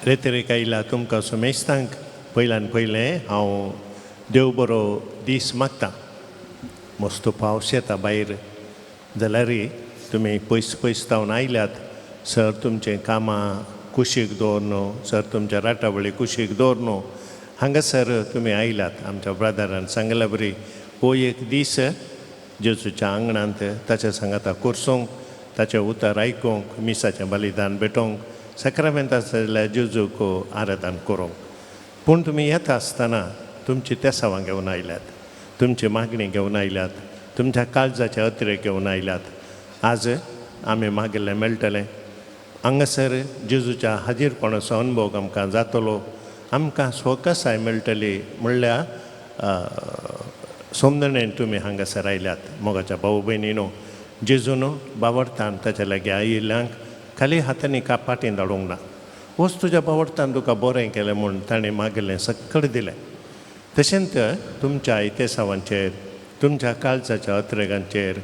रेतरेक आयला तुमकां सुमेस्तांक पयल्यान पयलें हांव देव बरो दीस मागता. मस्त पावस येता भायर जाल्यार तुमी पयस पयस जावन आयल्यात सर तुमचें कामां कुशीक दवर न्हू सर तुमच्या राटावळी कुशीक दवर न्हू हांगासर तुमी आयल्यात. आमच्या ब्रदरान सांगल्या बरी हो एक दीस जेजूच्या आंगणांत ताच्या सांगाता कोर्सूंक ताचें उतर आयकूंक मिसाचें बलिदान भेटोवंक साक्रामेंत आसल्या जेजूक आराधन करूंक. पूण तुमी येता आसतना तुमची तेसावां घेवन आयल्यात, तुमची मागणी घेवन आयल्यात, तुमच्या काळजाचे अतिरेक घेवन आयल्यात. आज आमी मागिल्लें मेळटलें. हांगासर जेजूच्या हाजीरपणाचो अनुभव आमकां जातलो, आमकां स्वकसाय मेळटली म्हणल्यार समजणेन तुमी हांगासर आयल्यात. मोगाच्या भाऊ भयणीनो, जेजून बावडतान ताच्या लागीं आयिल्ल्यांक खाली हातांनी का पाटीं धाडूंक ना. वच तुज्या बावडतान तुका बरें केलें म्हूण ताणें मागिल्लें सक्कड दिलें. तशेंच तुमच्या इतेसावांचेर तुमच्या काळजाच्या अत्रेगांचेर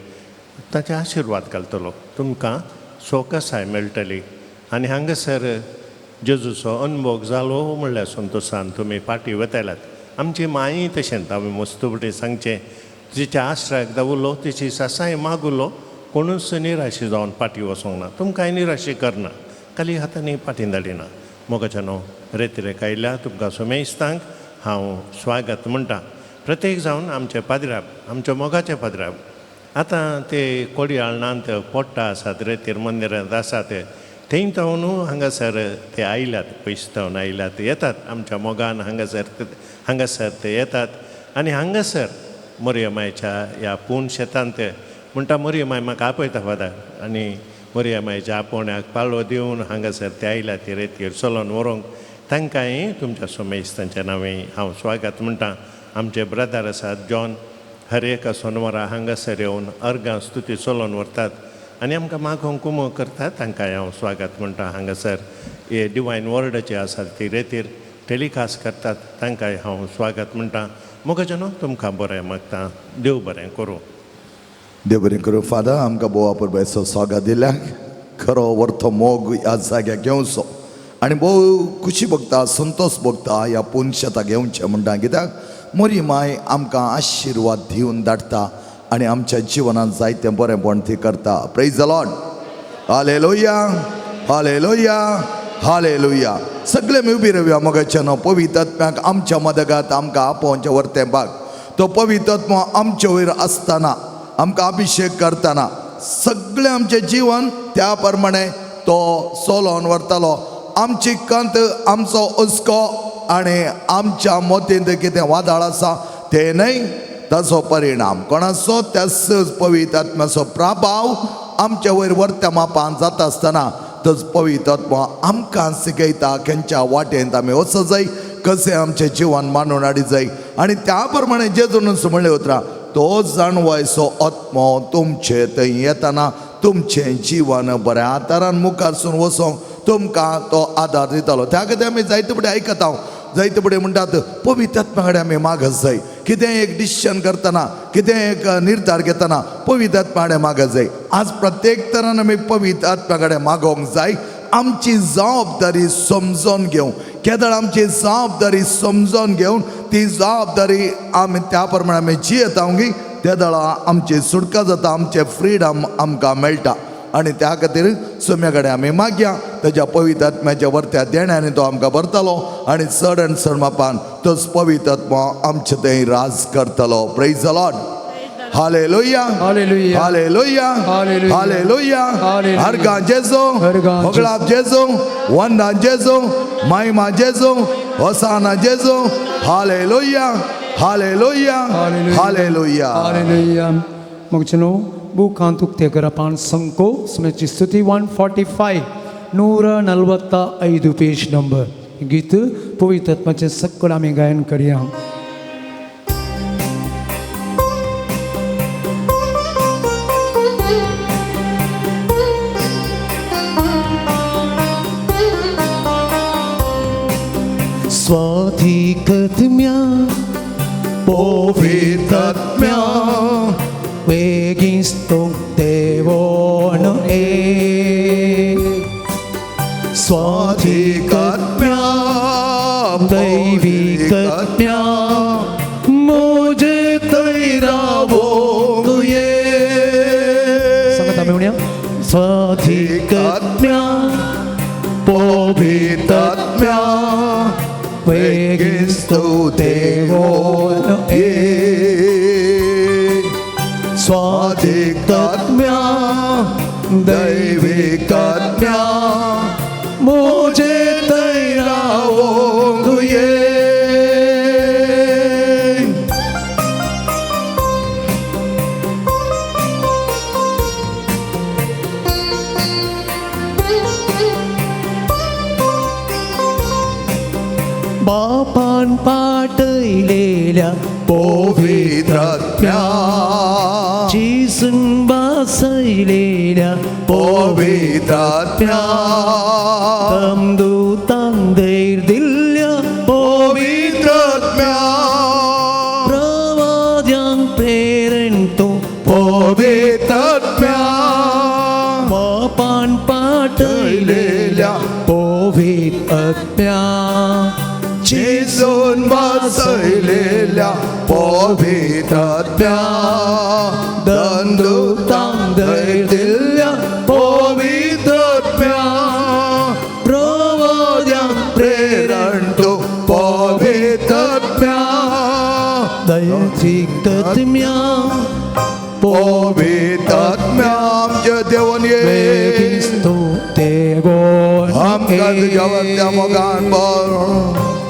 ताचे आशिर्वाद घालतलो, तुमकां सोकसाय मेळटली. आनी हांगासर जेजूचो अनुभव जालो म्हणल्यार संतोशान तुमी फाटीं वताल्यात. आमची माई तशेंच आमी मस्त फुडें सांगचें तिच्या आश्रयाक दावलो तिची सासाय मागुलो कोणूच निराशी जावन फाटीं वचोंक ना. तुमकांय निराशी करना, खाली हातांनी फाटीं धाडिना. मोगाच्या न्हू रेतिरेक आयल्या तुमकां सुमेस्तांक हांव स्वागत म्हणटा. प्रत्येक जावन आमचे पाद्राब, आमच्या मोगाचे पाद्राब आतां ते कोडयाळणांत पोट्टा आसात, रेतीर मंदिरांत आसात, थंय जावन हांगासर ते आयल्यात, पयस जावन आयल्यात, येतात आमच्या मोगान हांगासर हांगासर ते येतात. आनी हांगासर मोरयमायच्या ह्या पूण शेतांत म्हणटा मोरयमाय म्हाका आपयता फादर, आनी मोरयमायच्या आपोवण्याक पाळो दिवन हांगासर ते आयल्यात ते रेतीर चलोन व्हरूंक. तांकांय तुमच्या सोमेस्तांच्या नांवे हांव स्वागत म्हणटा. आमचे ब्रदर आसात जॉन, हर एका सोनवारा हांगासर येवन अर्गां स्तुती चलोवन व्हरतात आनी आमकां मागोवंक कुमो करतात, तांकांय हांव स्वागत म्हणटा. हांगासर हे डिवायन वर्डाचे आसात ती रेतीर टेलिकास्ट करतात, तांकांय हांव स्वागत म्हणटा. मोगाच्या न्हू तुमकां बरें मागता, देव बरें करूं. देव बरें करूं फादर. आमकां भोव परबेचो स्वागत दिल्या खरो वर्थो मोग ह्या जाग्याक घेवचो आनी भोव खुशी भोगता, संतोश भोगता ह्या पूण शेताक घेवचें म्हणटा. कित्याक मोरी माय आमकां आशिर्वाद दिवन धाडटा आनी आमच्या जिवनांत जायतें बरेंपण ती करता. Praise the Lord. Hallelujah, hallelujah, hallelujah. सगळे आमी उबी रावया. मोगाच्या न्हू पवित्र आत्म्याक आमच्या मदगात आमकां आपोवचें वरतें भाग. तो पवित्र आत्मो आमचे वयर आसतना आमकां अभिशेक करतना सगळें आमचें जिवन त्या प्रमाणे तो सोलोवन व्हरतालो. आमची कंत, आमचो हुस्को आनी आमच्या मतींत कितें वादळ आसा तें न्हय ताचो परिणाम कोणाचो त्याच पवित्र आत्म्याचो प्रभाव आमच्या वयर वरत्या मापान जाता आसतना तोच पवित्र आत्मो आमकां शिकयता खंयच्या वाटेंत आमी वचो जाय, कशें आमचें जिवन मानून हाडी जाय. आनी त्या प्रमाणे जेजून म्हणलें उतरां, तो जाणवायचो आत्मो तुमचे थंय येताना तुमचें जिवन बऱ्या तरान मुखारसून वचोंक तुमकां तो आदार दितालो. त्या खातीर आमी जायते फुडें आयकता हांव, जायते फुडें म्हणटात पवित्र आत्म्या कडेन आमी मागत जाय. कितें एक डिसिशन करतना, कितें एक निर्धार घेतना पवित्र आत्म्या कडेन मागत जाय. आज प्रत्येक तरान आमी पवित्र आत्म्या कडेन मागोवंक जाय. आमची जबाबदारी समजून घेवंक केदळ आमची जबाबदारी समजून घेवन ती जबाबदारी आमी त्या प्रमाणे आमी जियेता गी तेदळा आमची सुटका जाता, आमचें फ्रिडम आमकां मेळटा. आनी त्या खातीर सोम्या कडेन आमी मागया ताच्या पवित्र आत्म्याच्या वरत्या देण्यानी तो आमकां भरतलो आनी चड आनी चड मापान तोच पवित्र आत्मो आमचे थंय राज करतलो. Praise the Lord. Hallelujah, hallelujah. Hallelujah, hallelujah. Hallelujah. Hallelujah. हरगा जेजू, हरगा होगळाप जेजू, वंदन जेजू, महिमा जेजू, होसाना जेजू. Hallelujah, hallelujah, hallelujah. Hallelujah. मगचनो ಬೂಕಾಂತ್ ಉಕ್ತೆ ಪಾನ್ ಸಂಕೋ ಸ್ಮೃತಿ ಸ್ತುತಿ 145 145 पेज नंबर गीत पवित्र आत्माचें सकल आमी गायन करया. स्वाधिकत्म्या पवित्र वेगीस्तो देवोन ए स्वाधिकत्म्या दैवीक आत्म्या म्हजे थंय रावोंक ये. सांगात आमी म्हणया स्वाधीक आत्म्या पवित्र आत्म्या वेगीच तूं देवोन ये. स्वाधीक आत्म्या दैवीक आत्म्या म्हजे थंय रावोंक ये. बापान पाटयलेल्या पवित्र आत्म्या जेजून बसयलेल्या पवित्र आत्म्या दमदूतान धैर्य दिल्ल्या पवित्र आत्म्या प्रवाद्यांक प्रेरण तूं पवित्र आत्म्या बापान पाटयलेल्या पवित्र आत्म्या जेजून बसयलेल्या पवित्र आत्म्या दंदूतान धैर्य दिल्ल्या पवित्र आत्म्या प्रवाद्यांक प्रेरण तूं पवित्र आत्म्या दैवीक आत्म्या पवित्र आत्म्या आमच्या देवान ये. वेगीच तूं देवोन आमकां तुज्या वरत्या मोगान भर.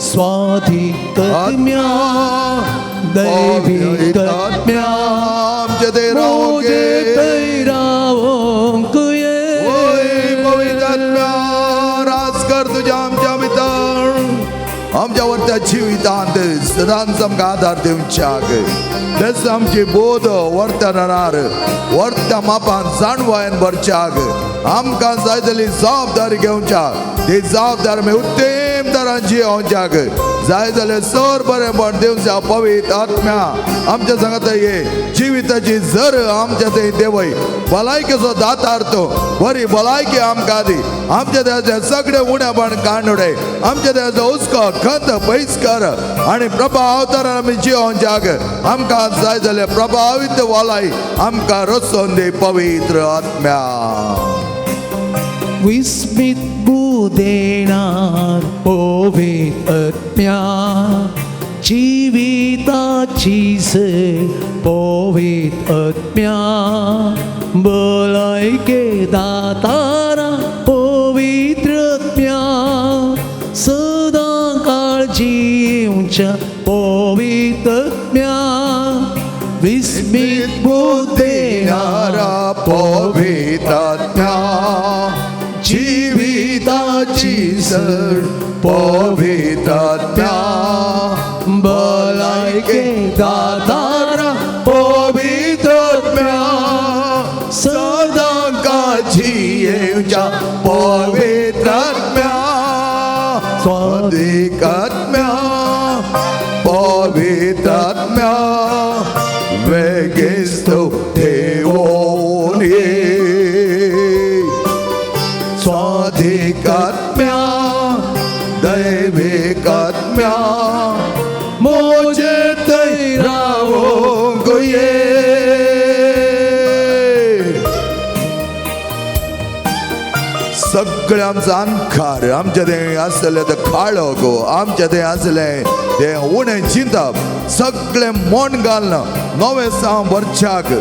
स्वाधीक आत्म्या दैवीक आत्म्या आमच्या थंय रावोंक म्हजे ये. थंय रावोंक ये. ओय पवित्र आत्म्या राज कर तुझ्या आमच्या भितर आमच्या वरत्या जिवितांत सदांच आमकां आदार दिवच्याक तेच आमची बोध वरत्या नरार वरत्या मापान जाणवायन भरच्याक आमकां जाय जाली जबाबदारी घेवच्याक ती जबाबदारी आमी उत्तम तरान जियोवच्याक जाय जाल्यार सर बरेंपण दिवच्या पवित्र आत्म्या आमच्या सांगता ये जिविताची जर आमच्या थंय देवय भलायकेचो दातार तो बरी भलायकी आमकां दी. आमच्या देवाचे सगळे उणेपण काडून उडय आमच्या देवाचो हुस्को खंत पयस कर आनी प्रभाव अवतारान आमी जियोवच्याक आमकां जाय जाल्यार प्रभावीत वालाय आमकां रचोवन दी पवित्र आत्म्या. विस्मित बुदेणार पवित्र आत्म्या जिविताची सर पवित्र आत्म्या भलायके दातारा पवित्र आत्म्या सदां काळजी येवच्या पवित्र आत्म्या विस्मित बुदेणारा पवित्र आत्म्या जिविताची सर पवित्र आत्म्या भलायके दातारा पवित्र आत्म्या सदां काळजी येवच्या पवित्र आत्म्या स्वाधीक आत्म्या पवित्र आत्म्या वेगीच तूं देवोन ये. स्वाधीक आत्म्या दैवीक आत्म्या म्हजे थंय रावोंक ये. सगळे आमचो अंधकार आमच्या थंय आसलें तें काळो गो आमच्या थंय आसलें तें उणें चिंतप सगळें मोन घालून नवें साव भरच्याक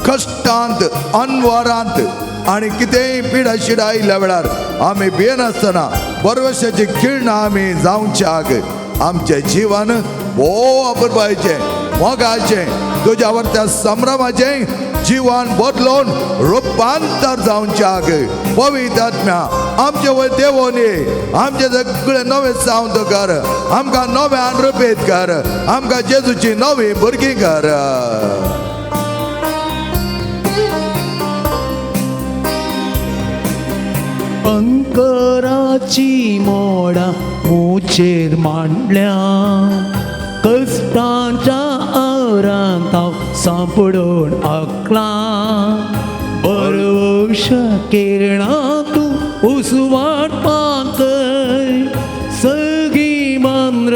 कश्टांत अनवरांत आनी कितेंय पिडा शिडा आयिल्ल्या वेळार आमी भियेनासतना बरवशाची किरणां आमी जावच्याक आमचें जिवन भोव अपुरबायेचें मोगाचें तुज्या वरत्या संभ्रमाचें जीवन बदलून रुपांतर जावच्याक पवित्र आत्म्या आमचे वयर देवोन ये. आमचे सगळे नवे सावंत कर आमकां नव्यान रुपेत कर आमकां जेजूची नवी भुरगीं कर. अंकराची मोडां मुचेर मांडल्या कश्टांच्या आवरांत हांव सांपडून आकलां बरवश किरणां तूं उसवाट पाकय सगळीं मांद्र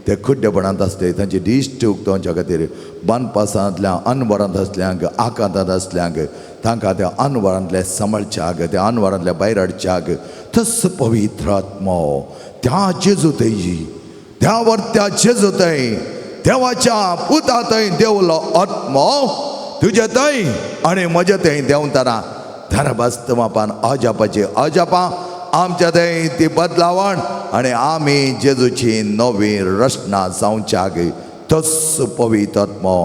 ते खड्डेपणांत आसले तांची दिश्ट उक्तावच्या खातीर, बांदपासांतल्या अनवरांत आसल्यांक, आकांतांत आसल्यांक तांकां त्या अनवरांतले सांबाळच्याक, त्या अनवरांतल्या भायर हाडच्याक तस पवित्र आत्मो त्या जेजू थंय, त्या वर्त्या जेजू थंय, देवाच्या पुता थंय देवलो आत्मो तुजे थंय आनी म्हजे थंय देंवतना धरबस्त मापान अजापाची अजापां आमच्या थंय ती बदलावण आनी आमी जेजूची नवी रचना जावच्याक तस पवित्र आत्मो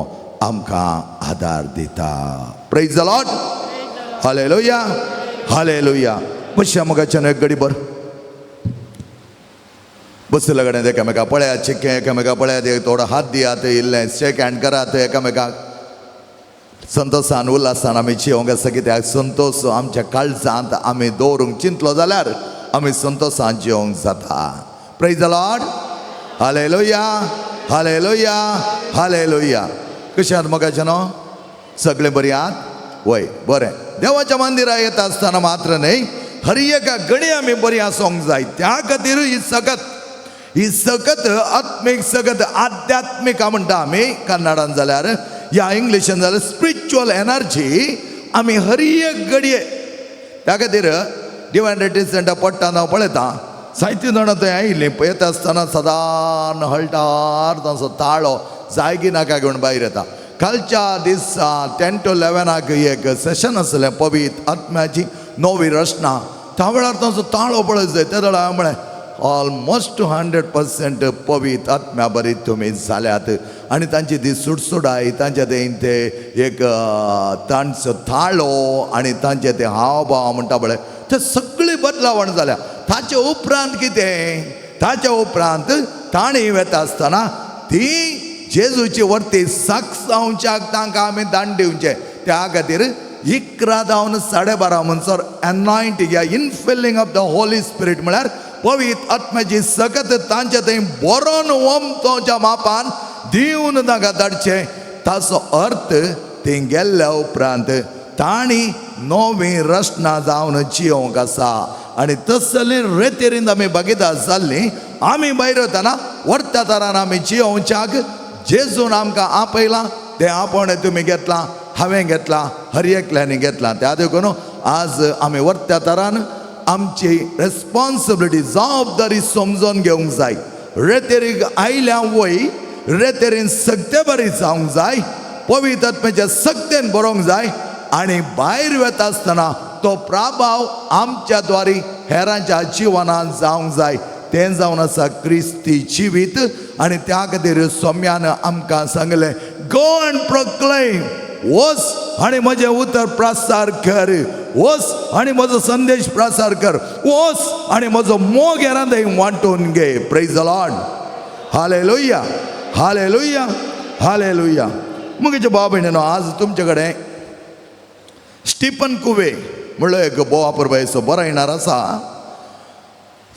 आमकां आदार दिता. Praise the Lord. Hallelujah, hallelujah. बसया मोगाच्यान एक गडी भर बसले कडेन एकामेका पळयात, चिक्कें एकामेका पळयात, एक थोडो हात दियात, इल्लें शेक हँड करात एकामेकाक. संतोशान उल्हासान आमी जिवंक आसा, कित्याक संतोश आमच्या काळजांत आमी दवरूंक चिंतलो जाल्यार आमी संतोशान जिवंक जाता. Praise the Lord. Hallelujah, hallelujah, hallelujah. कशें आहात मोगाचें न्हू? सगळें बरी आहात? वय बरें. देवाच्या मंदिरां येता आसतना मात्र न्हय, हर एका घडी आमी बरी आसूंक जाय. त्या खातीर ही सगत, ही सकत आत्मीक सगत, आध्यात्मीक म्हणटा आमी कन्नडान जाल्यार या इंग्लिशान जाल्यार स्पिरिच्युअल एनर्जी आमी हर एक घडये. त्या खातीर डिवायन रिट्रीट सेंटर पडटा हांव पळयता जायतीं जाणां थंय आयिल्लीं. येता आसतना सदां हळटार तांचो ताळो जायगी नाका घेवन भायर येता. कालच्या दिसा 10 to 11 एक सेशन आसलें पवित्र आत्म्याची नवी रचना. त्या वेळार तांचो ताळो पळयत जाय त्या वेळार हांवें म्हळें ऑलमोस्ट 100% पवित्र आत्म्या बरी तुमी जाल्यात. आनी तांची ती सुडसुडाय, तांचे ते ते एक तांचो ताळो आनी तांचे ते हावभाव म्हणटा पळय ते सगळी बदलावण जाल्या. ताचे उपरांत कितें, ताच्या उपरांत तांणी वेता आसतना ती जेजूची वर्ती साक्ष जावच्याक तांकां आमी दांड दिवचें. त्या खातीर 11 जावन 12:30 म्हणसर एनॉयंटींग या infilling of the Holy Spirit म्हळ्यार पवित्र आत्म्याची सकत तांचे थंय बरोवन ओमतोच्या मापान दिवन तांकां धाडचें. ताचो अर्थ थंय गेल्ल्या उपरांत तांणी नवी रचना जावन जियोंक आसा. आनी तसली रेतेरीन आमी बगिता जाल्ली आमी भायर वतना वर्त्या तरान आमी जियोवच्याक जेजून आमकां आपयलां. तें आपोवणें तुमी घेतलां, हांवें घेतलां, हर एकल्यांनी घेतलां. त्या देखून आज आमी वर्त्या तरान आमची रेस्पॉन्सिबिलिटी जबाबदारी समजून घेवंक जाय. रेतेरीक आयल्या वय रेतेरीन सगते बरी जावंक जाय, पवित्र आत्म्याच्या सक्तेन बरोवंक जाय आनी भायर वता आसतना तो प्रभाव आमच्या द्वारी हेरांच्या जिवनांत जावंक जाय. तें जावन आसा क्रिस्ती जिवीत. आनी त्या खातीर सोम्यान आमकां सांगलें, गो एंड प्रोक्लेम, वच आनी म्हजें उतर प्रसार कर, वच आनी म्हजो संदेश प्रसार कर, वच आनी म्हजो मोग हेरां थंय वांटून घे. Praise the Lord. Hallelujah, hallelujah, hallelujah. म्हजे भाव भयणीनो, आज तुमचे कडेन स्टीफन कुवे म्हणलो एक भोव अपुरबायेचो बरयणार आसा.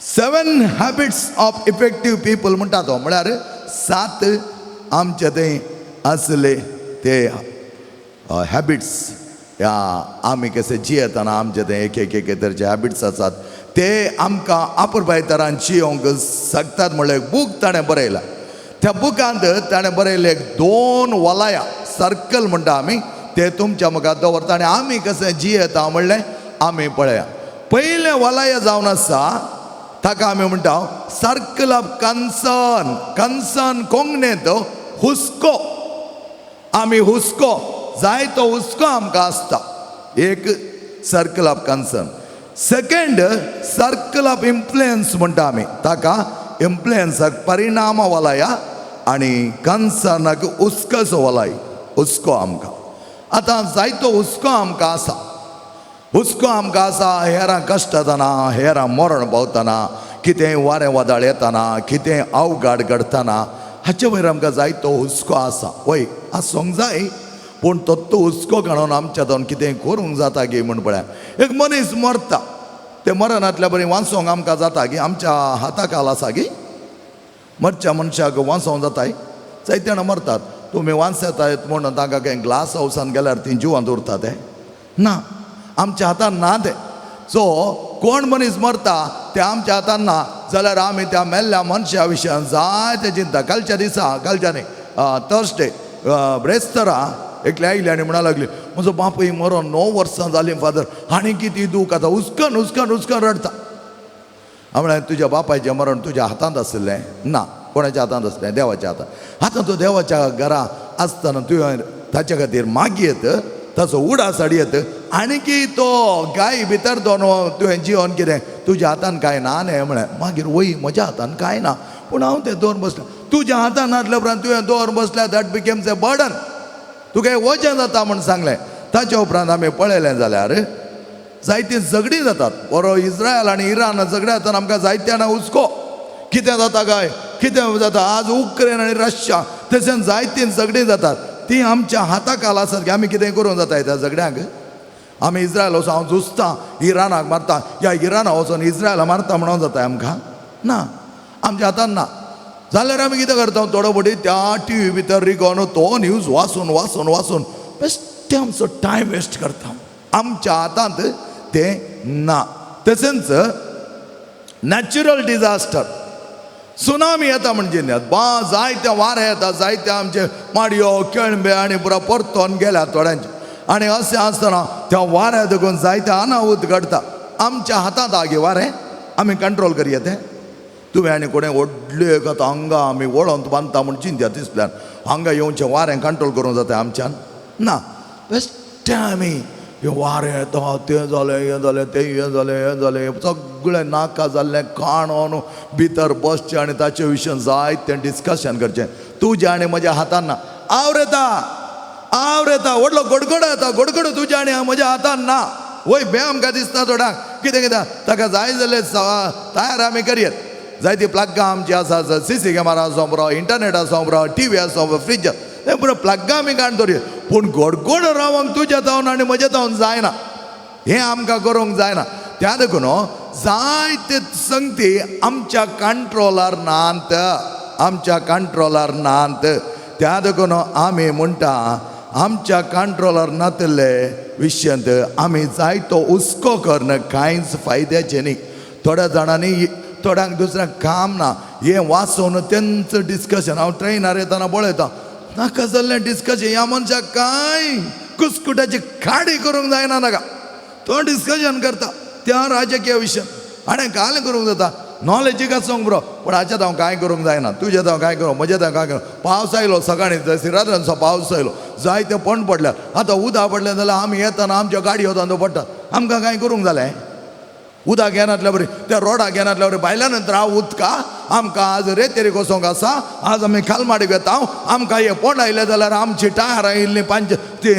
7 habits of effective people म्हणटा तो, म्हळ्यार 7 आमचे थंय आसले ते हॅबिट्स ह्या आमी कशें जियेतना आमचे थंय एक एक एक तरेचे हॅबिट्स आसात ते आमकां अपुरबाय तरान जियोंक शकतात म्हणलें एक बूक ताणें बरयला. त्या बुकांत ताणें बरयलें एक 2 वलया सर्कल म्हणटा आमी ते तुमच्या मुखार दवरता आनी आमी कशें जियेता म्हणलें आमी पळया. पयलें वलय जावन आसा ताका आमी म्हणटा सर्कल ऑफ कन्सर्न. कन्सर्न कोंकणींत हुस्को. आमी हुस्को जायतो हुस्को आमकां आसता. एक circle of concern. Second circle of influence म्हणटा आमी ताका, इन्फ्लुयन्साक परिणाम वलया आनी कन्सर्नाक हुस्कोचो वलय, हुस्को आमकां. आतां जायतो हुस्को आमकां आसा. हुस्को आमकां आसा हेरां कश्ट जातना, हेरां मरण पावतना, कितेंय वारें वादळ येतना, कितेंय अवघड घडटना हाचे वयर आमकां जायतो हुस्को आसा. वय आसूंक जाय, पूण तो तो हुस्को काडून आमच्या जावन कितेंय करूंक जाता गी म्हूण पळया. एक मनीस मरता, ते मरणांतल्या बरी वांचोंक आमकां जाता गी, आमच्या हाता खाल आसा गी. मरच्या मनशाक वांचोंक जाताय, जायते जाणां मरतात. तुमी वांचेतात म्हणून तांकां कांय ग्लास हावसान गेल्यार ती जिवांत उरता ते ना, आमच्या हातान ना तें. सो कोण मनीस मरता ते आमच्या हातान ना जाल्यार आमी त्या मेल्ल्या मनशा विशयान जायते चिंता. कालच्या दिसा, कालच्या न्ही, थर्सडे ब्रेस्तरा एकले आयली आनी म्हणा लागली, म्हजो बापूय मरोन 9 वर्सां जालीं फादर, आनी कितें दूख आतां, हुसकन हुसकन हुसकन रडता. हांवें म्हळें, तुज्या बापायचें मरण तुज्या हातांत आशिल्लें ना? कोणाच्या हातांत आसलें? देवाच्या हातांत. आतां तूं देवाच्या घरा आसतना तुवें ताच्या खातीर मागयेत, ताचो उडास हाडयेत, आनीकी तो गाय भितर दोन तुवें जिवन कितें तुज्या हातान कांय ना न्ही म्हळें. मागीर वय म्हज्या हातान कांय ना, पूण हांव तें दवरून बसलें. तुज्या हातान नासल्या उपरांत तुवें दवरून बसल्या, that becomes a burden, तुका एक वजें जाता म्हूण सांगलें. ताच्या उपरांत आमी पळयलें जाल्यार जायतीं झगडीं जातात. बरो इस्रायल आनी इराण झगडें जातना आमकां जायते जाणां हुस्को, कितें जाता काय, कितें जाता. आज उक्रेन आनी रशिया तशेंच जायतीं झगडीं जातात, ती आमच्या हाता खाला आसात की आमी कितें करूंक जाता त्या झगड्यांक. आमी इस्रायल वचून हांव झुजता, इराणाक मारता, या इराणा वचून इस्रायला मारता म्हणून जाता आमकां ना, आमच्या हातान ना. जाल्यार आमी कितें करता, थोडो फावटी त्या टी व्ही भितर रिगोन तो न्यूज वाचून वाचून वाचून बेश्टें आमचो टायम वेस्ट करता. आमच्या हातांत तें ना. तशेंच नॅचरल डिजास्टर, सुनामी येता म्हणजे न्ही, बा जायते वारें येता, जायते आमचे माडयो केळंबे आनी पुरो परतोन गेल्या थोड्यांचे. आनी अशें आसतना त्या वाऱ्या देखून जायते अनाहूत घडटा. आमच्या हातांत आगे वारें आमी कंट्रोल करया तें. तुवें आनी कोणें व्हडलें एक आतां हांगा आमी वळोंत बांदता म्हूण चिंत्या दिसल्यान हांगा येवचें वारें कंट्रोल करूंक जाता आमच्यान ना. बेश्टें आमी हें वारें येता, तें जालें, हें जालें, तें हें जालें, हें जालें, सगळें नाका जाल्लें काणून भितर बसचें आनी ताचे विशयान जायतें डिस्कशन करचें. तुज्या आनी म्हज्या हातान ना. आवरेता आवरेता व्हडलो गडगडो येता, गडगडो तुज्या आनी म्हज्या हातान ना. वय बे आमकां दिसता थोड्यांक कितें कितें ताका जाय जाल्यार तयार आमी करयत. जायती प्लगां आमची आसा, सी सी कॅमेरा आसूं बरो, इंटरनेट आसूं बरो, टी व्ही आसूं बरो, फ्रिज, तें पुरो प्लगां आमी काडून दवरया. पूण गडगड रावंक तुज्या जावन आनी म्हज्या जावन जायना, हें आमकां करूंक जायना. त्या देखून जायते संगती आमच्या कंट्रोलार नात, आमच्या कंट्रोलार नात. त्या देखून आमी म्हणटा आमच्या कंट्रोलार नातिल्ले विशयांत आमी जायतो हुस्को करून कांयच फायद्याचें न्ही. थोड्या जाणांनी थोड्यांक दुसऱ्यांक काम ना, हें वाचून तेंच डिस्कशन. हांव ट्रेनार येतना पळयता नाका जाल्लें डिस्कशन. ह्या मनशाक कांय कुस्कुटाची काडी करूंक जायना नाका, तो डिस्कशन करता त्या राजकीय विशय. आनी काल करूंक जाता नॉलेजीक आसूंक बरो, पूण हाच्यात हांव कांय करूंक जायना, तुज्यात हांव कांय करूं, म्हज्यात हांव कांय करूं. पावस आयलो सकाळीं, सिराद्रांचो पावस आयलो, जायते पण पडल्या. आतां उदक पडलें जाल्यार आमी येतना आमच्या गाडयो धंदो पडटा, आमकां कांय करूंक जालें? उदक येनातल्या बरी त्या रोडाक येनातल्या बरी भायल्या नंतर हांव उदका आमकां आज रेतेरी वचोंक आसा, आज आमी खालमाडीक वेता, आमकां हे पोंड आयलें जाल्यार आमची टायरां इल्लीं पांच ती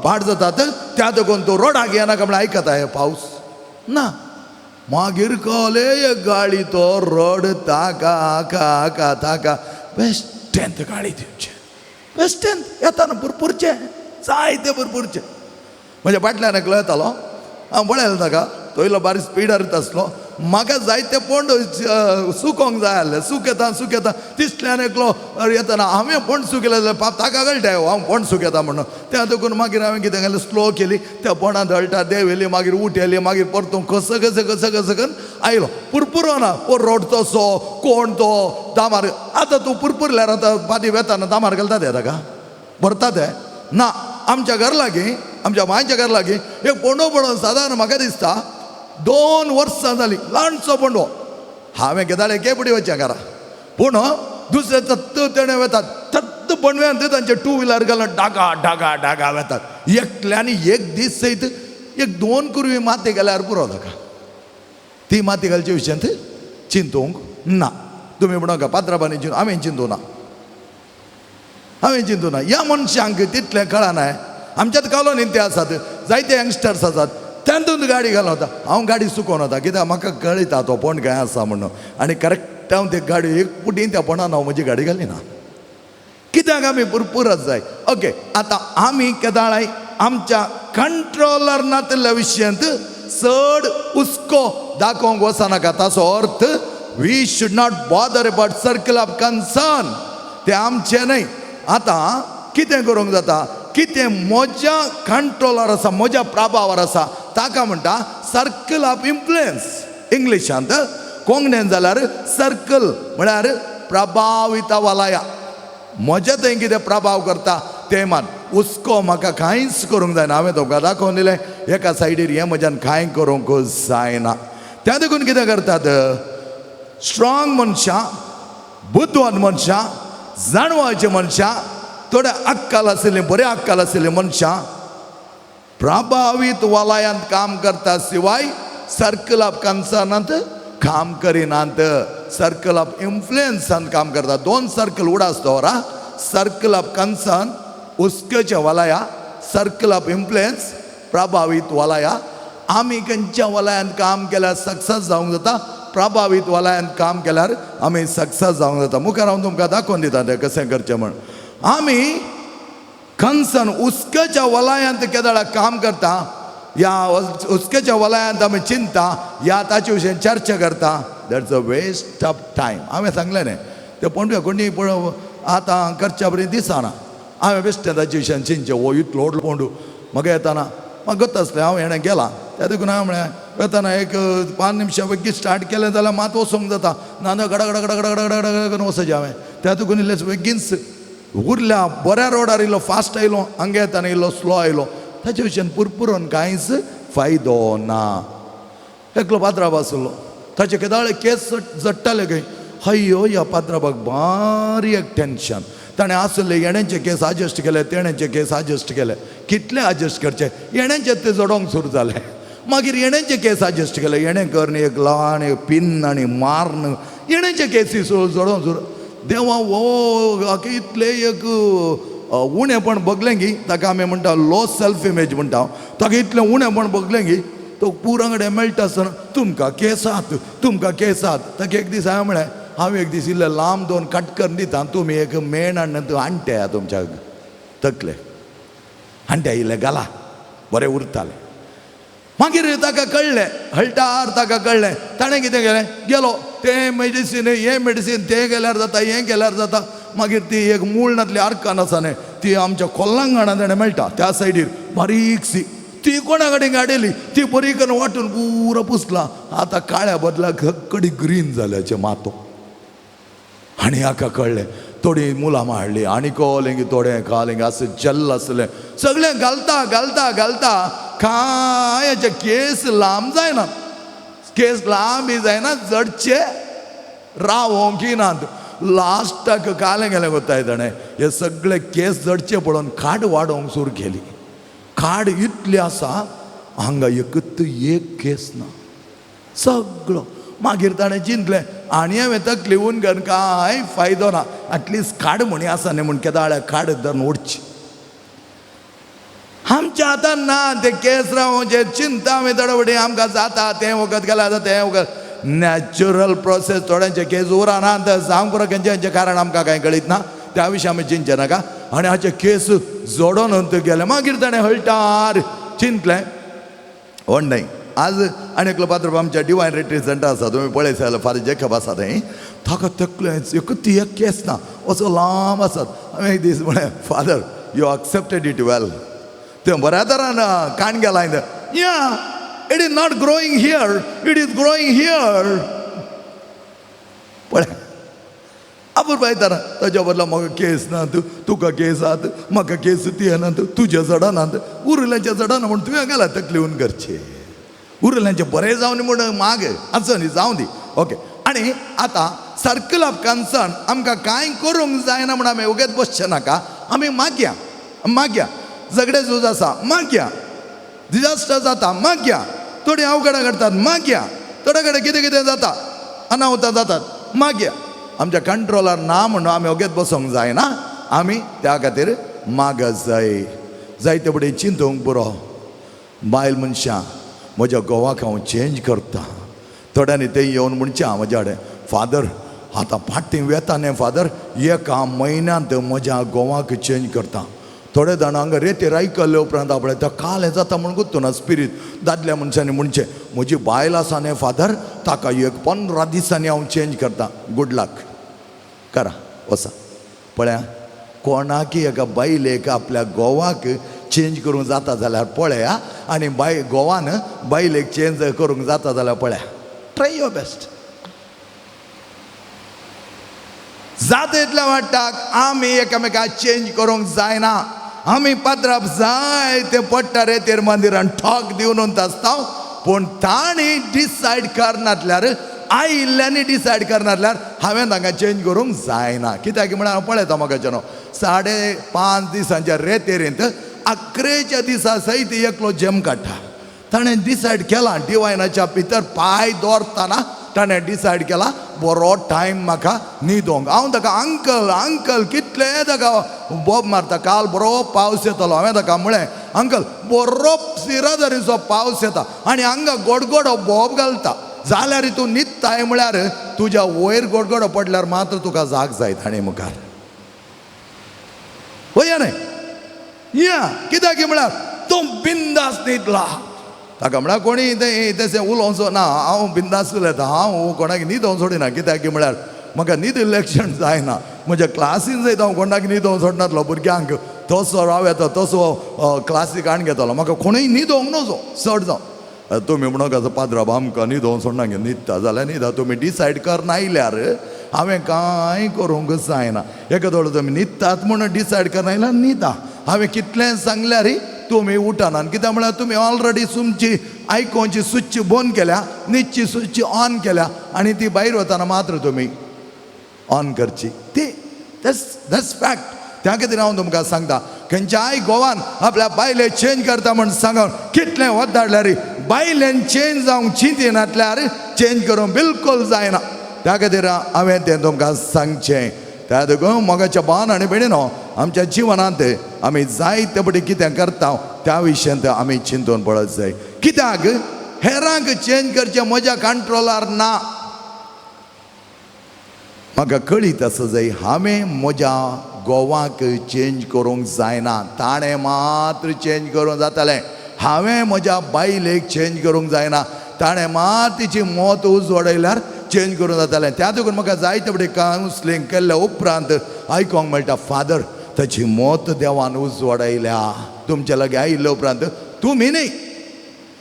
पाड जातात, त्या देखून तूं रोडाक येनाका म्हळ्यार आयकता हे पावस ना. मागीर कळ्ळें एक गाळी तो रड ताका का ताका बेश्टेंत गाळी दिवचें, बेश्टेंत येताना भरपूरचें जायते भरपूरचें. म्हज्या फाटल्यान एकलो येतालो, हांव पळयलें ताका, तो इल्लो बारीक स्पिडार आसलो. म्हाका जायते पोंड सुकोंक जाय आसलें, सुकयता सुकयता तिसल्यान एकलो येतना हांवें पोंड सुकयलें जाल्यार पाप ताका कळटा हांव पोंड सुकयता म्हणून. त्या देखून मागीर हांवें कितें केलें, स्लो केली, त्या पोंडांत हळटा देंवयली, मागीर उठयली, मागीर परतून कसो कसो कसो कसो करून आयलो. पुरपुरो ना ओ रोडतसो कोण तो दामार. आतां तूं पुरपुरल्यार आतां फाटीं वेताना दामार घालता ते ताका भरता ते ना. आमच्या घर लागीं, आमच्या मांयच्या घर लागीं एक पोंडो पडोवन सादारण म्हाका दिसता 2 वर्सां जालीं, ल्हानसो पोंडो. हांवें केदाळे केपडी वचचें घरा, पूण दुसरे तत्त तेणें वेतात, तत्त पणव्यान ते तांचे टू व्हिलर घालून डागा डागा डागा वेतात. एकल्यानी एक दीस सयत एक 2 कुरवी माती घाल्यार पुरो ताका, ती माती घालचे विशयांत चिंतूंक ना. तुमी म्हणूंक पात्राबांनी चिंतू, हांवें चिंतूं ना, हांवें चिंतूं ना. ह्या मनशांक तितलें कळना. आमच्यात कॉलनींत ते आसात, जायते यंगस्टर्स आसात, तातूंत गाडी घालून वता. हांव गाडी चुकोवन वता कित्याक म्हाका कळयता तो पोंड खंय आसा म्हणून, आनी करेक्ट हांव ते गाडी एक पुटी त्या पोंडान हांव म्हजी गाडी घालिना, कित्याक आमी भरपूरच जाय. ओके, आतां आमी केदाळाय आमच्या कंट्रोलर नातिल्ल्या विशयांत चड हुस्को दाखोवंक वचनाका. ताचो अर्थ we should not bother about circle of concern, तें आमचें न्हय. आतां कितें करूंक जाता, कितें म्हज्या कंट्रोलार आसा, म्हज्या प्रभावार आसा, ताका म्हणटा सर्कल ऑफ इन्फ्लुयन्स इंग्लिशांत. कोंकणीन जाल्यार सर्कल म्हळ्यार प्रभावित वलया. म्हज्या थंय कितें प्रभाव करता तें मान हुस्को म्हाका कांयच करूंक जायना. हांवें तुमकां दाखोवन दिलें एका सायडीर हें म्हज्यान कांय करूंक जायना. त्या देखून कितें करतात, स्ट्रॉंग मनशां, बुदवंत मनशां, जाणवायचे मनशां, थोडे अक्कल आशिल्लीं, बरे अक्कल आशिल्लीं मनशां प्रभावीत वलयांत काम करता शिवाय सर्कल ऑफ कन्सर्नांत काम करिनात. सर्कल ऑफ इन्फ्लुयन्सान काम करता. दोन सर्कल उडास दवरा, सर्कल ऑफ कन्सर्न हुस्क्याच्या वलया, सर्कल ऑफ इन्फ्लुयन्स प्रभावीत वलया. आमी खंयच्या वलयांत काम केल्यार सक्सेस जावंक जाता, प्रभावीत वलयांत काम केल्यार आमी सक्सेस जावंक जाता. मुखार हांव तुमकां दाखोवन दिता तें कशें करचें म्हण. आमी कन्सर्न हुस्क्याच्या वलयांत केदळा काम करता, या हुस्क्याच्या वलयांत आमी चिंता या ताचे विशीं चर्चा करता, that's a waste of time. हांवें सांगलें न्ही तें पणजे कोणी पळय आतां करच्या बरी दिसना. हांवें बेश्टें ताचे विशयान चिंतचें, हो इतलो व्हडलो पोंडू म्हाका येताना म्हाका गत आसलें. हांव हेणें गेलां त्या देखून हांवें म्हळें वेताना एक 5 निमशां बेगीन स्टार्ट केलें जाल्यार मात वचोंक जाता, ना गडा गडा गडा गडा गडा गडा करून वचचें हांवें. त्या देखून इल्लें बेगीनच उरल्या बऱ्या रोडार इल्लो फास्ट आयलो, हांगा येताना इल्लो स्लो आयलो. ताचे विशयान पुरपुरून कांयच फायदो ना. एकलो पात्राब आसलो, ताचे केदाळे केस जडटाले खंय. हय्यो ह्या पात्राबाक बारी एक टेन्शन. ताणें आसले येण्याचे केस एडजस्ट केले, तेण्याचे केस एडजस्ट केले, कितले एडजस्ट करचे, येण्याचे ते जडोंक सुरू जाले. मागीर येण्याचे केस एडजस्ट केले, येणें करून एक ल्हान एक पिन्न आनी माਰਨ येण्याचे केसी जडोंक सुरू. देवा हो इतले एक उणेपण बगलें की ताका आमी म्हणटा लो सेल्फ इमेज म्हणटा. ताका इतलें उणेपण बगलें की तो पुरां कडेन मेळटा आसतना तुमकां केसात, तुमकां केसात. ताका एक दीस हांवें म्हळें, हांव एक दीस इल्ले लांब दोन कट करून दिता, तुमी एक मेण हाडून आणट्या तुमच्या तकले आणट्या इल्ले घाला बरें उरतालें. मागीर ताका कळ्ळें, हळटार ताका कळ्ळें. ताणें कितें केलें, गेलो तें मेडिसीन हें मेडिसीन तें केल्यार जाता, हें केल्यार जाता. मागीर ती एक मूळ नातली आरकान आसा न्ही, ती आमच्या कोल्लांगणां ताणें मेळटा त्या सायडीर बारीकशी, ती कोणा कडेन हाडयली, ती बरी करून वांटून पुरो पुसला. आतां काळ्या बदलाक कडी ग्रीन जाल्याचें मातो. आनी हाका कळ्ळें, थोडीं मुलां हाडली आनी कोलें की थोडें खालें आसलें जल्ल आसलें सगळें घालता घालता घालता कांय हाचे केस लांब जायना, केस लांब बी जायना, जडचे रावोंक नात. लास्टाक कालें गेलें कोत्ताय ताणें हे सगळे केस जडचे पळोवन खाड वाडोवंक सुरू केली. खाड इतली आसा हांगा एकत एक केस ना सगळो. मागीर ताणें चिंतलें आनी हांवें तकली उन घेवन कांय फायदो ना, एटलिस्ट खाड म्हणी आसा न्ही म्हूण केदाळ्या खाड धरून ओडची. आमच्या हातान ना ते केस रावचे चिंता आमी थोडे फावटी आमकां जाता तें वखद केल्यार जाता तें वखद, नॅचरल प्रोसेस. थोड्यांचे केस उरना जावंक पुरो खंयचें खंयचें कारण आमकां कांय कळीत ना, त्या विशीं आमी चिंतचें नाका. आनी हाचे केस जोडोन गेले. मागीर ताणें हळटार चिंतलें व्हड न्हय. आज आनी एकलो पात्र आमच्या डिवायन रिट्रीट सेंटर आसा, तुमी पळयत जाल्यार फादर जेकब आसा थंय, ताका तकलें एकूच एक केस ना, असो लांब आसात. हांवें एक दीस म्हळें, father you accepted it well, तें बऱ्या तरान काण गेला. Yeah it is not growing here, it is growing here. पळय आपूर पळयतना ताच्या बदला म्हाका केस नात, तुका केस आहात, म्हाका केस ती नात, तुज्या जडनात, उरल्यांच्या जडना म्हूण तुवें घाला तकली उन करचे, उरल्यांचें बरें जावन म्हूण माग आसो न्ही, जावं दी. ओके. आनी आतां सर्कल ऑफ कन्सर्न आमकां कांय करूंक जायना म्हूण आमी उगेच बसचें नाका. आमी मागया मागया, झगडे झूज आसा मागया, डिजास्टर जाता मागया, थोडीं अवघडां घडटात मागया, थोडे कडेन कितें कितें जाता अनावतां जातात मागया. आमच्या कंट्रोलार ना म्हणून आमी ओगेच बसोंक जायना, आमी त्या खातीर मागत जाय. जायते फुडें चिंतूंक पुरो, बायल मनशां म्हज्या घोवाक हांव चेंज करता. थोड्यांनी तें येवन म्हणचें म्हज्या कडेन, फादर आतां फाटीं वेता न्ही फादर, एका म्हयन्यांत म्हज्या घोवाक चेंज करता. थोडे जाण हांगा रेतीर आयकल्ले उपरांत आपणें तो काल हें जाता म्हूण गुत्तू ना स्पिरीत. दादल्या मनशांनी म्हणचें म्हजी बायल आसा न्ही फादर, ताका एक 15 दिसांनी हांव चेंज करता. गूड लक, करा वसा. पळया कोणाकी एका बायलेक आपल्या घोवाक चेंज करूंक जाता जाल्यार पळया आनी बाय गोवान बायलेक चेंज करूंक जाता जाल्यार पळया. Try your best. जाता इतल्या वाट्टाक आमी एकामेकाक चेंज करूंक जायना. आमी पात्राप जाय ते पडटा रे तेर मंदिरान ठोक दिवन आसता, पूण तांणी डिसायड करनातल्यार, आयिल्ल्यांनी डिसायड करनातल्यार हांवें तांकां चेंज करूंक जायना. कित्याक म्हळ्यार हांव पळयता म्हाका 5.5 दिसांच्या रेतेरींत 11 दिसा सयत एकलो जेम काडटा. ताणें डिसायड केला डिवायनाच्या भितर पांय दवरतना ताणें डिसायड केला बरो टायम म्हाका न्हिदोंक. हांव ताका अंकल अंकल कितले ताका बोब मारता, काल बरो पावस येतलो. हांवें ताका म्हळें अंकल बरो सिरादरीचो पावस येता आनी हांगा गोडगोडो बोब घालता जाल्यार तूं न्हिदताय म्हळ्यार तुज्या वयर गोडगोडो पडल्यार मात्र तुका जाग जाय ताणें मुखार. वया न्हय या कित्याक म्हळ्यार तूं बिंदास न्हिदला. ताका म्हळ्यार कोणी तें तशें उलोवचो ना, हांव बिंदास उलयता, हांव कोणाक न्हिदोवंक सोडिना. कित्याक म्हळ्यार म्हाका न्हीद इलेक्शन जायना. म्हज्या क्लासीन सयत हांव कोणाक न्हिदोवंक सोडनातलो, भुरग्यांक तसो राव येता तसो क्लासीक हाडून घेतलो, म्हाका कोणूय न्हिदोवंक नजो चड जावं. तुमी म्हणूंक आसा पाद्राब आमकां न्हिदोवंक सोडना, न्हिदता जाल्यार न्हिदा, तुमी डिसायड करना आयल्यार हांवें कांय करूंक जायना. एका दोळे तुमी न्हिदतात म्हणून डिसायड करना आयल्यार न्हिदा. हांवें कितलें सांगल्यार तुमी उठना, कित्याक म्हळ्यार तुमी ऑलरेडी तुमची आयकोवची स्विच बंद केल्या, न्हिदची स्विच ऑन केल्या आनी ती भायर वतना मात्र तुमी ऑन करची ती. That's fact. त्या खातीर हांव तुमकां सांगता खंयच्याय गोवान आपल्या बायले चेंज करता म्हण सांगून कितलें वत धाडल्यार बायलेन चेंज जावंक चिंतिनातल्यार चेंज करूंक बिलकूल जायना. त्या खातीर हांवें तें तुमकां सांगचें. त्या देखून मोगाच्या भावान आनी भयणीनो आमच्या जिवनांत आमी जायते पटी कितें करता त्या विशयांत आमी चिंतून पळत जाय. कित्याक हेरांक चेंज करचें म्हज्या कंट्रोलार ना. म्हाका कळीत आसा जाय हांवें म्हज्या गोवाक चेंज करूंक जायना, ताणें मात्र चेंज करूंक जातालें. हांवें म्हज्या बायलेक चेंज करूंक जायना, ताणें मात तिची मत उजवाडयल्यार चेंज करूंक जातालें. त्या देखून म्हाका जायते फुडें कावन्सिलींग केल्ल्या उपरांत आयकोंक मेळटा फादर ताची मत देवान उजवाडयल्या. तुमच्या लागीं आयिल्ल्या उपरांत तुमी न्ही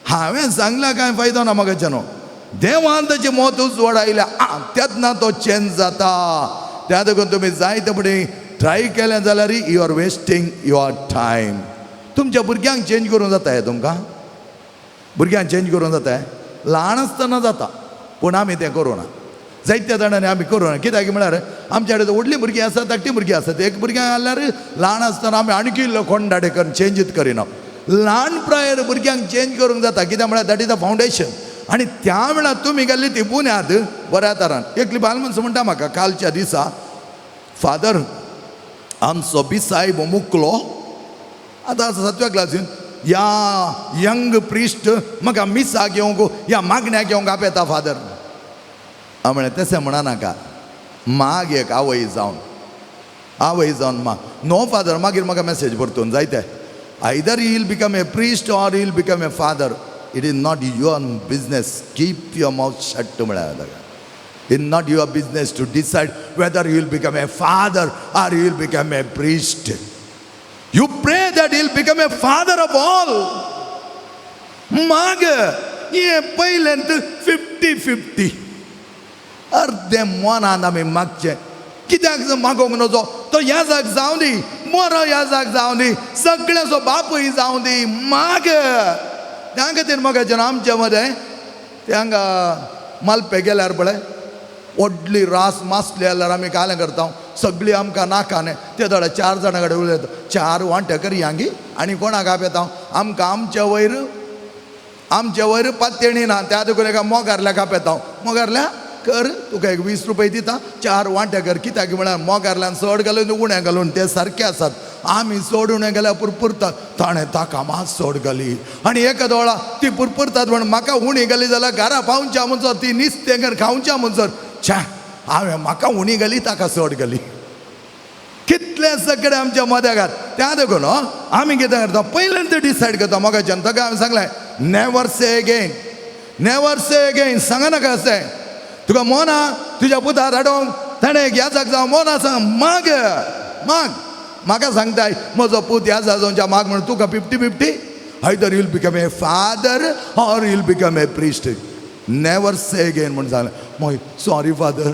हांवें सांगल्या कांय फायदो ना म्हाका न्हू, देवान ताची मत उजवाडायल्या तेन्ना तो चेंज जाता. त्या देखून तुमी जायते फुडें ट्राय केलें जाल्यार you are wasting your time. तुमच्या भुरग्यांक चेंज करूंक जाता हें, तुमकां भुरग्यांक चेंज करूंक जाता ल्हान आसतना जाता, पूण आमी तें करूं ना. जायत्या जाणांनी आमी करूं ना. कित्याक म्हळ्यार आमच्या कडेन व्हडलीं भुरगीं आसा, धाकटीं भुरगीं आसात. एक भुरग्यांक हाडल्यार ल्हान आसतना आमी आणकी इल्लो कोंडाडे करून चेंजूच करिना. ल्हान प्रायेर भुरग्यांक चेंज करूंक जाता, कित्याक म्हळ्यार that is the foundation. आनी त्या वेळार तुमी गेल्ली ती बुन्याद बऱ्या तरान. एकली बायल मनशां म्हणटा म्हाका कालच्या दिसा, फादर आमचो बिसायब मुकलो आतां आसा सातव्या क्लासीन, ह्या यंग प्रिस्ट म्हाका मिसाक येवंक ह्या मागण्याक येवंक आपयता फादर. हांव म्हळें तशें म्हणा नाका, माग एक आवय जावन, आवय जावन माग. नो फादर, मागीर म्हाका मॅसेज परतून जायते, either he will become a priest or he will become a father, it is not your business, keep your mouth shut म्हळ्यार ताका. It is not your business to decide whether he will become a father or he will become a priest. You pray that he will become a father of all. माग हें पयलेंत 50-50 अर्दें मनान आमी मागचें. कित्याक मागोवंक नजो, तो याजाक जावं दी, मरो याजाक जावं दी, सगळ्यांचो बापूय जावं दी, माग. त्या खातीर म्हाका आमच्या मदें ते हांगा मालपे गेल्यार पळय व्हडली रास मासली जाल्यार आमी कालें करता, सगळीं आमकां नाका न्ही. ते दोळे 4 जाणां कडेन उलयता, 4 वांटे करया गी आनी कोणाक आपयता आमकां, आमच्या वयर पात्यणी ना. त्या देखून एका मोगारल्याक आपयता, मोगारल्या कर तुका एक 20 रुपये दिता, 4 वांटे कर. कित्याक म्हळ्यार मोगारल्यान चड घालून उणें घालून ते सारके आसात, आमी चड उणें घाल्यार पुरपुरतात. ताणें ताका मात चड घाली आनी एका दोळा ती पुरपुरतात म्हण म्हाका उणी घाली जाल्यार घरा पावच्या म्हणसर ती निस्तें कर खावच्या म्हणसर छा हांवें म्हाका उणी घाली ताका चड घाली. कितले सगळे आमच्या मद्यागात. त्या देखून आमी कितें करता पयल्यान डिसायड करता मोगाच्यान. ताका हांवें सांगलें never say again, never say again, सांगा नाका अशें. तुका मोना तुज्या पुतार हाडोंक ताणें याजाक जावं मोन आसा, माग माग. म्हाका सांगताय म्हजो पूत ह्या जावच्या म्हाका म्हणून तुका 50-50, either you'll become a father or you'll become a priest. Never say again म्हूण सांगलें. मागीर सॉरी फादर,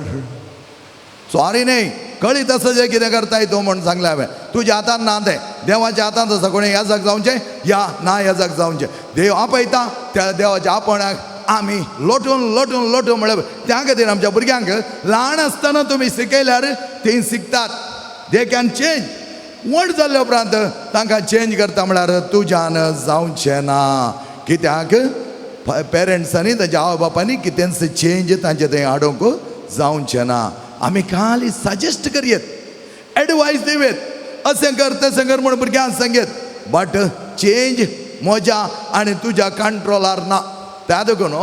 सॉरी न्ही, कळीत आसा जें कितें करताय तूं म्हूण सांगलें हांवें. तुज्या हातान ना तें, देवाच्या हातांत आसा. कोणें याजक जावचें या ना याजक जावचें, देव आपयता. त्या देवाच्या आपणाक आमी लोटून लोटून लोटून म्हळ्यार त्या खातीर आमच्या भुरग्यांक ल्हान आसतना तुमी शिकयल्यार तीं शिकतात. They can change. व्हड जाल्ल्या उपरांत तांकां चेंज करता म्हळ्यार तुज्यान जावचें ना. कित्याक पेरंट्सांनी तांच्या आवय बापांनी कितेंच चेंज तांचे थंय हाडूंक जावचें ना. आमी खाली सजेस्ट करयेत, एडवायस दिवयेत, अशें कर तशें कर म्हूण भुरग्यांक सांगयेत, बट चेंज म्हज्या आनी तुज्या कंट्रोलार ना. त्या देखून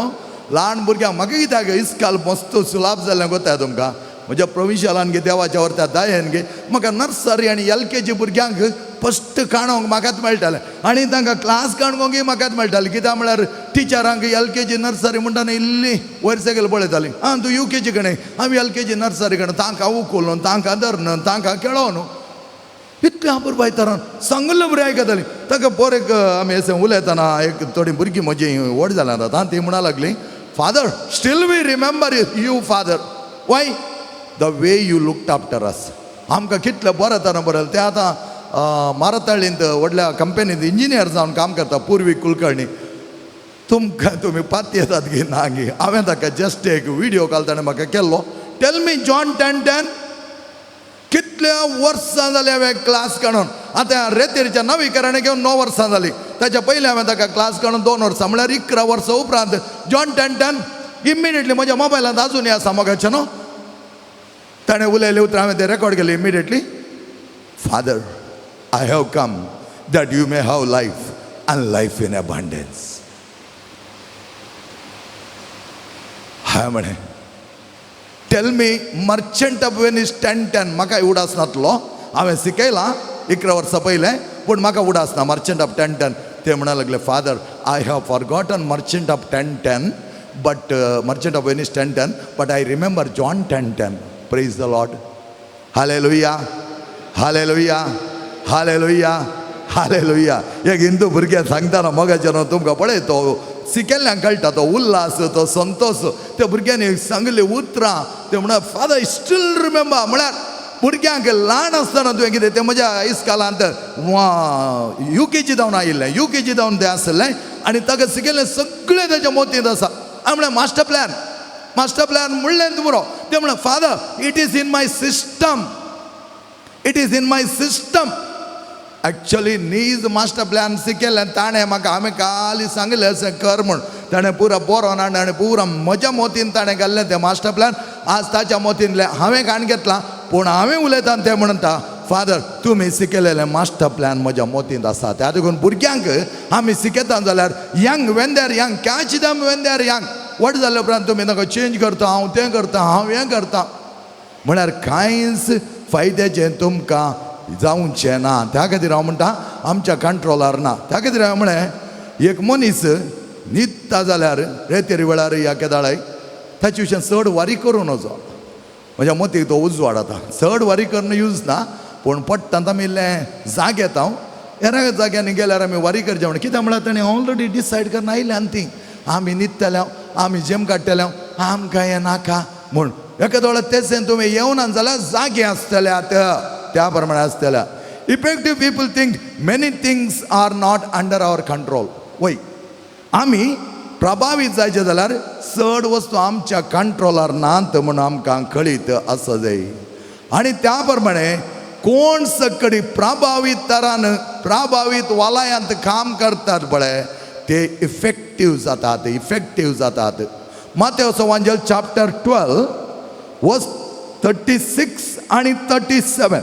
ल्हान भुरग्यांक म्हाका कित्याक इस्काल मस्त सुलाभ जाल्लें कोत्ता तुमकां. म्हज्या प्रोविंशियालान गे देवाच्या वरत्या दयेन गे म्हाका नर्सरी आनी LKG भुरग्यांक फस्ट काणोंक म्हाकाच मेळटालें आनी तांकां क्लास काणकोंकय म्हाकाच मेळटालें. कित्याक म्हळ्यार टिचरांक LKG nursery म्हणटा इल्ली वयर सकयल पळयताली. आं तूं UKG कडेन, हांव LKG nursery कडेन. तांकां उखलून तांकां धरून तांकां खेळोवन इतलें अपुरबाय तरान सांगल्लें बरें आयकतालीं. ताका पोर एक आमी अशें उलयतना एक थोडीं भुरगीं म्हजीं व्हड जाल्यां आतां, तीं म्हणा लागलीं, father still we remember you father, why the way you looked after us. आमकां कितलें बरें तरान बरयलें. ते आतां मारतळींत व्हडल्या कंपनींत इंजिनियर जावन काम करता, पुर्वी कुलकर्णी. तुमकां तुमी पात येतात की ना गी? हांवें ताका जस्ट एक विडियो कॉल ताणें म्हाका केल्लो. Tell me John 10:10. कितल्या वर्सां जालीं हांवें क्लास काडून. आतां रेतेरीच्या नवीकरण घेवन 9 वर्सां जालीं. ताच्या पयलीं हांवें ताका क्लास काडून 2 वर्सां, म्हळ्यार 11 वर्सां उपरांत जॉन 10:10 इमिडिएटली म्हज्या मोबायलांत आजुनूय आसा मोगाचें न्हू. ताणें उलयलें उतरां हांवें तें रेकॉर्ड केलें immediately. Father, I have come that you may have life and life in abundance. हांवें म्हळें, tell me Merchant of Venice 10:10. म्हाका उडास नातलो, हांवें शिकयलां 11 वर्सां पयलें, पूण म्हाका उडास ना मर्चंट ऑफ 10:10. ते म्हणा लागले, father I have forgotten Merchant of 10:10, but Merchant of Venice 10:10, but I remember John 10:10. Praise the Lord. Hallelujah, hallelujah, hallelujah, hallelujah. एक हिंदू भुरग्यां सांगतना मोगाचें न्हू तुमकां पळय तो शिकयल्ल्यांक कळटा तो उल्हास, तो संतोश. त्या भुरग्यांनी सांगली उतरां ते म्हणा, फादर स्टील रिमेंबर. म्हळ्यार भुरग्यांक ल्हान आसतना तुवें कितें तें म्हज्या इस्कालांत UKG जावन आयिल्लें, UKG जावन तें आसलें आनी ताका शिकयल्लें सगळें ताच्या मोतींत आसा. हांवें म्हणलें मास्टर प्लॅन, मास्टर प्लॅन म्हणलें पुरो. तें म्हणलें, father it is in my system, it is in my system. Actually नीज मास्टर प्लॅन शिकयलें ताणें म्हाका. हांवें खाली सांगलें अशें कर म्हूण, ताणें पुरा बरोवन हाडलें आनी पुरा म्हज्या मोतीन ताणें घाल्लें तें मास्टर प्लॅन. आज ताच्या मोतींतलें हांवें काण घेतलां, पूण हांवें उलयता तें म्हणटा, फादर तुमी शिकयलेलें मास्टर प्लॅन म्हज्या मोतींत आसा. त्या देखून भुरग्यांक आमी शिकयता जाल्यार young, when they are young, catch them when they are young. व्हड जाल्या उपरांत तुमी तांकां चेंज करता, हांव तें करता, हांव हें करता म्हळ्यार कांयच फायद्याचें तुमकां जावचें ना. त्या खातीर हांव म्हणटा आमच्या कंट्रोलार ना. त्या खातीर हांवें म्हळें, एक मनीस न्हिदता जाल्यार रेतेरी वेळार ह्या केदाळाय ताचे विशीं चड वारी करूं नजो. म्हज्या मतीक तो उजवाड आतां चड वारी करून यूज ना, पूण पडटा आमी इल्लें जाग येता. हांव हेर जाग्यांनी गेल्यार आमी वारी करचें म्हणून कित्याक म्हळ्यार ताणें ऑलरेडी डिसायड करून आयलें आनी ती आमी न्हिदतले, आमी जेम काडटले, आमकां हें नाका म्हूण. एका दोळ्यात तें तुमी येवना जाल्यार जागे आसतले आतां त्या प्रमाणे आसतल्या. Effective people think many things are not under our control. वय आमी प्रभावीत जायचे जाल्यार चड वस्तू आमच्या कंट्रोलार नात म्हूण आमकां कळीत आसा जाय. आनी त्या प्रमाणे कोण सकडी प्रभावीत तरान प्रभावीत वलयांत काम करतात पळय ते इफेक्टीव जातात, इफेक्टीव जातात. मातेवचो वांजेल चॅप्टर 12 वर्स 36 आनी 37.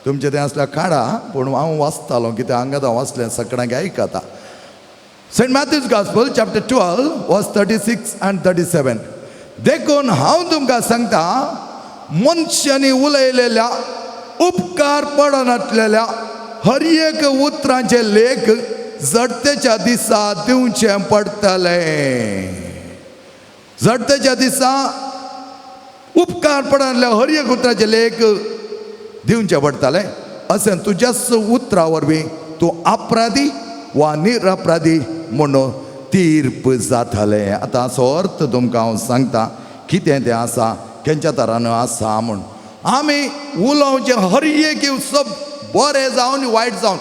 तुमचें तें आसल्यार काडा, पूण हांव वाचतालो कित्याक हांगा हांव वाचलें सगळ्यांक आयकता. Saint Matthew's Gospel chapter 12 verse 36 and 37. देखून हांव तुमकां सांगता, मनशांनी उलयलेल्या उपकार पडनातलेल्या हर एक उतरांचे लेख जडतेच्या दिसा दिवचें पडटलें. जडतेच्या दिसा उपकार पडनातल्या हर एक उतराचे लेख दिवचें पडटलें. अशें तुज्याच उतरा वरवीं तूं अपराधी वा निरअपराधी म्हणून तीर्प जातालें. आतां हाचो अर्थ तुमकां हांव सांगता कितें तें आसा, खंयच्या तरान आसा म्हूण. आमी उलोवचें हर एक शब्द बरें जावन वायट जावन,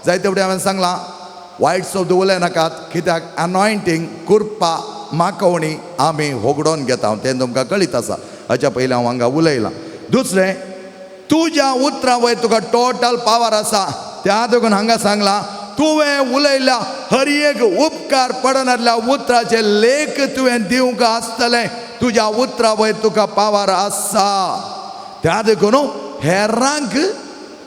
जायते फावटी हांवें सांगलां वायट शब्द उलय नाकात, कित्याक अनॉयंटींग कृपा माकोवणी आमी होगडोवन घेता, तें तुमकां कळीत आसा. हाच्या पयलीं हांव हांगा उलयलां. दुसरें, तुज्या उतरां वयर तुका टोटल पावर आसा, त्या देखून हांगा सांगलां तुवें उलयल्या हर एक उपकार पडनासल्या उतराचे लेख तुवें दिवंक आसतलें, तुज्या उतरां वयर तुका पावर आसा. त्या देखून हेरांक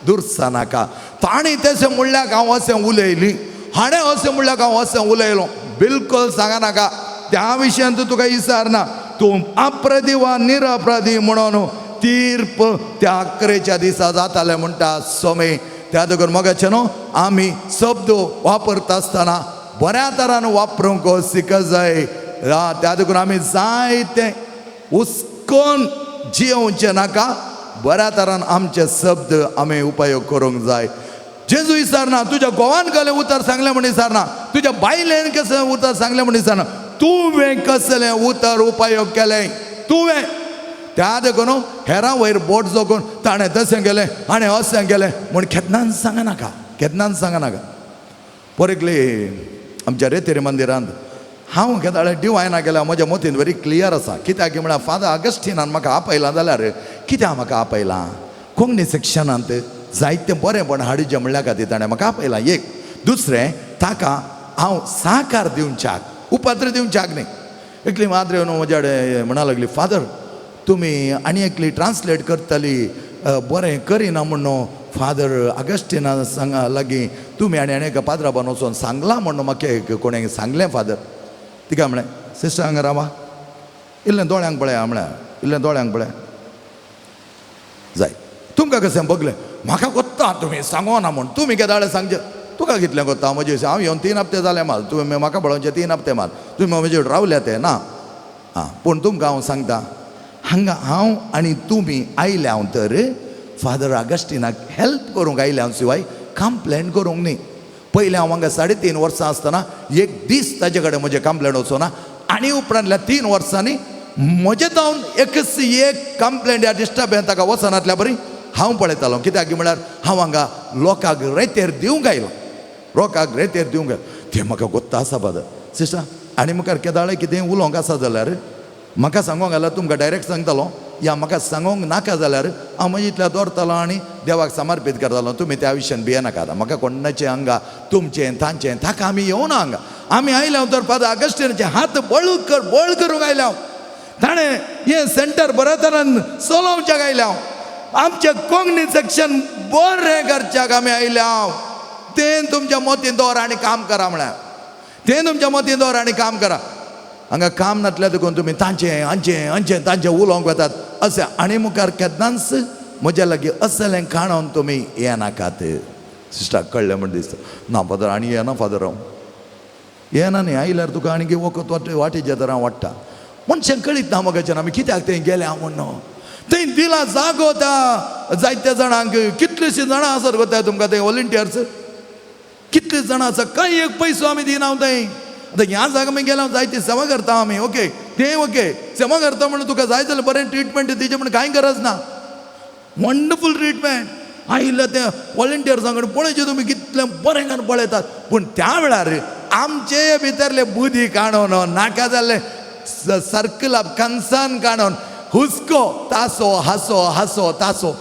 दुरसा नाका. तांणी तशें म्हणल्यार हांव अशें उलयली, हाणें अशें म्हणल्यार हांव अशें उलयलो, बिलकुल सांगा नाका. त्या विशयांत तुका विचारना, तूं अपराधी वा निरअपराधी म्हणून तीर्प त्या अकरेच्या दिसा जाताले म्हणटा सोमे. त्या देखून मोगाचे न्हू आमी शब्द वापरता आसतना बऱ्या तरान वापरूंक शिक जाय. त्या देखून आमी जायते हुस्कोन जियोवचें नाका, बऱ्या तरान आमचे शब्द आमी उपयोग करूंक जाय. जेजू विचारना तुज्या घोवान कसलें उतर सांगलें म्हण विचारना, तुज्या बायलेन कसलें उतर सांगलें म्हण विचारना, तुवें कसलें उतर उपयोग केलें तुवें. त्या देखून हेरां वयर बोट जोगून ताणें तशें केलें हाणें अशें केलें म्हूण केन्नाच सांगनाका, केन्नाच सांगनाका. परेकली आमच्या रेतेरी मंदिरांत हांव केदाळे डिवायना गेल्यार म्हज्या मतीन व्हेरी क्लियर आसा, कित्याक म्हळ्यार फादर ऑगस्टिनान म्हाका आपयलां जाल्यार कित्याक म्हाका आपयलां, कोंकणी सेक्शनांत जायतें बरेंपण हाडचें म्हणल्या खातीर ताणें म्हाका आपयलां. एक दुसरें ताका हांव साकार दिवच्याक, उपद्र दिवच्याक न्ही. एकली माद्र येवन म्हज्या कडेन म्हणा लागली, फादर तुमी आनी एकली ट्रान्सलेट करतली बरें करिना म्हूण फादर ऑगस्टिना सांगा लागीं तुमी आनी आनी एका पाद्राबान वचोन सांगलां म्हूण म्हाका एक कोणें सांगलें फादर. तिका म्हळें, सिस्टर हांगा रावा, इल्लें दोळ्यांक पळया म्हळ्यार, इल्लें दोळ्यांक पळया जाय तुमकां कशें बगलें, म्हाका कोत्ता तुमी सांगोना म्हूण, तुमी केदाळे सांगचें, तुका कितलें कोत्ता म्हजे, हांव येवन 3 हप्ते जाले माल, तुमी म्हाका पळोवचें 3 हप्ते माल, तुमी म्हजे रावल्या ते ना. आं पूण तुमकां हांव सांगता, हांगा हांव आनी तुमी आयल्या हांव तर फादर ऑगस्टिनाक हेल्प करूंक आयल्या हांव, शिवाय कंप्लेन करूंक न्ही. पयलें हांव हांगा 3.5 वर्सां आसतना एक दीस ताजे कडेन म्हजें कंप्लेन वचोना, आनी उपरांतल्या 3 वर्सांनी म्हजें जावन एकच एक कंप्लेंट ह्या डिस्टर्बेंस ताका वचनातल्या बरी हांव पळयतालो. कित्याक म्हळ्यार हांव हांगा लोकांक रेतेर दिवंक आयलो, लोकांक रेतेर दिवंक आयलो, तें म्हाका गोत्ता आसा फादर सिस्टर. आनी मुखार केदाळे कितें उलोवंक आसा जाल्यार म्हाका सांगोंक जाल्यार तुमकां डायरेक्ट सांगतालो, या म्हाका सांगोंक नाका जाल्यार हांव म्हजे इतल्या दवरतालो आनी देवाक समर्पीत करतालो. तुमी त्या विशयान भियेनाका, आतां म्हाका कोणाचें हांगा तुमचें तांचें ताका आमी येवना हांगा. आमी आयल्या तर फादर ऑगस्टिनाचे हात बळ करूंक आयल्या, ताणें हें सेंटर बऱ्या तरान चलोवच्याक आयल्या, आमचें कोंकणी सेक्शन बरें करच्याक आमी आयल्या. तें तुमच्या मतीन दवर आनी काम करा म्हळ्यार, तें तुमच्या मतीन दवर आनी काम करा. हांगा काम नासल्या देखून तुमी तांचें हांचें हांचें तांचें उलोवंक वतात अशें आनी मुखार केन्नाच म्हज्या लागीं असलें काणून तुमी येनाकात. सिस्टराक कळ्ळें म्हण दिसता ना फादर आनी येना फादर, हांव येना न्ही, आयल्यार तुका आनी वखद वाटेच्या तर हांव वाडटा. मनशांक कळीत ना मगाच्यान आमी कित्याक थंय गेल्या म्हण. थंय दिला जागो त्या जायत्या जाणांक, कितलींशीं जाणां आसात गो त्या तुमकां थंय वॉलंटियर्स कितली जाणां आसा, कांय एक पयसो आमी दिना थंय. आतां ह्या जागा आमी गेल्या जायती सेवा करता आमी, ओके तें ओके सेवा करता म्हणून तुका जाय जाल्यार बरें ट्रिटमेंट दिवचें म्हण कांय गरज ना, वंडरफूल ट्रिटमेंट. आयिल्ल्या त्या वॉलंटियर्सां कडेन पळयचें तुमी कितलें बरें करून पळयतात. पूण त्या वेळार आमचे भितरले बुद्धी काडून नाका जाल्लें सर्कल ऑफ कन्सर्न काडून हुस्को तासो हासो हासो तासो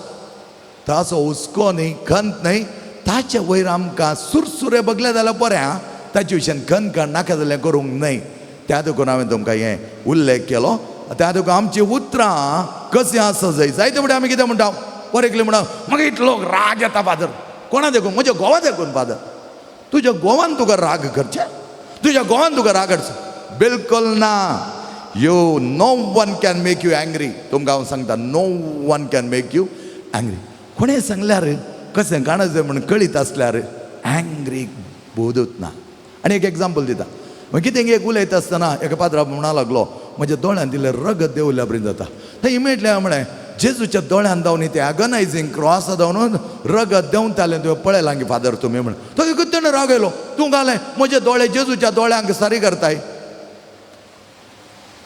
तासो हुस्को न्ही खंत न्ही, ताचे वयर आमकां सुरसुरे बगले जाल्यार बरें आं, ताचे विशयान खंत काड नाका जाल्यार करूंक न्हय. त्या देखून हांवें तुमकां हें उल्लेख केलो. त्या देखून आमचीं उतरां कशीं आसा जाय जायते फुडें आमी कितें म्हणटा, बरें एकलें म्हणटा म्हाका इतलो राग येता फादर, कोणा देखून, म्हज्या घोवा देखून फादर. तुज्या घोवान तुका राग करचें, तुज्या घोवान तुका राग हाडचो, बिलकुल ना. You no one can make you angry. तुमकां हांव सांगता, no one can make you angry. कोणें सांगल्यार कशें काणाचें म्हण कळीत आसल्यार अँग्री बोदूत ना. आनी एक एग्जाम्पल दिता, मागीर कितें एक उलयता आसतना एका पाद्रा म्हणा लागलो, म्हज्या दोळ्यान दिलें रगत देंवल्या बरें जाता. थंय इमिडिएटली हांवें म्हळें, जेजूच्या दोळ्यान धांवन ते एगनायझींग क्रॉस धांवन रगत देंवतालें तुवें पळयलां की फादर तुमी म्हण. तो कितें राग येयलो, तूं घालें म्हजे दोळे जेजूच्या दोळ्यांक सारी करताय.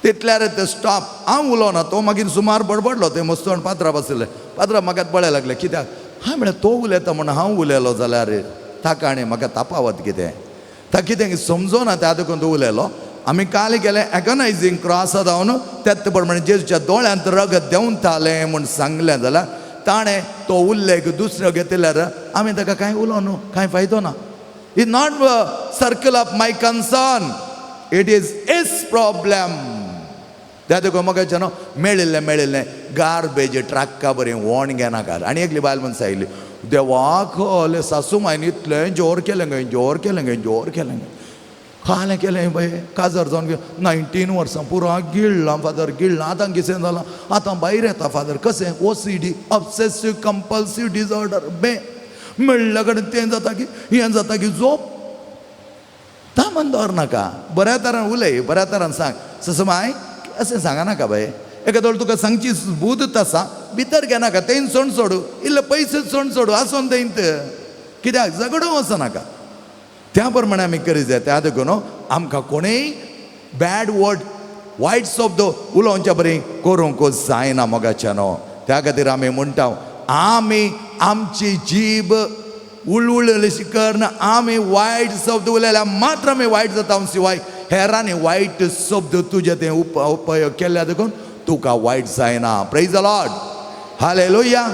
तितल्यार ते स्टॉप. हांव उलोवना, तो मागीर सुमार बडबडलो. ते मस्तण पात्राप आशिल्ले, पात्राप म्हाका पळय लागले कित्याक. हांवें म्हळें तो उलयता म्हण हांव उलयलो जाल्यार ताका आनी म्हाका तापावत कितें, ताका कितें समजोना त्या देखून तो उलयलो. आमी काल गेले एगनायझींग क्रॉस जावन त्याच प्रमाणे जेजूच्या दोळ्यांत रगत देंवतालें म्हूण सांगलें जाल्यार ताणें तो उल्लेख दुसरो घेतल्यार आमी ताका कांय उलोवं न्हू, कांय फायदो ना. Is not circle of my concern, it is his problem. त्या देखून म्हाका न्हू मेळिल्लें मेळिल्लें गार्बेज ट्रक्का बरी वोण घेनाका. आनी एकली बायल मनशां आयली, देवाक सासू मायन इतलें जोर केलें गे, जोर केलें गे, जोर केलें गे, खालें केलें बाये काजार जावन 19 वर्सां पुरो गिळ्ळां फादर गिळ्ळां. आतां कितें जालां, आतां भायर येता फादर. कशें OCD, obsessive compulsive disorder, बे मेळ्ळ्या कडेन तें जाता की हें जाता की झोप. तामन दवर नाका, बऱ्या तरान उलय, बऱ्या तरान सांग. ससमाय अशें सांगा नाका बाये, एका दोळ तुका सांगची बूद आसा भितर घेनाका, तें सोण सोडू, इल्ले पयशे सोण सोडू, आसोन तेंत कित्याक झगडूं वचनाका. त्या प्रमाणे आमी करी जाय. त्या देखून आमकां कोणूय बॅड वर्ड वायट शब्द उलोवच्या बरी करूंक जायना मोगाच्यानो. त्या खातीर आमी म्हणटा आमी आमची जीब उळउळशी करून आमी वायट शब्द उलयल्यार मात्र आमी वायट जाता शिवाय हेरांनी वायट शब्द तुजे ते उपयोग केल्या देखून तुका वायट जायना. Praise the Lord, hallelujah,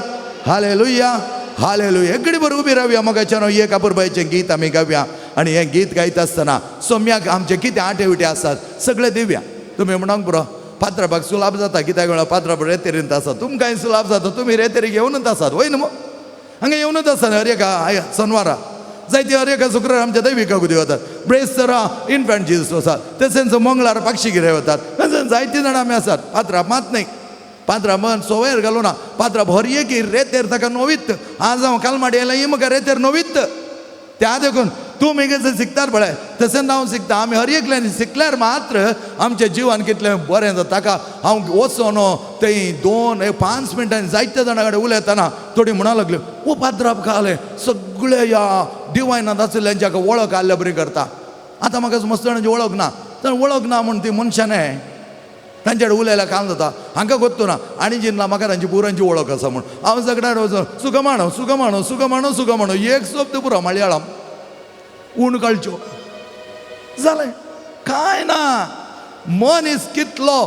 hallelujah, hallelujah. एकडे बरोबर उबी रावया मोगाच्यानो. एक अपुरबायचें गीत आमी गावया आनी हें गीत गायता आसतना सोम्याक आमचे कितें आटे विटे आसात सगळे दिवया. तुमी म्हणोंक पुरो पात्राबाक सुलाभ जाता, कित्याक म्हळ्यार पात्राब रेतेरींत आसा, तुमकांय सुलाभ जाता, तुमी रेतेरी घेवनूच आसात वय न्हू, हांगा येवनूच आसा हर एका सनवारा जायते हर एका शुक्रार आमच्या दैविका गुदी वतात, ब्रेस्तरा इन्फंट जिजस वतात, तशेंच मंगळार पाक्षिगिरे वतात, तशेंच जायतीं जाणां आमी आसात. पात्राब मात न्हय, पात्राब मन सोवयर घालूं ना, पात्राब हर एक रेतेर ताका नवीत. आज हांव कालमाडी आयला ही म्हाका रेतेर नवीत. त्या देखून तुमी कशें शिकतात पळय तशेंच हांव शिकता. आमी हर एकल्यान शिकल्यार मात्र आमच्या जिवन कितलें बरें जाता. ताका हांव वचोन थंय 2 5 मिनटांनी जायत्या जाणां कडेन उलयतना थोडी म्हणा लागली, ओ पात्राब खालें सगळे ह्या डिवायनांत आशिल्ल्यांच्या वळख आसल्या बरी करता. आतां म्हाका मस्त जाणांची वळख ना, तर वळख ना म्हूण ती मनशां तांच्या कडेन उलयल्यार काम जाता. हांकां गोत्तू ना आनी जिन्ना म्हाका तांची पुरांची वळख आसा म्हूण हांव सगळ्यान वचून सुगमाणो सुगमाणो सुगमाणो सुगमाणो एक शब्द पुरो मलयाळम ऊण काळच्यो जालें. कांय ना, मनीस कितलो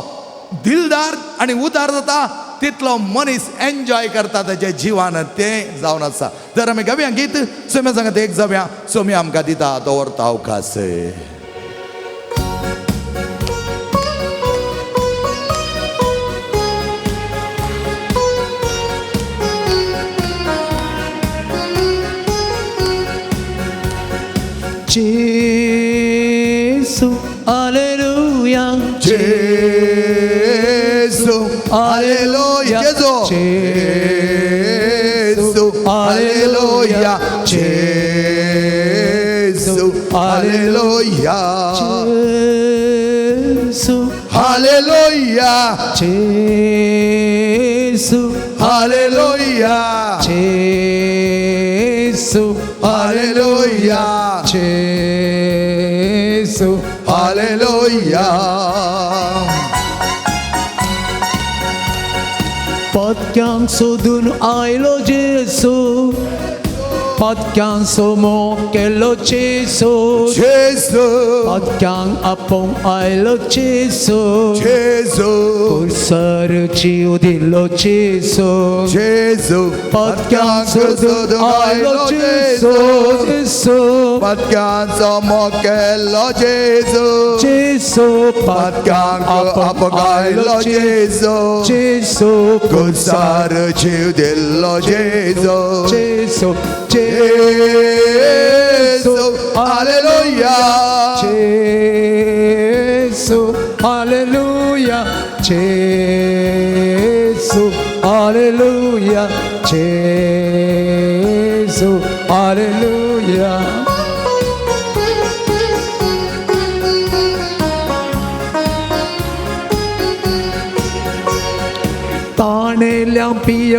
दिलदार आनी उदार जाता तितलो मनीस एन्जॉय करता ताच्या जिवान, तें जावन आसा. तर आमी गावया गीत, सोम्या सांगता एक जावया, सोम्या आमकां दिता दवरता अवकाश. Gesù, alleluia, Gesù, alleluia, Gesù, Gesù, alleluia, Gesù, alleluia, Gesù, alleluia, Gesù, alleluia, Gesù, alleluia, Gesù, alleluia. पत्क्यांक सोदून आयलो जेसू, पत्क्यांचो मोग केलो जेसू, जेसू, पत्क्यांक आपोवंक आयलो जेसू, जेसू, कुर्सर जीव दिलो जेसू, जेसू, पत्क्यांक सोदून आयलो जेसू, जेसू, पत्क्यांचो मोग केलो जेसू, जेसू, पत्क्यांक आपोवंक आयलो जेसू, जेसू, कुर्सार जीव दिलो जेसू, जेसू, Gesù, alleluia, Gesù, alleluia, Gesù, alleluia, Gesù, alleluia. ताणेल्या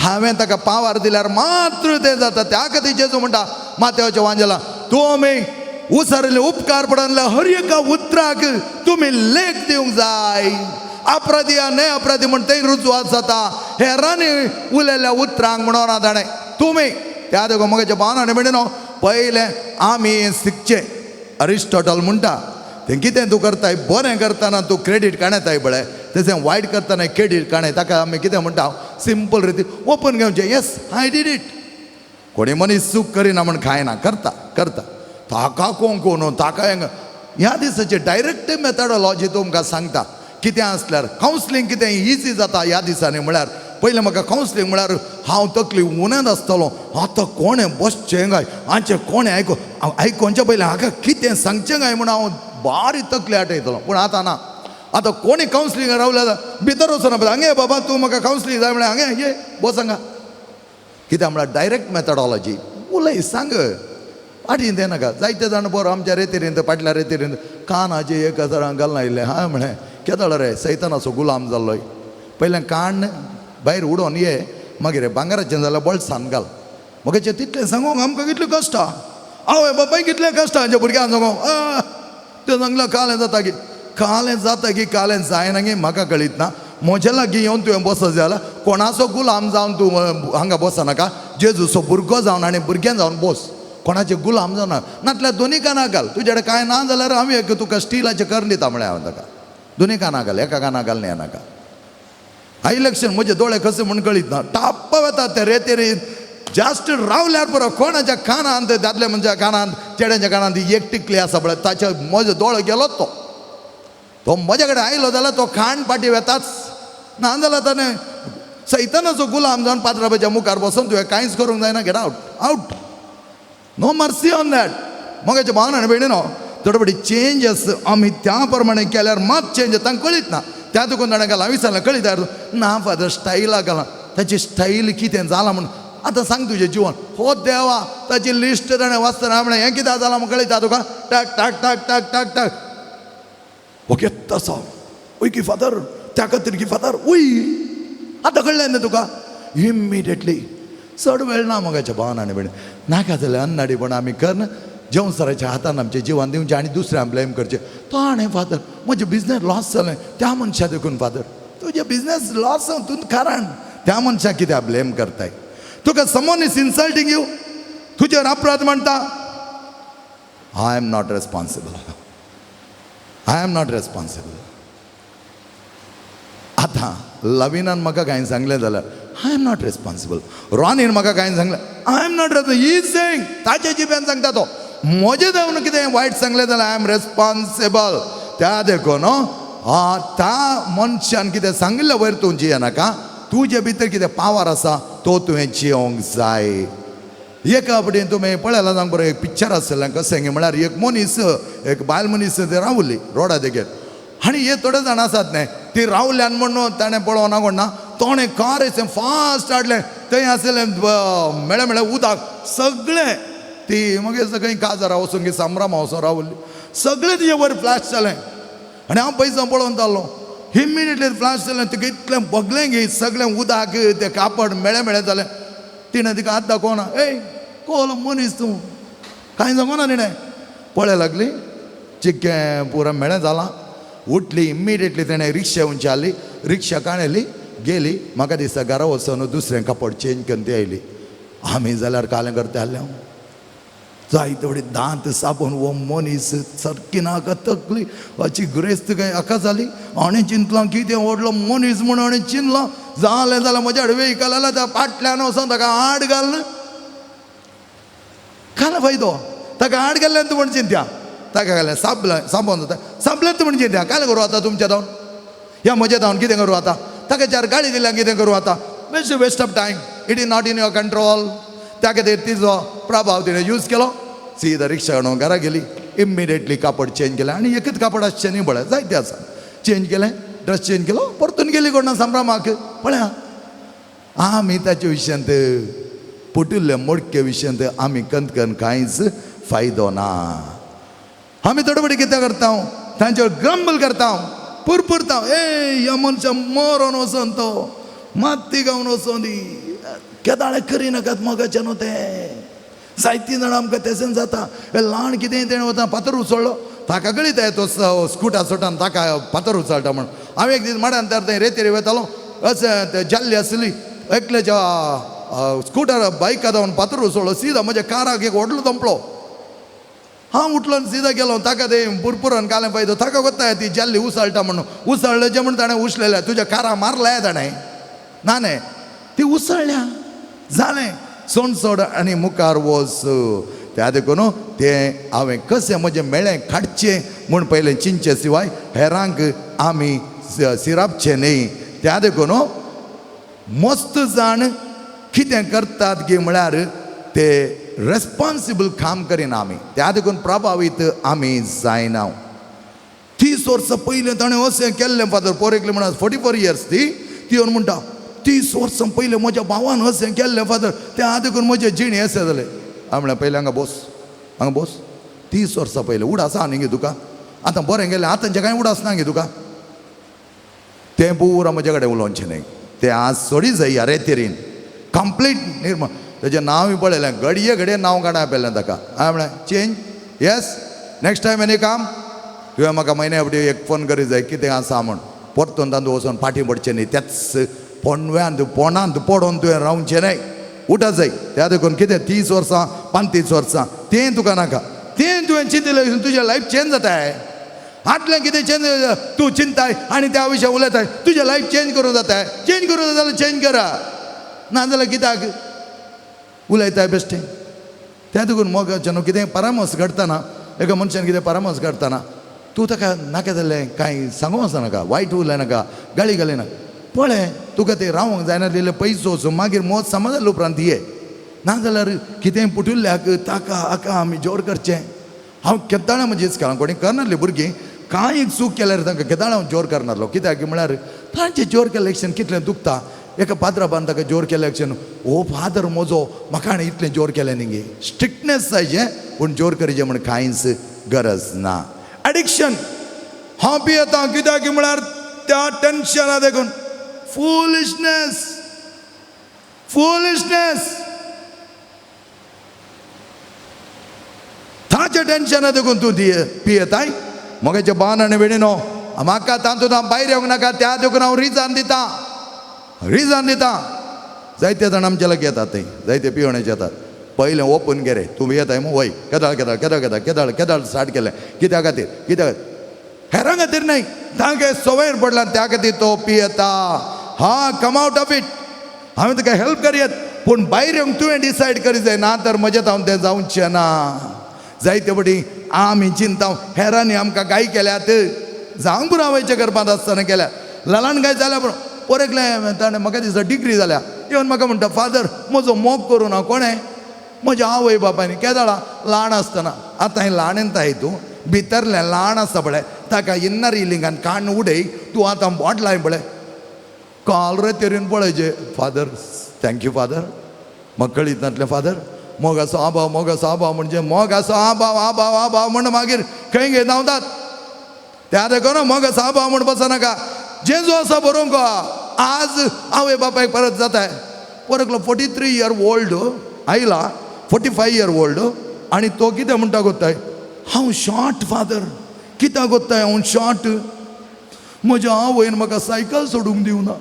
हांवें ताका पावर दिल्यार मात्र तें जाता. त्या खातीर जेजू म्हणटा मातेवाच्या वांजेला, तुमी उसारिल्ले उपकार पडले हर एका उतराक तुमी लेख दिवंक जाय. अपराधी न्हय अपराधी म्हण थंय रुजवात जाता हेरांनी उलयल्ल्या उतरांक म्हणून ना ताणें तुमी त्या देखून म्हज्या भावान आनी भयणीनो, पयलें आमी शिकचें. अरिस्टॉटल म्हणटा तें कितें तूं करताय बरें करतना तूं क्रेडीट काडताय पळय, तशें वायट करतना क्रेडीट काडय. ताका आमी कितें म्हणटा, सिंपल रिती ओपन घेवचें, yes I did it. कोणी मनीस चूक करिना म्हण खायना, करता करता ताका कोण कोण ताका ह्या दिसाचे डायरेक्ट मेथडॉलॉजी तुमकां सांगता. कितें आसल्यार कावन्सिलींग कितें इजी जाता ह्या दिसांनी म्हळ्यार, पयलें म्हाका कावन्सिलींग म्हळ्यार हांव तकली उण्यांत आसतलो, आतां कोणें बसचें काय, हांचें कोणें आयको आयकोनचें पयलें हाका कितें सांगचें काय म्हूण हांव बारी तकली आटयतलो. पूण आतां ना, आतां कोणी कावन्सिलींग रावल्यार भितर वचना, हांगे बाबा तूं म्हाका कावन्सिलींग जाय म्हळ्यार हांगे ये बस हांगा. कित्याक म्हळ्यार डायरेक्ट मेथडॉलॉजी उलय सांग फाटीं तें नाका. जायते जाण बरो आमच्या रेतीरींत फाटल्या रेतीरींत कानाचे 1000 घालना आयिल्लें. हांवें म्हळें केदळ रे सैतानाचो गुलाम जाल्लोय, पयलें कान भायर उडोवन ये, मागीर भांगराचें जाल्यार बोल्सान घाल. मगेचें तितलें सांगूंक आमकां कितलें कश्ट, आवय बापाय कितलें कश्ट हांच्या भुरग्यांक सांगूंक. तें सांगलां कालें जाता की कालें जाता की कालें जायना की म्हाका कळीत ना. म्हज्या लागीं येवन तुवें बसत जाल्यार कोणाचो गुलाम जावन तूं हांगा बसनाका, जेजूचो भुरगो जावन आनी भुरगें जावन बस, कोणाचे गुलाम जावना. नातल्यार दोनी कानाक घाल, तुजे कडेन कांय ना जाल्यार हांव एक तुका स्टिलाचें करून दिता म्हळें हांवें ताका. दोनी कानाक घाल, एका कानाक घाल न्ही नाका. हाय इलेक्शन म्हजे दोळे कशे म्हूण कळीत ना, टाप्प वता ते रेतेरी जास्ट रावल्यार पुरो. कोणाच्या कानांत, दादल्या मनशा कानांत, चेड्यांच्या कानांत एक टिकली आसा पळय, ताच्या म्हजो दोळो गेलोच. तो तो म्हज्या कडेन आयलो जाल्यार तो खाण पाटी वेताच ना जाल्यार ताणें सैतानाचो गुलाम जावन पात्राबाच्या मुखार बसून तुवें कांयच करूंक जायना. Get out, out, no mercy on that. मगाच्या भावना आनी भयणीनो, थोडे फावटी चेंजस आमी त्या प्रमाणे केल्यार मात चेंज तांकां कळीत ना. त्या देखून ताणें घालां विचारलें कळीत ना फादर स्टायलाक घालां, ताची स्टायल कितें जालां म्हूण आतां सांग तुजें जिवन. हो देवा, ताची लिस्ट ताणें वाचतना म्हणलें हें कितें जालां म्हूण कळयता तुका, टाक टाक टाक टाक टाक टाक. ओके तसो वय की फादर, त्या खातीर की फादर वय आतां कळ्ळें न्ही तुका इमिडिएटली. चड वेळ ना मगाच्या भावान आनी भयणी, नाका जाल्यार अन्नाडीपणां आमी करन जेवसराच्या हातान आमचें जिवन दिवचें आनी दुसऱ्यांक ब्लेम करचें. तो आणे फादर म्हजें बिजनेस लॉस जालें त्या मनशा देखून. फादर तुजें बिजनेस लॉस जावं तूं कारण त्या मनशाक कित्याक ब्लेम करताय? तुका समोन is insulting you, तुजेर अपराध म्हणटा. I am not responsible, I am not responsible. आतां लवीनान म्हाका कांय सांगलें जाल्यार I am not responsible. Ronin म्हाका कांय सांगलें I am not responsible. He is saying, ताच्या जिब्यान सांगता तो, म्हजें जावन कितें वायट सांगलें जाल्यार I am responsible. त्या देखून त्या मनशान कितें सांगिल्लें वयर तूं जियेनाका, तुजे भितर कितें पावर आसा तो तुवें जियोंक जाय. एका फावटी तुमी पळयलां जावंक बरो एक पिक्चर आसलें, कशें म्हळ्यार एक मनीस, एक बायल मनीस ते रावली रोडा देगेर आनी हे थोडे जाण आसात न्ही, ती रावल्यान म्हणून ताणें पळोवना कोण ना, तोणें कार अशें फास्ट हाडलें, थंय आसलें मेळ्ळें मेळ्ळें उदक सगळें, ती मागीर सगळीं काजारा वचून की संभ्रमा वचून रावली, सगळें तिजे वयर फ्लॅश जालें. आनी हांव पयसो पळोवन जालो, इमिडिएटली फ्लॅश जालें, तिका इतलें बगलें गी सगळें उदक तें कापड मेळ्ळें मेळ्ळें जालें. तिणें तिका हात दाखोवना, ए कोल मनीस तूं कांय सांगना. तिणें पळय लागली चिक्कें पुरो मेळें जालां, उठली इमिडिएटली तेणें रिक्षा उंचारली, रिक्षा काडली गेली. म्हाका दिसता घरा वचून दुसरें कापड चेंज करून ती आयली. आमी जाल्यार कालें करता आसलें, जायते फावटी दांत साबून हो मनीस सारकी नाका तकली हाची ग्रेस्त काय हाका जाली. हाणें चिंतलां कितें व्हडलो मनीस म्हूण हाणें चिंतलां, जालें जाल्यार म्हज्या वेहिकल आल्या त्या फाटल्यान वचोन ताका आड घाल, काल फायदो ताका आड घाल्ल्यान तूं म्हण चिंत्या, ताका घालें साबलें साबोन जाता साबलें तूं म्हण चिंत्या, काल करूं आतां तुमच्या धांवन ह्या म्हज्या धांवन कितें करूं आतां, ताका चार गाळी दिल्या कितें करूं आतां, waste waste of time, it is not in your control. त्या खातीर तिजो प्रभाव तिणें यूज केलो, सीधा रिक्षा हाडून घरा गेली, इमिडिएटली कापड चेंज केलें. आनी एकच कापड आसचें न्ही पळय, जायते आसा, चेंज केलें, ड्रेस चेंज केलो, परतून गेली कोण ना संभ्रमाक. पळया आमी ताच्या विशयांत फुटिल्ले मोडके विशयांत आमी कंतकन कांयच फायदो ना. आमी थोडे फावटी कितें करता, तांचेर ग्रंबल करता, पुरपुरता, ए ह्या मनशा मरोन वचोन तो माती गावन वचोन दी. केदाळे करी नाकात मोगाचें न्हू तें. जायतीं जाणां आमकां तेसेन जाता, हे ल्हान कितेंय तेणें वता फातर उसळ्ळो, ताका कळीत तो स्कुटा सोटान ताका फातर उचळटा म्हण. हांव एक दीस माडान तर थंय रेतीर वतालो, अशें ते जाल्ली आसली, एकल्याच्या स्कुटर बायका धांवन फातर उसळ्ळो, सिदा म्हज्या काराक एक व्हडलो धोंपलो. हांव उठलो आनी सिदा गेलो, ताका ते पुरपुरान घालें पळय, ताका कोत्ता ती जाल्ली उसळटा म्हणून, उसळ्ळें म्हण ताणें उसलेलें, तुज्या कारा मारल्या ताणें. ना न्ही, ती उसळ्ळ्या जालें, सोण सोड आनी मुखार वच. त्या देखून तें हांवें कशें म्हजें मेळें काडचें म्हूण पयलें चिंतचे शिवाय हेरांक आमी सिरापचें न्ही. त्या देखून मस्त जाण कितें करतात गी म्हळ्यार ते रेस्पॉन्सिबल काम करिना आमी, त्या देखून प्रभावीत आमी जायना. 30 वर्सां पयलें ताणें अशें केल्लें फादर, पोर एकलें म्हणा 44 इयर्स ती येवन म्हणटा 30 वर्सां पयलें म्हज्या भावान अशें केल्लें फादर, त्या देखून म्हजें जिणें अशें जालें. हांवें म्हणलें पयलें हांगा बोस, हांगा बोस, 30 वर्सां पयलें उडास आसा न्ही गे तुका, आतां बरें गेलें, आतांचें कांय उडास ना गे तुका. तें पुरा म्हजे कडेन उलोवचें न्ही, तें आज सोडी जाय रे तेरीन कंप्लीट निर्माण. तेजें नांवूय पळयलें, घडये घडये नांव काडा पेलें ताका. हांवें म्हणलें change, yes next time any काम तुवें म्हाका म्हयन्या फावटी एक फोन करी जाय कितें आसा म्हूण, परतून तांतूं वचून फाटीं पडचें न्ही, त्याच पोणव्यांत पोणांत पडोन तुवें रावचें न्हय, उठा जाय. त्या देखून कितें 30 वर्सां 35 वर्सां तें तुका नाका, तें तुवें चिंतलें तुजें लायफ चेंज जाताय. आटलें कितें चेंज तूं चिंताय आनी त्या विशय उलयताय, तुजें लायफ चेंज करूं जाताय. चेंज करूं जाता जाल्यार चेंज करा, ना जाल्यार कित्याक उलयताय बेश्टें. त्या देखून मोगाचें न्हू कितें परामर्श घडटना, एका मनशान कितें परामर्श घडटना तूं ताका नाका जाल्लें कांय सांगूंक वचनाका, वायट उलयनाका, गाळी घालिनाका, पळय तुका तें रावंक जायना जाल्यार पयसो वचूं, मागीर मोत समज जाल्या उपरांत ये, ना जाल्यार कितेंय पुटुल्ल्याक ताका हाका आमी जोर करचें. हांव केदाळा म्हजी इस्कोलान कोणी करनासली भुरगीं कांय एक चूक केल्यार तांकां केदाळा हांव जोर करनासलो. कित्याक म्हळ्यार तांचें जोर केल्लें एक्शन कितलें दुखता. एका पाद्राबान ताका जोर केलें एक्शन, ओ फादर म्हजो म्हाका हाणें इतलें जोर केलें न्ही गे. स्ट्रिक्टनेस जायचें पूण जोर करीचें म्हण कांयच गरज ना. एडिक्शन, हांव पियेता कित्याक म्हळ्यार त्या टेन्शना देखून. फुलिशनेस, फुलिशनेस, ताचें टेन्शना देखून तूं पियेताय. म्हगेचे बान आनी वेणीनो म्हाका तातूंत हांव भायर येवंक नाका, त्या देखून हांव रिजान दितां, रिजान दितां. जायते जाण आमचे लागीं येतात, थंय जायते पिवणेचे येतात. पयलें ओपन केरे, तूं येताय मू वय केदाळ केदाळ केदाळ केदाळ केदाळ केदाळ स्टार्ट केलें, कित्या खातीर, कित्या खातीर, हेरां खातीर न्हय, तांकां संवय पडला त्या खातीर तो पियेता. हा, कम आवट ऑफ it, हांवें तुका हेल्प करयत पूण भायर येवंक तुवें डिसायड करी जाय, ना तर म्हजें हांव तें जावचें ना. जायते फावटी आमी चिंता हेरांनी आमकां गाय केल्यात, जावंक पुरो आवयच्या गर्भांत आसतना केल्या, ल्हान गाय जाल्या पूण पोर एकलें ताणें म्हाका दिसता डिग्री जाल्या, येवन म्हाका म्हणटा फादर म्हजो मोग करूं ना. कोणें? म्हज्या आवय बापायनी. केदाळा ल्हान आसतना. आतां हें ल्हान येताय तूं भितरलें ल्हान आसा पळय, ताका इन्नर हिलिंगान कान उडय, तूं आतां बोट लाय पळय, काल रे तेरेन पळयचें फादर thank you father, म्हाका कळीत नासलें फादर, मोग आसो आभाव, मोग आसो आभाव म्हणजे मोग आसो आभाव आभाव आभाव म्हण मागीर खंय घे धांवतात. त्या देखून मोग आसो आभाव म्हण बसनाका, जेजू आसा बरोवंक आज आवय बापायक परत जाताय. पर एकलो 43 इयर ओल्ड आयला, 45 इयर ओल्ड, आनी तो कितें म्हणटा गोत्ताय, हांव शॉर्ट फादर, कित्याक गोत्ताय हांव शॉर्ट, म्हज्या आवयन म्हाका सायकल सोडूंक दिवना.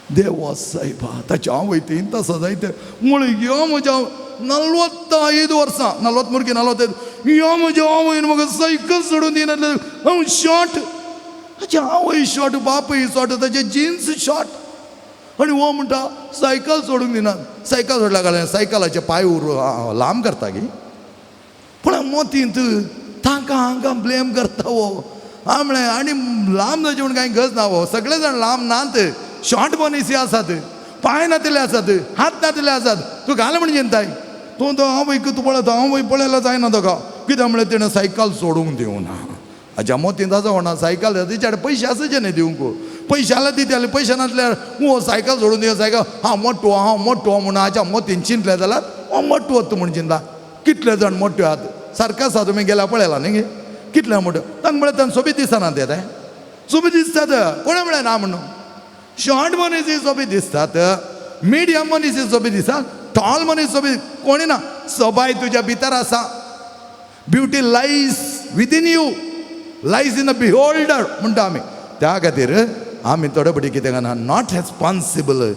देवा सायबा, ताच्या आवय तीन तासां जायते म्हळें यो म्हज्या 45 वर्सां, 40 मुरगी 45, यो म्हज्या आवयन म्हाका सायकल सोडून दिनासलें, हांव शॉर्ट. ताची आवय शॉर्ट, बापूय शॉर्ट, ताचे जिन्स शॉर्ट, आनी हो म्हणटा सायकल सोडूंक दिना. सायकल सोडल्या कारण सायकलाचे पांय लांब करता गी, पूण मोतींत तांकां हांकां ब्लेम करता हो. हांव म्हळें आनी लांब जावचें म्हूण कांय गरज ना हो, सगळे जाण लांब नात, शॉर्ट मनीस आसात, पांय नातिल्ले आसात, हात नातिल्ले आसात, तूं घाल म्हण चिंताय तूं तो हांव तूं पळयता, हांव पळयलो जायना तुका, कित्याक म्हळें तिणें सायकल सोडूंक दिवना. हाच्या मोतींत आसा कोणा सायकल, तिच्या कडेन पयशे आसचे न्ही दिवंक, पयशे जाल्यार दिताले, पयशे नासल्यार हो सायकल सोडून दिव, सायकल हांव मोटो हांव मोटो म्हूण हाच्या मोतीन चिंतलें जाल्यार हो मोटो वता म्हूण चिंता. कितले जाण मोट्यो आहात सारको आसा, तुमी गेल्या पळयला न्ही कितले मोट्यो, तांकां म्हळ्यार तांकां सोबीत दिसना ते, सोबीत दिसतात, कोणें म्हळें ना म्हणून, शॉर्ट मनीस सोबीत दिसतात. मिडियम मनीस सोबी दिसा, टॉल मनीस सोबी कोणी ना. सोबाय तुज्या भितर आसा. Beauty lies within you, lies in a beholder म्हणटा आमी. त्या खातीर आमी थोडे फावटी कितें करना, not responsible.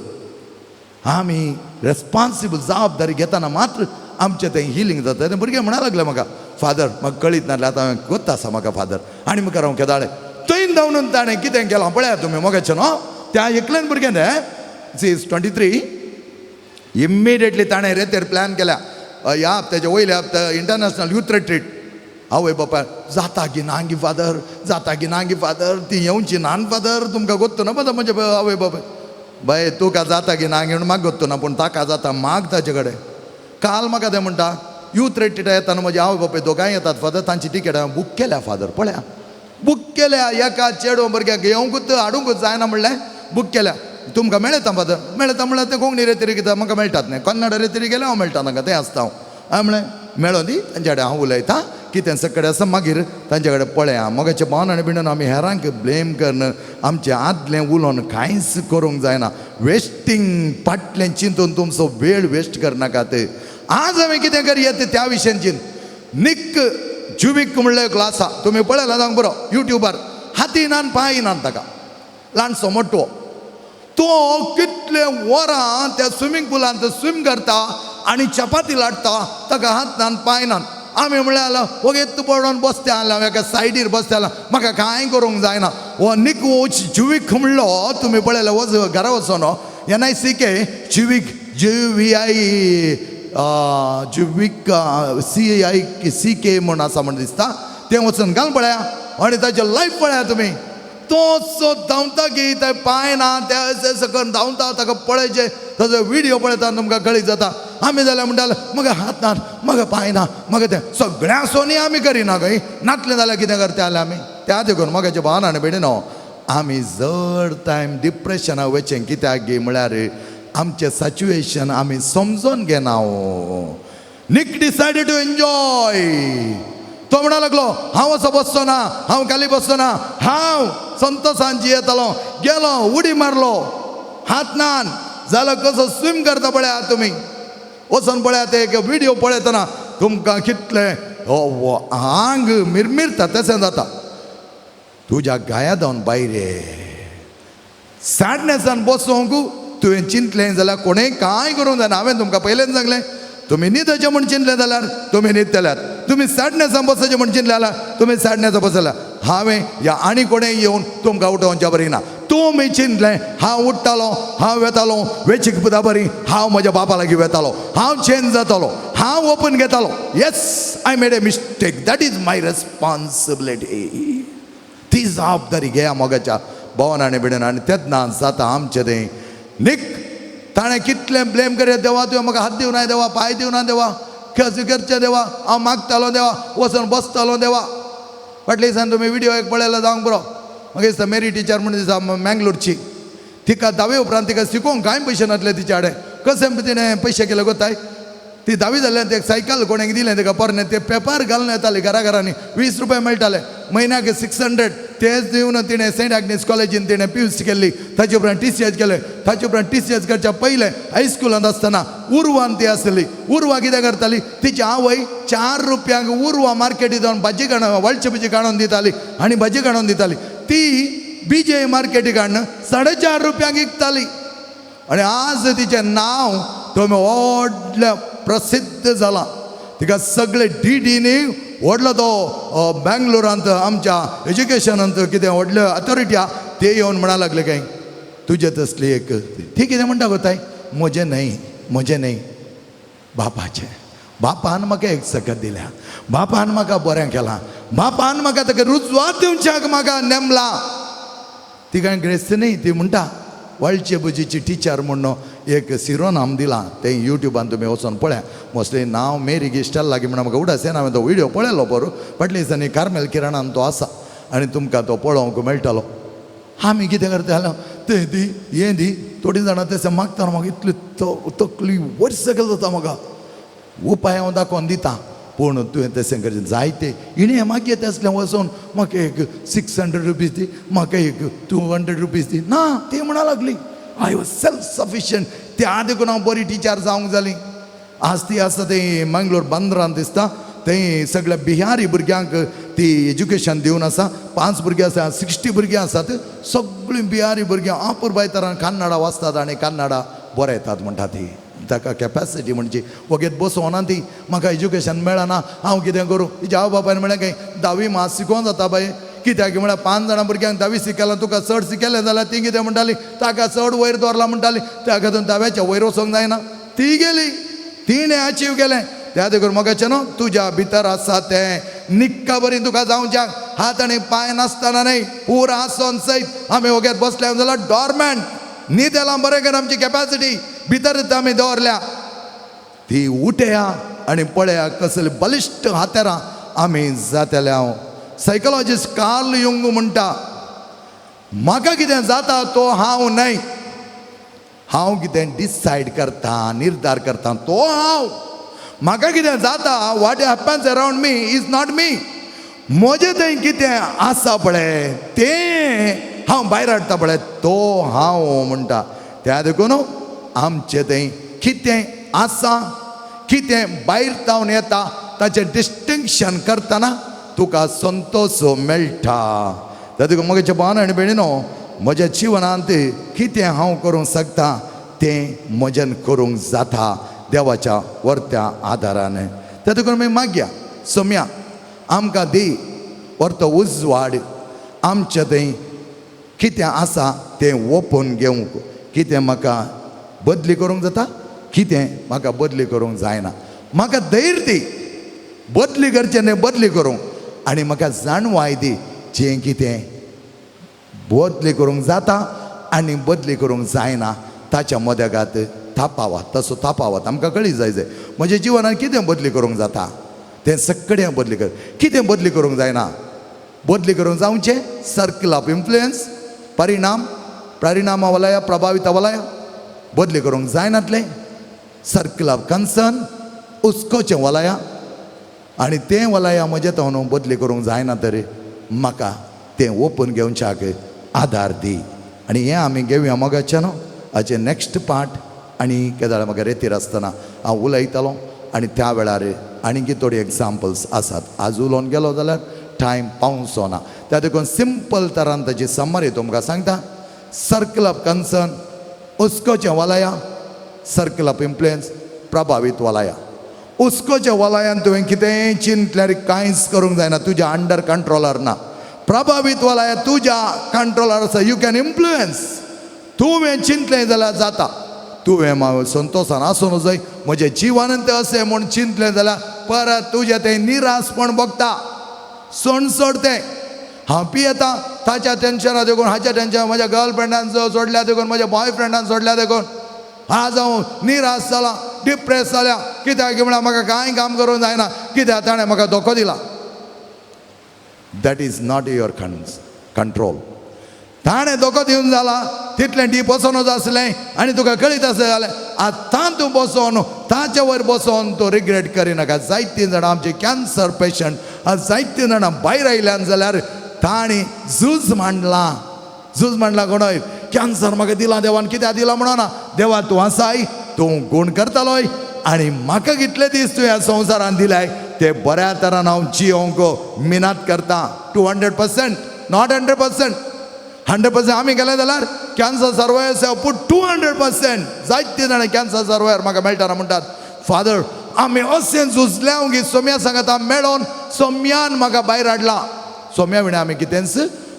आमी रेस्पॉन्सिबल जबाबदारी घेतना मात्र आमचें तें हिलींग जाता. तें भुरगें म्हणा लागलें म्हाका, फादर म्हाका कळीत नासलें, आतां हांवें गोत्त आसा म्हाका फादर. आनी मुखार हांव केदाळें थंय धांवन ताणें कितें केलां पळया तुमी मोगाचें न्हू. त्या एकल्यान भुरगें तें, सी is 23. Immediately ताणें रेतेर प्लॅन केल्या, ह्या हप्त्याच्या वयल्या हप्त्या इंटरनॅशनल यूथ रिट्रीट. आवय बापाय जाता गी ना गी फादर, जाता गी ना गी फादर, ती येवची नान फादर, तुमकां गोत्तो ना म्हजे आवय बापाय. बाय तुका जाता गी ना गी म्हणून म्हाका गोत्तो ना, पूण ताका जाता, माग ताचे कडेन. काल म्हाका तें म्हणटा, यूथ रिट्रीट येता न्हू, म्हजी आवय बापाय दोगांय येतात फादर, तांची टिकेट हांवें बूक केल्या फादर. पळया, बूक केल्या. एका चेडो भुरग्याक येवंकूच हाडूंकूच जायना म्हणलें बूक केल्या. तुमकां मेळटा फादर, मेळटा म्हणल्यार तें कोंकणी रेतरी कितें म्हाका मेळटात न्ही, कन्नड रेतरी गेल्यार हांव मेळटा तांकां, तें आसता. हांव हांवें म्हणलें मेळों दी तांचे कडेन, हांव उलयतां कितें सगळें आसा, मागीर तांचे कडेन पळया. मोगाचे भावन आनी बिणून, आमी हेरांक ब्लेम करन आमचें आदलें उलोवन कांयच करूंक जायना. वेस्टींग फाटलें चिंतून तुमचो वेळ वेस्ट करनाकात. आज आमी कितें करया ते त्या विशयान चिंत. निक जुवीक म्हणलें एक आसा, तुमी पळयला जावंक बरो युट्यूबार, हाती नान पांय नान ताका, ल्हानसो मोटवो तो, कितले वरां त्या स्विमींग पुलांत स्विम करता आनी चपाती लाटता. ताका हात नान पांय नान. आमी म्हणल्यार वगेत पडोन बसते आसले, एका सायडीर बसते आसले, म्हाका कांय करूंक जायना. हो निक जुवीक म्हणलो तुमी पळयले, वच घरा वचोन NICK Juvik, JVI Juvik CICK म्हूण आसा म्हण दिसता, तें वचून घाल पळया आनी ताचें लायफ पळया तुमी. तो सो धांवता की ते पांय ना ते अशें अशें करून धांवता, ताका पळयचें, ताजो विडियो पळयता तुमकां कळीत जाता. आमी जाल्यार म्हणटाले म्हाका हात ना, म्हाका पांय ना, म्हाका तें सगळ्यां सोनी आमी करिना खंय नातलें जाल्यार कितें करता आमी त्या देखून. मोगाचे भावान आनी भयणीनो, आमी जड टायम डिप्रेशना वचें कित्याक गी म्हळ्यार आमचें सिच्युएशन आमी समजून घेना. Nick decided to enjoy. तो म्हणा लागलो, हांव असो बसचो ना, हांव खाली बसचो ना, हांव संतोशान जियेतलो. गेलो, उडी मारलो, हात नान जालो, कसो स्विम करता पळया तुमी. वचोन पळया, ते एक विडियो पळयतना तुमकां कितले आंग मिरमिरता तशें जाता. तुज्या गाया जावन भायर सॅडनेसान बसोंक तुवें चिंतलें जाल्यार कोणें कांय करूंक जायना. हांवें तुमकां पयलेंच सांगलें, तुमी न्हिदचें म्हूण चिंतलें जाल्यार तुमी न्हिदतल्यात, तुमी सॅडनेसान बसचें म्हूण चिंतलें जाल्यार तुमी सॅडनेसान बसल्या. हांवें या आनी कोणें येवन तुमकां उठोवच्या बरी ना. तुमी चिंतलें, हांव उठ्ठालो, हांव वेतालो वेचीक पुता बरी, हांव म्हज्या बापा लागीं वेतालो, हांव चेंज जातालो, हांव ओपन घेतालो. Yes, I made a mistake, that is my responsibility. ती जबाबदारी घेया मोगाच्या भवन आनी बिडन, आनी तेन्ना जाता आमचें तें. निक ताणें कितलें ब्लेम करया, देवा तुवें म्हाका हात दिवनाय देवा, पांय दिवना देवा, कशें करचें देवा, हांव मागतालो देवा, वचून बसतालो देवा. फाटल्या दिसान तुमी विडियो एक पळयला जावंक बरो, म्हाका दिसता मेरी टिचर म्हणून दिसता मँगलोरची. तिका धावे उपरांत तिका शिकोवंक कांय पयशे नासले तिच्या कडेन. कशें तिणें पयशे केले गोताय? ती धावी जाल्यान ते सायकल कोणेक दिलें तिका पोरणें, ते पेपर घालून येताली घरा घरांनी, 20 रुपया मेळटाले म्हयन्याक, 600. तेच दिवन तिणें सेंट आग्नेस कॉलेजीन तिणें पीयूसी केल्ली. ताचे उपरांत टीसीएच केलें. ताचे उपरांत टीसीएच करच्या पयलें हायस्कुलांत आसतना उर्वान ती आसली. उर्वा कितें करताली, तिची आवय 4 रुपयांक उर्वा मार्केटीत वचून भाजी काडून, वळचे भाजी काडून दिताली आनी भाजी काडून दिताली. ती बीजे मार्केटीक हाडून 4.5 रुपयांक विकताली आनी आज तिचें नांव तुमी व्हडलें प्रसिद्ध जालां. तिका सगळे डीडीनी व्हडलो तो बँगलोरांत आमच्या एज्युकेशनांत कितें व्हडले अथॉरिटी आहा, ते येवन म्हणा लागले काय तुजे तसली एक. ती कितें म्हणटा गो ताई, म्हजें न्हय, म्हजें न्हय, बापाचें. बापान म्हाका एक सकत दिल्या, बापान म्हाका बरें केलां, बापान म्हाका ताका रुजवात दिवच्याक म्हाका नेमला. ती कांय ग्रेस्त न्ही. ती म्हणटा वळचे भुजीची टिचर म्हूण एक सिरोनाम दिलां, तें युट्यूबान तुमी वचोन पळया. मोस्टली नांव मेरी गिस्टल लागीं म्हणून म्हाका उडास येना. हांवें तो व्हिडियो पळयलो बरो फाटल्या दिसांनी, कार्मेल किरणान तो आसा आनी तुमकां तो पळोवंक मेळटलो. आमी कितें करता जाल्यार तें दी, हें दी. थोडीं जाणां तशें मागता, म्हाका इतली तकली वयर सकयल जाता. म्हाका उपाय हांव दाखोवन दिता, पूण तुवें तशें करचें जायते हिणें मागीर तसलें वचोन म्हाका एक 600 रुपीज दी, म्हाका एक 200 रुपीज दी ना. ती म्हणा लागली I was self sufficient. त्या देखून हांव बरी टिचर जावंक जाली. आज ती आसा थंय मंगलोर बंदरान दिसता, थंय सगळ्या बिहारी भुरग्यांक ती एज्युकेशन दिवन आसा. 5 भुरगीं आसा, 60 भुरगीं आसात, सगळीं बिहारी भुरगीं अपुरबाय तरान कन्नडा वाचतात आनी कन्नडा बरयतात म्हणटा ती. ताका कॅपॅसिटी म्हणजे वगेत बसोना ती, म्हाका एज्युकेशन मेळना, हांव कितें करूं. तिच्या आवय बापायन म्हणलें काय धावी मात शिकोन जाता बाय, कित्याक म्हळ्यार 5 जाणां भुरग्यांक धावी शिकयलां, तुका चड शिकयलें जाल्यार ती कितें म्हणटाली, ताका चड वयर दवरला म्हणटाली, ताका तूं धाव्याच्या वयर वचोंक जायना. ती गेली, तिणें अचीव केलें. त्या देखून मोगाचें न्हू, तुज्या भितर आसा तें निक्का बरी तुका जावच्याक, हात आनी पांय नासतना न्हय, पुरा आसोन सयत आमी वगेत बसले जाल्यार डॉर्मेंट न्हिदेलां बरें कर, आमची कॅपॅसिटी भितर आमी दवरल्या. ती उठया आनी पळया कसली बलिश्ट हातेरां आमी जातले. हांव सायकोलॉजिस्ट कार्ल युंग म्हणटा, म्हाका कितें जाता तो हांव न्हय, हांव कितें डिसायड करता, निर्धार करता तो हांव. म्हाका कितें जाता, what happens around me is not me. म्हजें थंय कितें आसा पळय तें हांव भायर हाडटा पळय तो हांव म्हणटा. त्या देखून आमचें थंय कितें आसा, कितें भायर जावन येता ताचें डिस्टिंक्शन करतना तुका संतोश मेळटा. त्या देखून म्हज्या भावान आनी भयणीनो, म्हज्या जिवनांत कितें हांव करूंक शकता तें म्हज्यान करूंक जाता देवाच्या वर्त्या आदारान. त्या देखून आमी मागया, सोम्या आमकां दी वर्तो उजवाड, आमचें थंय कितें आसा तें ओपून घेवंक, कितें म्हाका बदली करूंक जाता, कितें म्हाका बदली करूंक जायना. म्हाका धैर्य दी बदली करचें न्हय, बदली करूंक, आनी म्हाका जाणवाय दी जें कितें बदली करूंक जाता आनी बदली करूंक जायना ताच्या मदेगात थापावत, तसो थापावत आमकां कळी जाय जाय म्हज्या जिवनान कितें बदली करूंक जाता तें सगळें बदली कर, कितें बदली करूंक जायना, बदली करूंक जावचें सर्कल ऑफ इन्फ्लुयन्स, परिणाम, परिणामा वलया, प्रभावित वलया, बदली करूंक जायनातलें सर्कल ऑफ कन्सर्न, हुस्कोचें वलया, आनी तें वलया म्हजें तो न्हू बदली करूंक जायना तरी म्हाका तें ओपन घेवच्याक आदार दी. आनी हें आमी घेवया मोगाचें न्हू हाचें नॅक्स्ट पार्ट. आनी केदाळ म्हाका रेतीर आसतना हांव उलयतालो आनी त्या वेळार आनीक थोडी एग्जाम्पल्स आसात. आज उलोवन गेलो जाल्यार टायम पावचो ना, त्या देखून सिंपल तरान ताची समरी तुमकां सांगता. सर्कल ऑफ कन्सर्न, हुस्कोचें वलया, सर्कल ऑफ इन्फ्लुयन्स, प्रभावीत वलया. हुस्कोच्या वलयान तुवें कितेंय चिंतल्यार कांयच करूंक जायना, तुज्या अंडर कंट्रोलार ना. प्रभावीत वलया तुज्या कंट्रोलार आसा, you can influence. तुवें चिंतलें जाल्यार जाता. तुवें संतोशान आसूंक जाय, म्हजें जिवनान तें अशें म्हूण चिंतलें जाल्यार परत तुजें तें निराशपण भोगता, सणसड तें. हांव पियेता ताच्या टेंशना देखून, हाच्या टेंशन, म्हज्या गर्लफ्रेंडान सोडल्या देखून, म्हज्या बॉयफ्रेंडान सोडल्या देखून आज हांव निराश जाला, डिप्रेस जाल्या. कित्याक म्हळ्यार म्हाका कांय काम करूंक जायना, कित्याक ताणें म्हाका धोको दिला. That is not your control. ताणें धोको दिवन जाला तितलें डीप वचोनूच आसलें आनी तुका कळीत आसलें जालें. आतां तूं बसोन ताचे वयर बसोन तूं रिग्रेट करिनाका. जायतीं जाणां आमचे कॅन्सर पेशंट आज जायतीं जाणां भायर आयल्यान जाल्यार तांणी झूज मांडलां, झूज मांडलां कोणय कॅन्सर म्हाका दिला देवान, कित्याक दिला म्हणना, देवा तूं आसाय, तूं गूण करतालोय आनी म्हाका कितले दीस तूं ह्या संवसारान दिलाय ते बऱ्या तरान हांव जियोंक मिनात करता. 200%, not 100%, 100% आमी गेले जाल्यार कॅन्सर सर्वायर्स पूण 200%. जायते जाणां कॅन्सर सर्वायर म्हाका मेळटना म्हणटात, फादर आमी अशें झुजल्या की सोम्या सांगता मेळोन सोम्यान म्हाका भायर हाडला. सोम्या विणें आमी कितेंच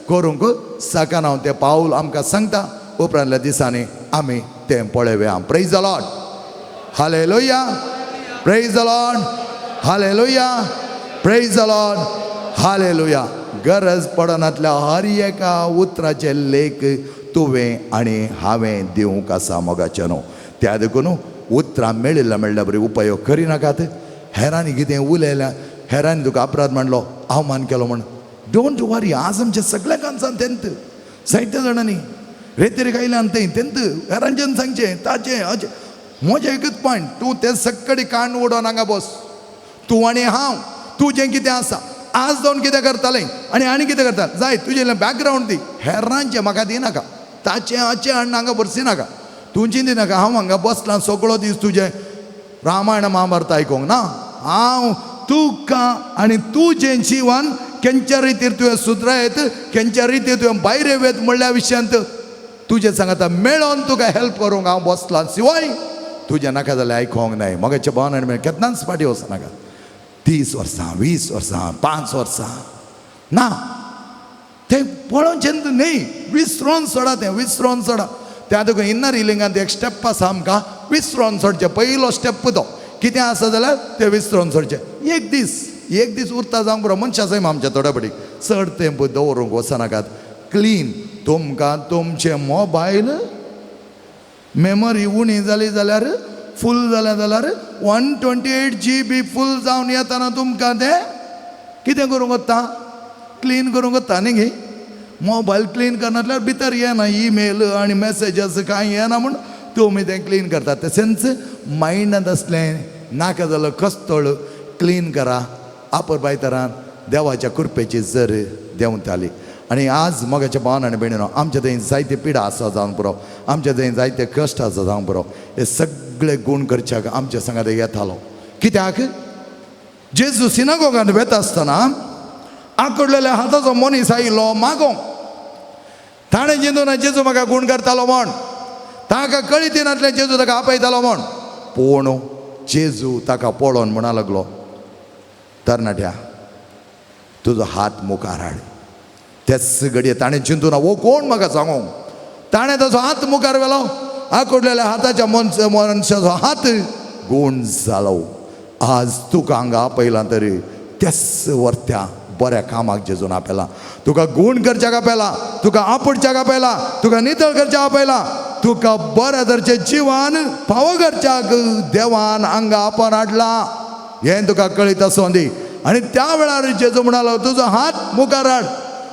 करूंक शकना. तें पावल आमकां सांगता. उपरांतल्या दिसांनी आमी तें पळोवया. Praise the Lord, hallelujah, praise the Lord, hallelujah, praise the Lord, hallelujah. गरज पडनातल्या हर एका उतराचे लेख तुवें आनी हांवें दिवंक आसा मोगाचें न्हू. त्या देखून उतरां मेळिल्ल्या मेळ्ळ्या बरी उपयोग करिनाकात. हेरांनी कितें उलयल्या, हेरांनी तुका अपराध मांडलो, अवमान केलो म्हण don't वरी. आज आमच्या सगळ्या कांचान तेंत जायत्या जाणांनी रेतेर गायल्यान तें तेंत हेरांच्यान सांगचें ताचें अशें. म्हजें एकूच पॉयंट, तूं तें सगळी कान उडोवन हांगा बस. तूं आनी हांव, तुजें कितें आसा आज जावन कितें करतालें आनी आनी कितें करता जाय तुजें बॅकग्रावंड दी, हेरांचें म्हाका दिनाका. ताचें हाचें हाडून हांगा भरसी नाका. तूं चिंती नाका, हांव हांगा बसलां सगळो दीस तुजें रामायण महाभारत आयकूंक ना. हांव तुका आनी तुजें जिवन केंच्या रितीर तुवें सुदरायत, केंच्या रितीर तुवें भायर येत म्हणल्या विशयांत तुजें सांगता मेळोन तुका हेल्प करूंक हांव बसलां. शिवाय तुजें नाका जाल्यार आयकोंक नाय. मगाच्या भावन आनी केन्नाच फाटीं वचनाका. 30 वर्सां, 20 वर्सां, 5 वर्सां ना, तें पळोवचें न्हय, विसरोन सोडा, तें विसरोन सोडा. त्या तुका इन्नर हिलिंगांत एक स्टेप आसा आमकां विसरोन सोडचें. पयलो स्टेप तो कितें आसा जाल्यार तें विसरोन सोडचें. एक दीस, एक दीस उरता जावंक पुरो. मनशां सैम आमच्या थोड्या पटी चड तेंप दवरूंक वचनाकात. क्लीन तुमकां तुमचें मोबायल मेमरी उणी जाली जाल्यार, फूल जालें जाल्यार 128 GB फूल जावन येतना तुमकां तें कितें करूंक वता, क्लीन करूंक वता न्ही गे. मोबायल क्लीन करनासल्यार भितर येना ईमेल आनी मॅसेजीस कांय येना म्हूण तुमी तें क्लीन करतात. तशेंच मायंडांत आसलें नाका जालो कस्तोळ क्लीन करा. आपर तरान देवाच्या कृपेची जर देंवताली. आनी आज मोगाच्या भावान आनी भयणीनो, आमच्या थंय जायते पिडा आसा जावन पुरो, आमच्या थंय जायते कश्ट आसा जावन पुरो, हे सगळे गूण करच्याक आमच्या सांगात येतालो. कित्याक जेजू सिनागोगान वेता आसतना आकडलेल्या हाताचो मनीस आयलो मागोंक. ताणें चिंतून जेजू म्हाका गूण करतालो म्हण, ताका कळीत नासलें जेजू ताका आपयतालो म्हण. पूण जेजू ताका पळोवन म्हणा लागलो, तरणाट्या तुजो हात मुखार हाड. तेच घडये ताणें चिंतूना हो कोण म्हाका सांगूंक. ताणें ताचो हात मुखार व्हेलो, आकुडलेल्या हाताच्या मनशाचो हात गूण जालो. आज तुका हांगा आपयलां तरी त्याच वर्त्या बऱ्या कामाक जेजून आपयला. तुका गूण करच्याक आपयला, तुका आपुडच्याक आपयला, तुका नितळ करच्याक आपयला, तुका बऱ्या तरेचें जिवन फावो करच्याक देवान हांगा आपोवन हाडला हें तुका कळीत आसूं दी. आनी त्या वेळार जेजू म्हणालो, तुजो हात मुखार हाड.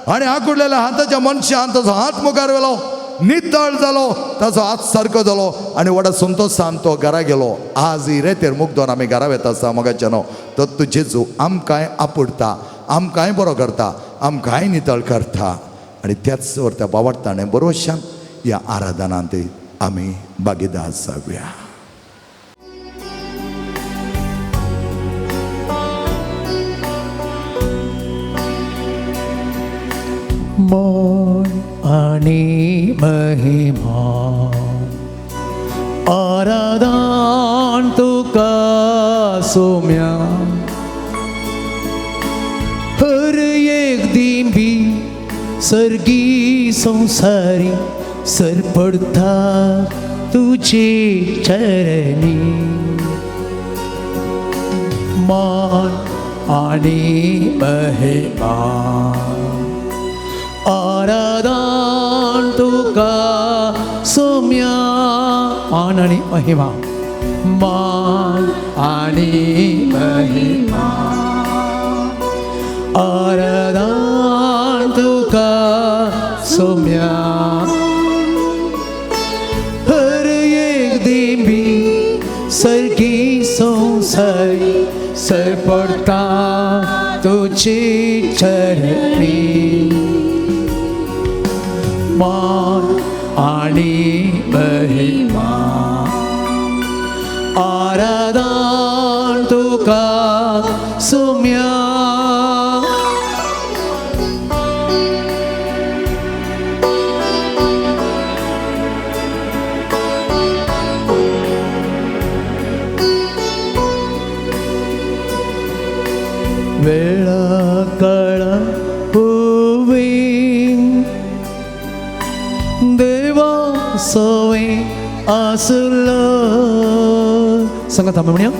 आनी आकुडलेल्या हाताच्या मनशान ताचो हात मुखार व्हेलो, नितळ जालो, ताचो हात सारको जालो आनी व्हडा संतोशान तो घरा गेलो. आज ही रेतेर मुगदोन आमी घरा वेता आसा मोगाच्या न्हू, तर तूं जेजू आमकांय आपुडटा, आमकांय बरो करता, आमकांय नितळ करता. आनी त्याच वर त्या बावडताणें बरोशान ह्या आराधनांत आमी भागीदार जावया. मन आनी महिमा आराधन तुका सोम्या, हर एक दिंबी सर्गी संसारी सर पडता तुझे चरणी. मान आनी महिमा आराधन तुका सोम्या. मान आनी महिमा, मान आनी महिमा आराधन तुका सोम्या. हर एक दिंबी सर्गी संसारी सर पडता तुझे चरणी. मान आनी महिमा आराधन तुका सोम्या. वेळा काळा होवी देवा सवे आसलो. सांगत आमी म्हणया,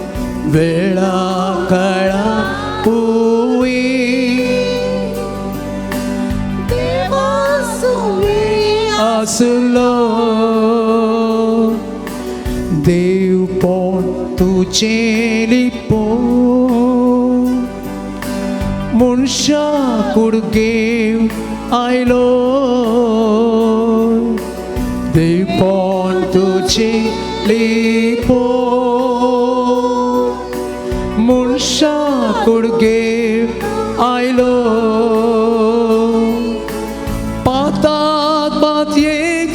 वेळा काळा होवी देवा सवे आसलो. देव पण तुझे लिपो मनशा कुडगेव आयलो. देव पण तुझे लिपो मनशा कुडगेव आयलो. पातात मातयेक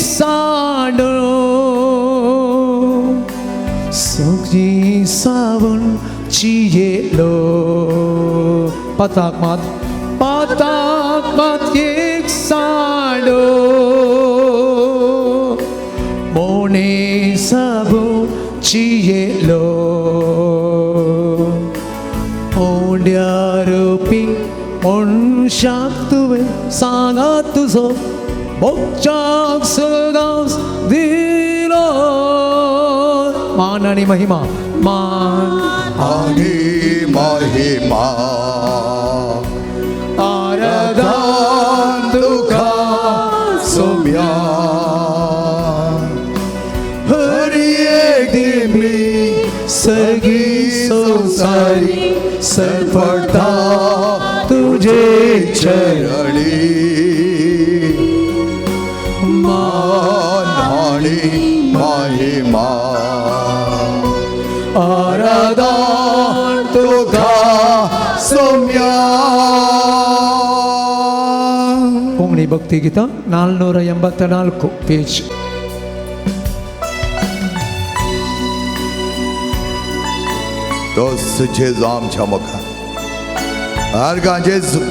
दिलो. पाताक मात, पाताक मात एक साडो मोने सबू चियेलो. ओंड्या रोपी मनशाक तुवें सांगा तुजो मोगच्याक सदांच दिलो. मान आनी महिमा, मान आनी महिमा आराधन तुका सोम्या. हर एक दिमी सगळी संवसारी सरपटा तुझे चरणी. मान आनी महिमा आराधन तुका सोम्या. ಕೊಂಗಣಿ ಭಕ್ತಿ ಗೀತ 484 ಪೇಜ್. तोच जेजू आमच्या मुखार. आर्गां जेजू.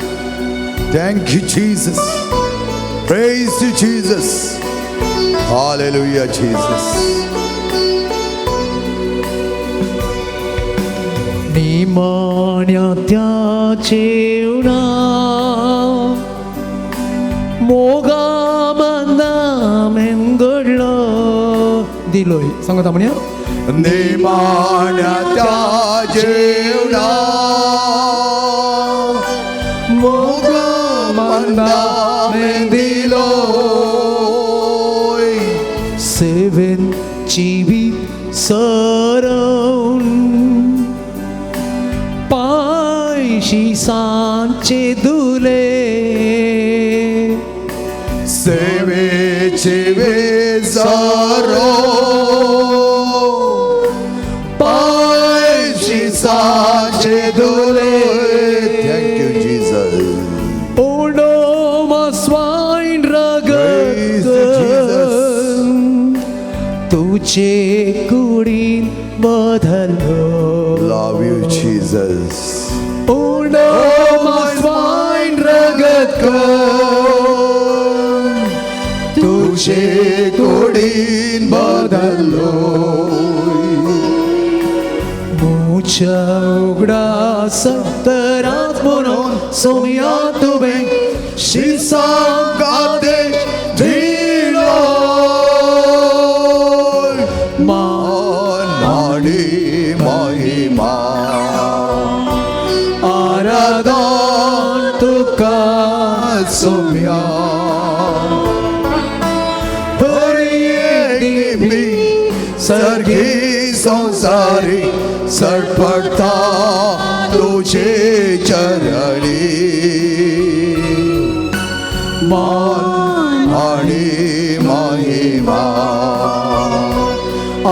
Thank you Jesus. Praise you Jesus. Hallelujah Jesus. निमाण्या त्या जेवणा मोगा मंदा मेंगडलो दिलोय. सांगता म्हणया. निमाण्या त्या जेवणा मोगा मंदा मेंदिलोय सेवेन जिवीत सरोवन पायशी सांचे दुले. सेवेचे वेजारो पायशी साचे दुले. Thank you Jesus. ओडो स्वाइन Praise रगत Jesus. तुझे कुडीन बदलो. Love you Jesus. ओडो स्वाइन रगत तुझे कुडीन बदलो. मुच्या उगडा सत्तरात म्हणून सोम्या तुवें शिसांगाते दिलो. मान मान आणि महिमा आराधन तुका सोम्या. हर एक मी सर्गी संसारी सरपटा तुझे चरणी. मान आणि महिमा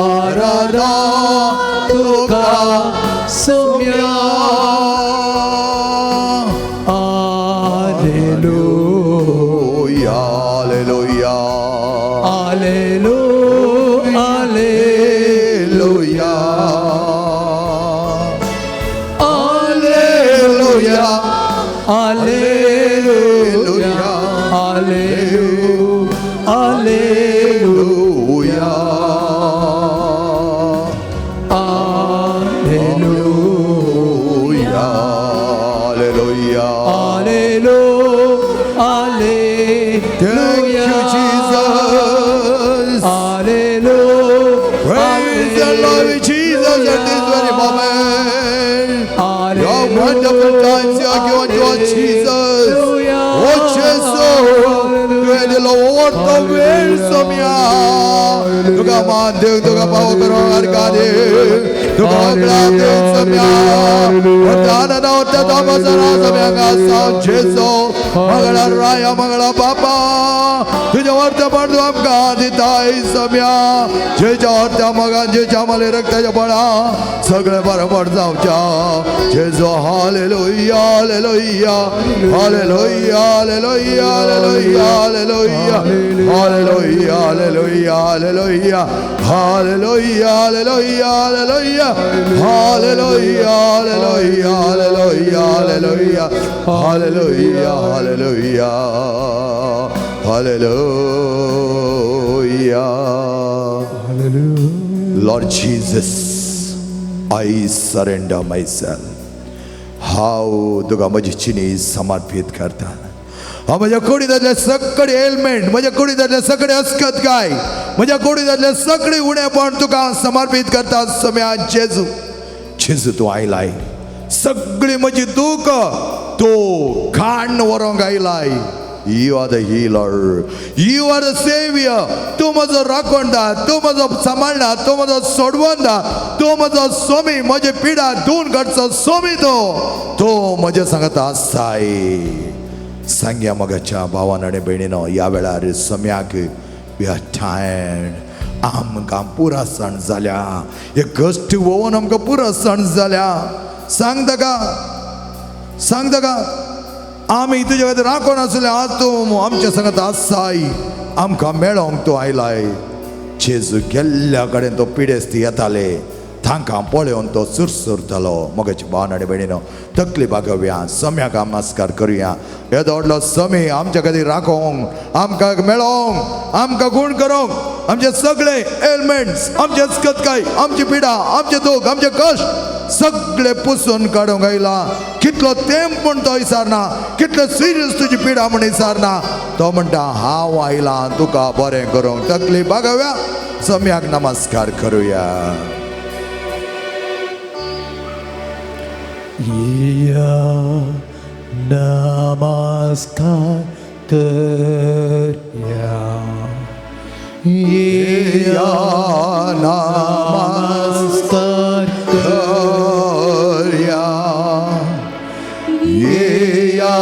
आराधन तुका Saumya. Hallelujah. Hallelujah. Hallelujah. Hallelujah. Hallelujah. Hallelujah. Hallelujah. Hallelujah. Hallelujah. Hallelujah. Hallelujah. Thank you, Jesus. Hallelujah. Praise the Lord Jesus at this very moment. Your wonderful times you are given to us, Jesus. Oh, Jesus. तुवें दिलो वर्तो वेळ सोम्या. तुका मान दिवंक तुका पावो करूंक हरकादी. तुका उगडास दिवंक सोम्या. आनंदा वता दामोदरा सोम्या साव जेजू. मंगळा राया मंगळा बापा. तुझ्या वर्तपण तूं आमकां दिताय सोम्या. जेच्या वर्त्या मोगान जेच्या माले रक्ताच्या बळा सगळें बरोबर जावच्या. जेजू hallelujah hallelujah hallelujah hallelujah hallelujah hallelujah hallelujah hallelujah. Hallelujah, hallelujah, hallelujah, hallelujah, hallelujah, hallelujah, hallelujah, hallelujah, hallelujah, hallelujah, hallelujah. Lord Jesus, I surrender myself. हांव तुका म्हजी चिनी समर्पीत करता. हांव म्हज्या कुडींतले सगळे एलमेंट, म्हज्या कुडींतले सगळे अस्कत काय, म्हज्या कुडींतले सगळे उणेपण तुका समर्पीत करता. सम्या जेजू, जेजू तूं आयलाय, सगळी म्हजी दूख तूं काण्ण व्हरूंक आयलाय. You are the healer, you are the saviour. तूं म्हजो राखणदार, तूं म्हजो सांबाळणार, तूं म्हजो सोडवणदार, तूं म्हजो स्वामी. म्हजे पिडा धुवन काडचो स्वामी तूं, तूं म्हज्या सांगता आसाय. सांग्या मोगाच्या भावान आनी भयणीनो, ह्या वेळार सम्याक we are tired. आमकां पुरा सण जाल्या, हे कश्ट वोवन आमकां पुरा सण जाल्या. सांग ताका, सांग ताका, आमी तुज्या खातीर राखून आसले, आज तूं आमच्या सांगत आसाय, आमकां मेळोंक तूं आयलाय. जेजू गेल्ल्या कडेन तो पिडेस्त येताले, तांकां पळोवन तो सुरसुरतालो. मोगाचे भावान आनी भयणीनो, तकली बागोवया, सम्याक नमस्कार करुया. येदो व्हडलो समी आमच्या खातीर राखोवंक, आमकां मेळोवंक, आमकां गूण करूंक, आमचे सगळे एलमेंट्स, आमचे अस्कतकाय, आमची पिडा, आमचे दूख, आमचे कश्ट सगळे पुसून काडूंक आयला. कितलो तेंप म्हूण तो विचारना, कितलो सिरियस तुजी पिडा म्हूण विचारना. तो म्हणटा, हांव आयला तुका बरें करूंक. तकली बागोवया, सम्याक नमस्कार करुया. या नमस्कार करया, या नमस्कार करया, या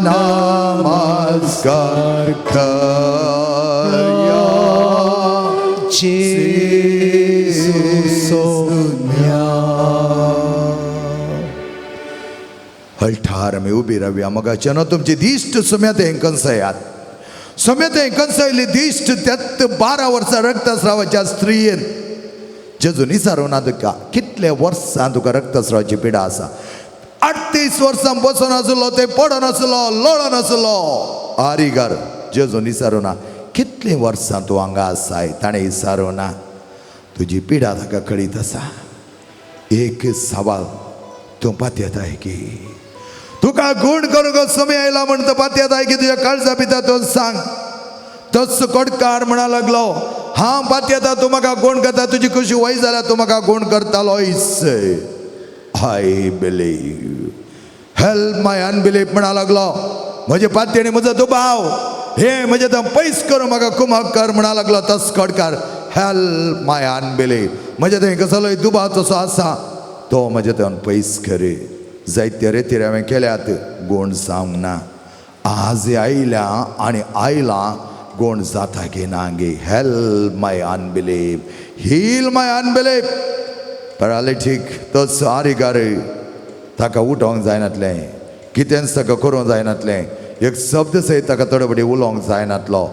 नमस्कार करया, जेजू सोम्या. हळठार आमी उबी रावया. मोगाच्यानो, तुमची दिश्ट सुम्यात कंसयात. सुम्यात कंसयली दिश्ट त्यात 12 वर्सां रक्तस्रावाच्या स्त्रियेन. जेजून विचारूं ना तुका, कितले वर्सां तुका रक्तस्रावाची पिडा आसा? 38 वर्सां बसून आसलो, ते पडोन आसलो, लोळोन आसलो. आरिगार जेजून विचारूं ना, कितलीं वर्सां तूं हांगा आसाय? ताणें विचारूं ना. तुजी पिडा ताका कळीत आसा. एक सवाल, तूं पातयेताय की तुका गूण करूंक समय आयला म्हण तूं पातयेताय की तुज्या काळजा भितर तूं सांग. तस कोटकार म्हणा लागलो, हांव पातयेता, तूं म्हाका गूण करता, तुजी खुशी वय जाल्यार तूं म्हाका गूण करतालोयस. I believe, help my unbelief म्हणा लागलो. म्हजे पातयेणी म्हजो दुबाव हे म्हजे तो पयस करूं, म्हाका कुमक कर म्हणा लागलो. तस कोटकार, हेल्प my unbelief, म्हजे थंय कसलोय दुबाव तसो आसा तो म्हजे थंय पयस करे. जायते रेतीर हांवें केल्यात, गूण जावंक ना. आज आयल्या आनी आयला, गूण जाता की ना गे. Help my unbelief, heal my unbelief. Paralytic तोच आरिगार, ताका उठोवंक जायनातलें, कितेंच ताका करूंक जायनातलें, एक शब्द सयत ताका थोडे फावटी उलोवंक जायनातलो,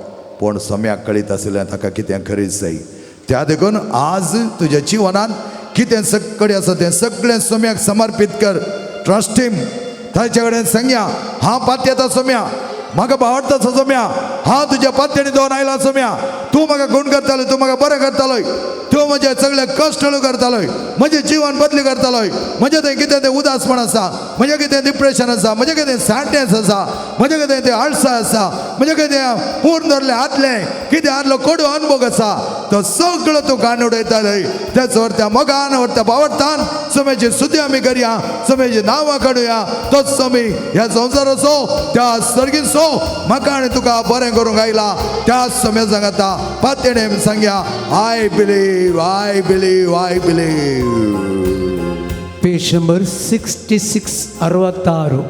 पूण सम्याक कळीत आशिल्लें ताका कितें खरीच जाय. त्या देखून आज तुज्या जिवनान कितें सगळें आसा तें सगळें सम्याक समर्पीत कर. ट्रस्ट हिम. ताच्या कडेन सांगया, हांव पातयेता सोम्या, म्हाका आवडटा सोम्या, हांव तुज्या पातयेणी दोन आयला सोम्या, तूं म्हाका गूण करतालो, तूं म्हाका बरें करतालोय, तूं म्हजें सगळें कश्ट करतालोय, म्हजें जिवन बदली करतालोय. म्हजें थंय कितें तें उदासपण आसा, म्हजें कितें डिप्रेशन आसा, म्हजें कितें सॅडनेस आसा, म्हजें कितें तें आळसाय आसा, म्हजें कितें पूर्ण धरलें हातलें कितें आहलो कोडू अनभोग आसा, तो सगळो तूं काण उडयतालोय. त्याच व्हरत्या मोगान, व्हरत्या बावडतान समेची सुद्दी आमी करया, समेची नांवां काडुया. तोच समी ह्या संवसाराचो, त्या सर्गीचो म्हाका आनी तुका बरें करूंक आयला. त्या समय सांगता पातयेणे सांगया, I believe, I believe, I believe. Page number 66, 66.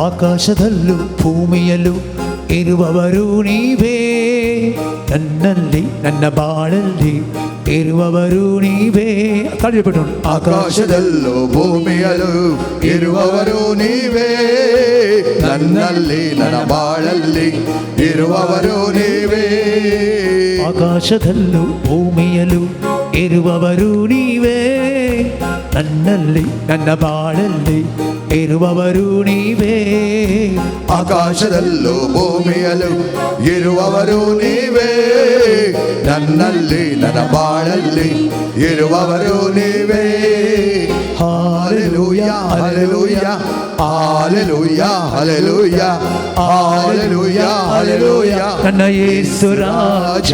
ಆಕಾಶದಲ್ಲೂ ಭೂಮಿಯಲ್ಲೂ ಇರುವವರು ನೀವೇ, ನನ್ನಲ್ಲಿ ನನ್ನ ಬಾಳಲ್ಲಿ ಇರುವವರು ನೀವೇ. ತಾಳಿ ಬಿಟ್ಟು. ಆಕಾಶದಲ್ಲೂ ಭೂಮಿಯಲ್ಲೂ ಇರುವವರು ನೀವೇ, ನನ್ನಲ್ಲಿ ನನ್ನ ಬಾಳಲ್ಲಿ ಇರುವವರು ನೀವೇ. ಆಕಾಶದಲ್ಲೂ ಭೂಮಿಯಲ್ಲೂ ಇರುವವರು ನೀವೇ, ನನ್ನಲ್ಲಿ ನನ್ನ ಬಾಳಲ್ಲಿ ಇರುವವರು ನೀವೇ. ಆಕಾಶದಲ್ಲೂ ಭೂಮಿಯಲ್ಲೂ ಇರುವವರು ನೀವೇ, ನನ್ನಲ್ಲಿ ನನ್ನ ಬಾಳಲ್ಲಿ ಇರುವವರು ನೀವೇ. Hallelujah, hallelujah, hallelujah, hallelujah, hallelujah, hallelujah. ನನ್ನ ಯೇಸು ರಾಜ. ರಾಜ.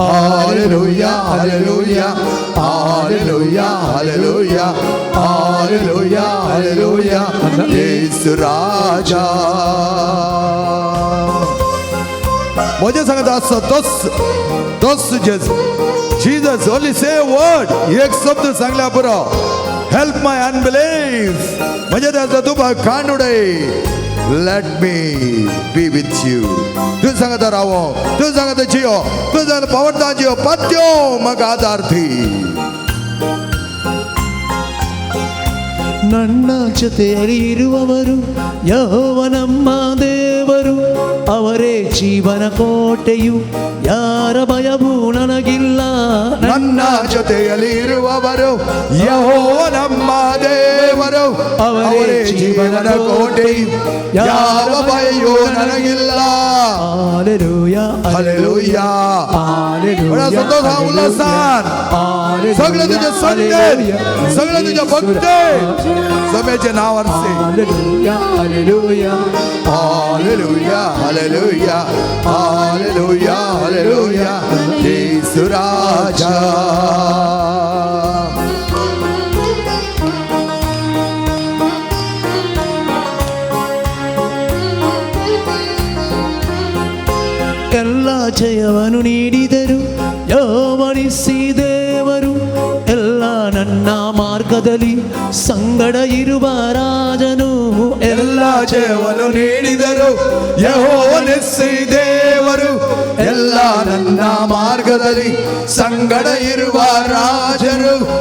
Hallelujah, hallelujah, hallelujah, hallelujah, hallelujah, hallelujah. Yesu Raja. म्हजे सांगता आसा तोच तोच जेजू. Jesus, only say a word. एक शब्द सांगल्या पुरो. Help my unbelief. म्हणजे त्याचा तुका कान उडय. Let me be with you. तूं सांगता रावो, तूं सांगता जियो, तूं सांगता पवडता जियो, पत्यो म्हाका आदार दी. ನನ್ನ ಜೊತೆಯಲ್ಲಿ ಇರುವವರು ಯೆಹೋವ ನಮ್ಮ ದೇವರು, ಅವರೇ ಜೀವನ ಕೋಟೆಯು, ಯಾರ ಭಯವೂ ನನಗಿಲ್ಲ. ನನ್ನ ಜೊತೆಯಲ್ಲಿ ಇರುವವರು ಯೆಹೋವ ನಮ್ಮ ದೇವರು, ಅವರೇ ಜೀವನ ಕೋಟೆ, ಯಾವ ಭಯವೂ ನನಗಿಲ್ಲ. ಹಾಲೆಲೂಯ. ಹಲ್ಲೆಲೂಯ. ಹಾಲೆಲೂಯ. ಸಂತೋಷ ಉಲ್ಲಾಸಾನ್. सगळे तुझे संदेश, सगळे तुझे भक्ते सभेचे नाव अर्से. Hallelujah, hallelujah. Hallelujah, hallelujah, hallelujah, hallelujah. Yesu Raja. ಎಲ್ಲ ಜಯವನ್ನು ನೀಡಿದರು ಯೋವನಿಸಿ ದೇವರು, ಎಲ್ಲ ನನ್ನ ಮಾರ್ಗದಲ್ಲಿ ಸಂಗಡ ಇರುವ ರಾಜನು. ಎಲ್ಲ ಜಯವನ್ನು ನೀಡಿದರು ಯೆಹೋವನಿಸ್ಸಿ ದೇವರು, ಎಲ್ಲ ನನ್ನ ಮಾರ್ಗದಲ್ಲಿ ಸಂಗಡ ಇರುವ ರಾಜರು.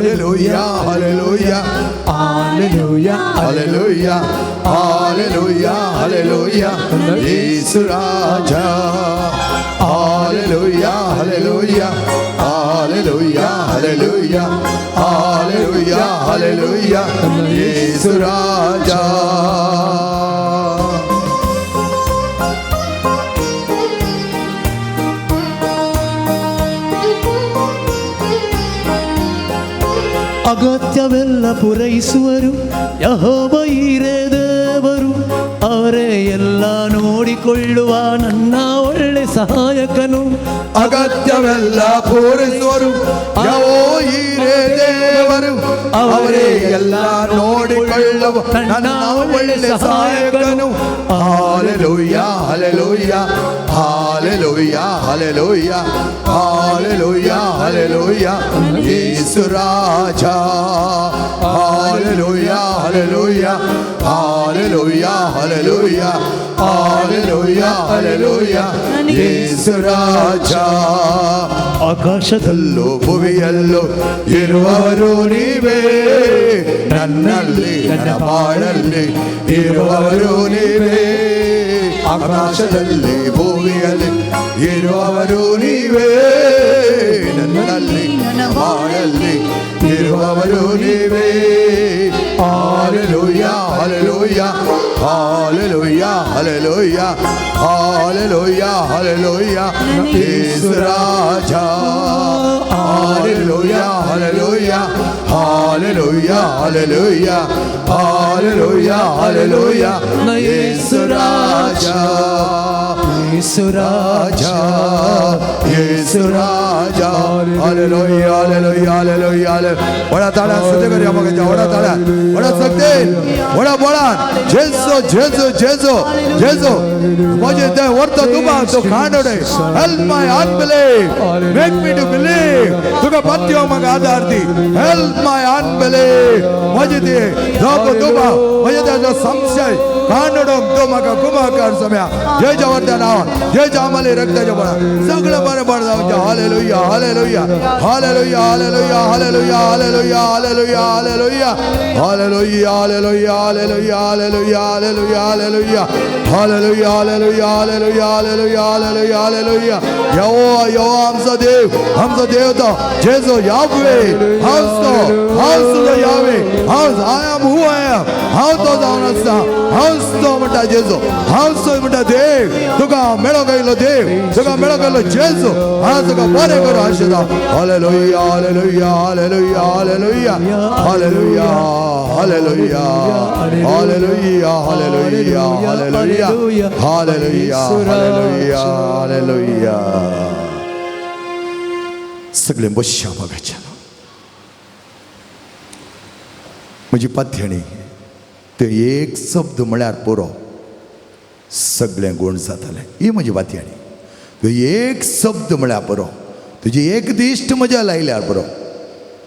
Hallelujah, hallelujah. Hallelujah. Hallelujah, hallelujah, hallelujah. Yesu Raja. Hallelujah, hallelujah, hallelujah, hallelujah, hallelujah, hallelujah. Yesu Raja. ಅಗತ್ಯವೆಲ್ಲ ಪೂರೈಸುವರು ಯೆಹೋವ ಹಿರೇ ದೇವರು, ಅವರೇ ಎಲ್ಲ ನೋಡಿಕೊಳ್ಳುವ ನನ್ನ ಒಳ್ಳೆ ಸಹಾಯಕನು. ಅಗತ್ಯವೆಲ್ಲ ಪೂರೈಸುವರು ಯೆಹೋವ ಹಿರೇ ದೇವರು, ಅವರೇ ಎಲ್ಲ ನೋಡಿಕೊಳ್ಳುವ ನನ್ನ ಒಳ್ಳೆ ಸಹಾಯಕನು. Hallelujah, hallelujah, hallelujah, hallelujah, hallelujah, hallelujah. Yesu Raja. Hallelujah, hallelujah, hallelujah, hallelujah, hallelujah, hallelujah. Yesu Raja. ಆಕಾಶದಲ್ಲೂ ಭುವಿಯಲ್ಲೂ ಇರುವವರು ನೀವೇ, ನನ್ನಲ್ಲಿ ನನ್ನ ಬಾಳಲ್ಲಿ ಇರುವವರು ನೀವೇ. ಆಕಾಶದಲ್ಲಿ ಭೂಮಿಯಲ್ಲಿ ಇರುವವರು ನೀವೇ, ನನ್ನಲ್ಲಿ ನನ್ನ ಬಾಳಲ್ಲಿ ಇರುವವರು ನೀವೇ. Hallelujah, hallelujah, hallelujah, hallelujah, hallelujah, hallelujah. Yesu Raja. Hallelujah, hallelujah, hallelujah, hallelujah, hallelujah, hallelujah. Yesu Raja. Yesu Raja. Raja. Yesu राजा. Hallelujah hallelujah hallelujah hallelujah. व्हडा ताळ्यान स्तुती करूया मोगाच्या, व्हडा ताळ्यान, व्हडा शक्तीन, व्हडा बळान. जेजू जेजू जेजू जेजू. म्हजे ते व्हरता तुका तो खांड उडय. Help my unbelief, make me to believe. तुका पातयो म्हाका आदार दी. Help my unbelief. म्हजे ते धोको तुका म्हजे ताजो संशय खांड उडोवंक तूं म्हाका कुमाकार सम्या. जेच्या वरत्या नांवान, जेच्या आमाले रक्ताच्या बळान सगळें बरें बरें जावचें. Hallelujah hallelujah hallelujah hallelujah hallelujah hallelujah hallelujah hallelujah hallelujah hallelujah hallelujah hallelujah hallelujah hallelujah hallelujah hallelujah hallelujah hallelujah hallelujah hallelujah. यहोवा यहोवा आमचो देव, आमचो देव तो जेजू यावे. हांव तो, हांव तुजो यावे. हांव, I am who I am. हांव तो जावन आसता. हांव तो म्हणटा जेजू, हांव तो म्हणटा देव. तुका हांव मेळोंक आयलो देव, तुका मेळोंक आयलो जेजू. हांव तुका बरें करूं आशिल्लो. Hallelujah hallelujah hallelujah hallelujah hallelujah hallelujah hallelujah hallelujah hallelujah hallelujah hallelujah hallelujah. सगळे बसया मोगाच्या. म्हजी पाथ्यणी ते एक शब्द म्हळ्यार पुरो, सगळें गूण जातलें. ही म्हजी पाथ्यणी. तूं एक शब्द म्हळ्यार पुरो, तुजी एक दिश्ट म्हज्या लायल्यार पुरो,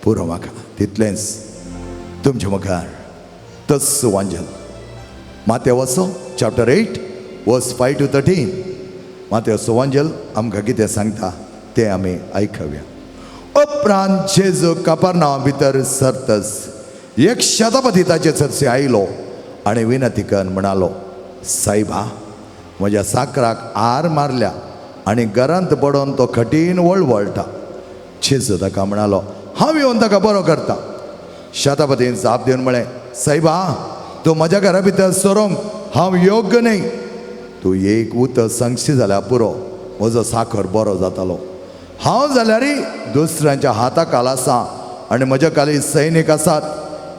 पुरो म्हाका तितलेंच. तुमच्या मुखार तस वांजल मातेवसो चॅप्टर 8 वर्स 5 to 13. मातेवसो वांजल आमकां कितें सांगता तें आमी आयकया. उपरांत जेजू कापरनांवा भितर सरतस एक शतपती ताचे सरसे आयलो आनी विनंती करून म्हणालो, सायबा म्हज्या साकराक आर मारल्या आनी घरांत पडोन तो कठीण वळवळटा. जेजू ताका म्हणालो, हांव येवन ताका बरो करता. शतपतीन जाप दिवन म्हळें, सायबा तूं म्हज्या घरा भितर सरोंक हांव योग्य न्हय. तूं एक उतर सांगशी जाल्यार पुरो, म्हजो साखर बरो जातालो. हांव जाल्यारय दुसऱ्यांच्या हाता खाला आसा आनी म्हज्या खाली सैनीक आसात.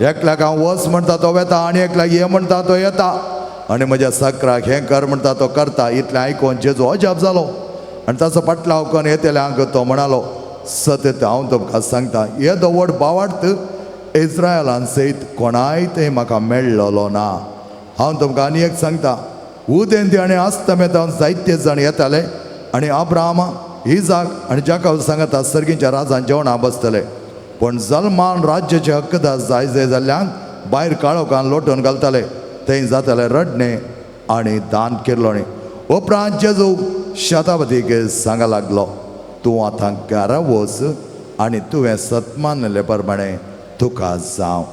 एकल्याक हांव वच म्हणटा तो वेता आनी एकल्याक ये म्हणटा तो येता आनी म्हज्या सकराक हें कर म्हणटा तो करता. इतलें आयकून जेजू अजाप जालो आनी ताचो पाटलाव करून येतल्यांक तो म्हणालो, सतत हांव तुमकां सांगता, येदो व्हड बावार्थ इस्रायलान सयत कोणाय थंय म्हाका मेळ्ळलो ना. हांव तुमकां आनी एक सांगता, उदेंती आनी अस्तमेतावन जायते जाण येताले आनी अब्राहमा, इजाक आनी जाकब सांगता सर्गीच्या राजान जेवणां बसतले. पूण जल्मान राज्याचे हक्कदार जाय जाय जाल्ल्यांक भायर काळोखान लोटून घालताले. थंय जाताले रडणें आनी दान केल्लोणे. उपरांत जेजू शतापतीक सांगा लागलो, तूं आतां घरा वच आनी तुवें सतमानले प्रमाणे तुका जावं.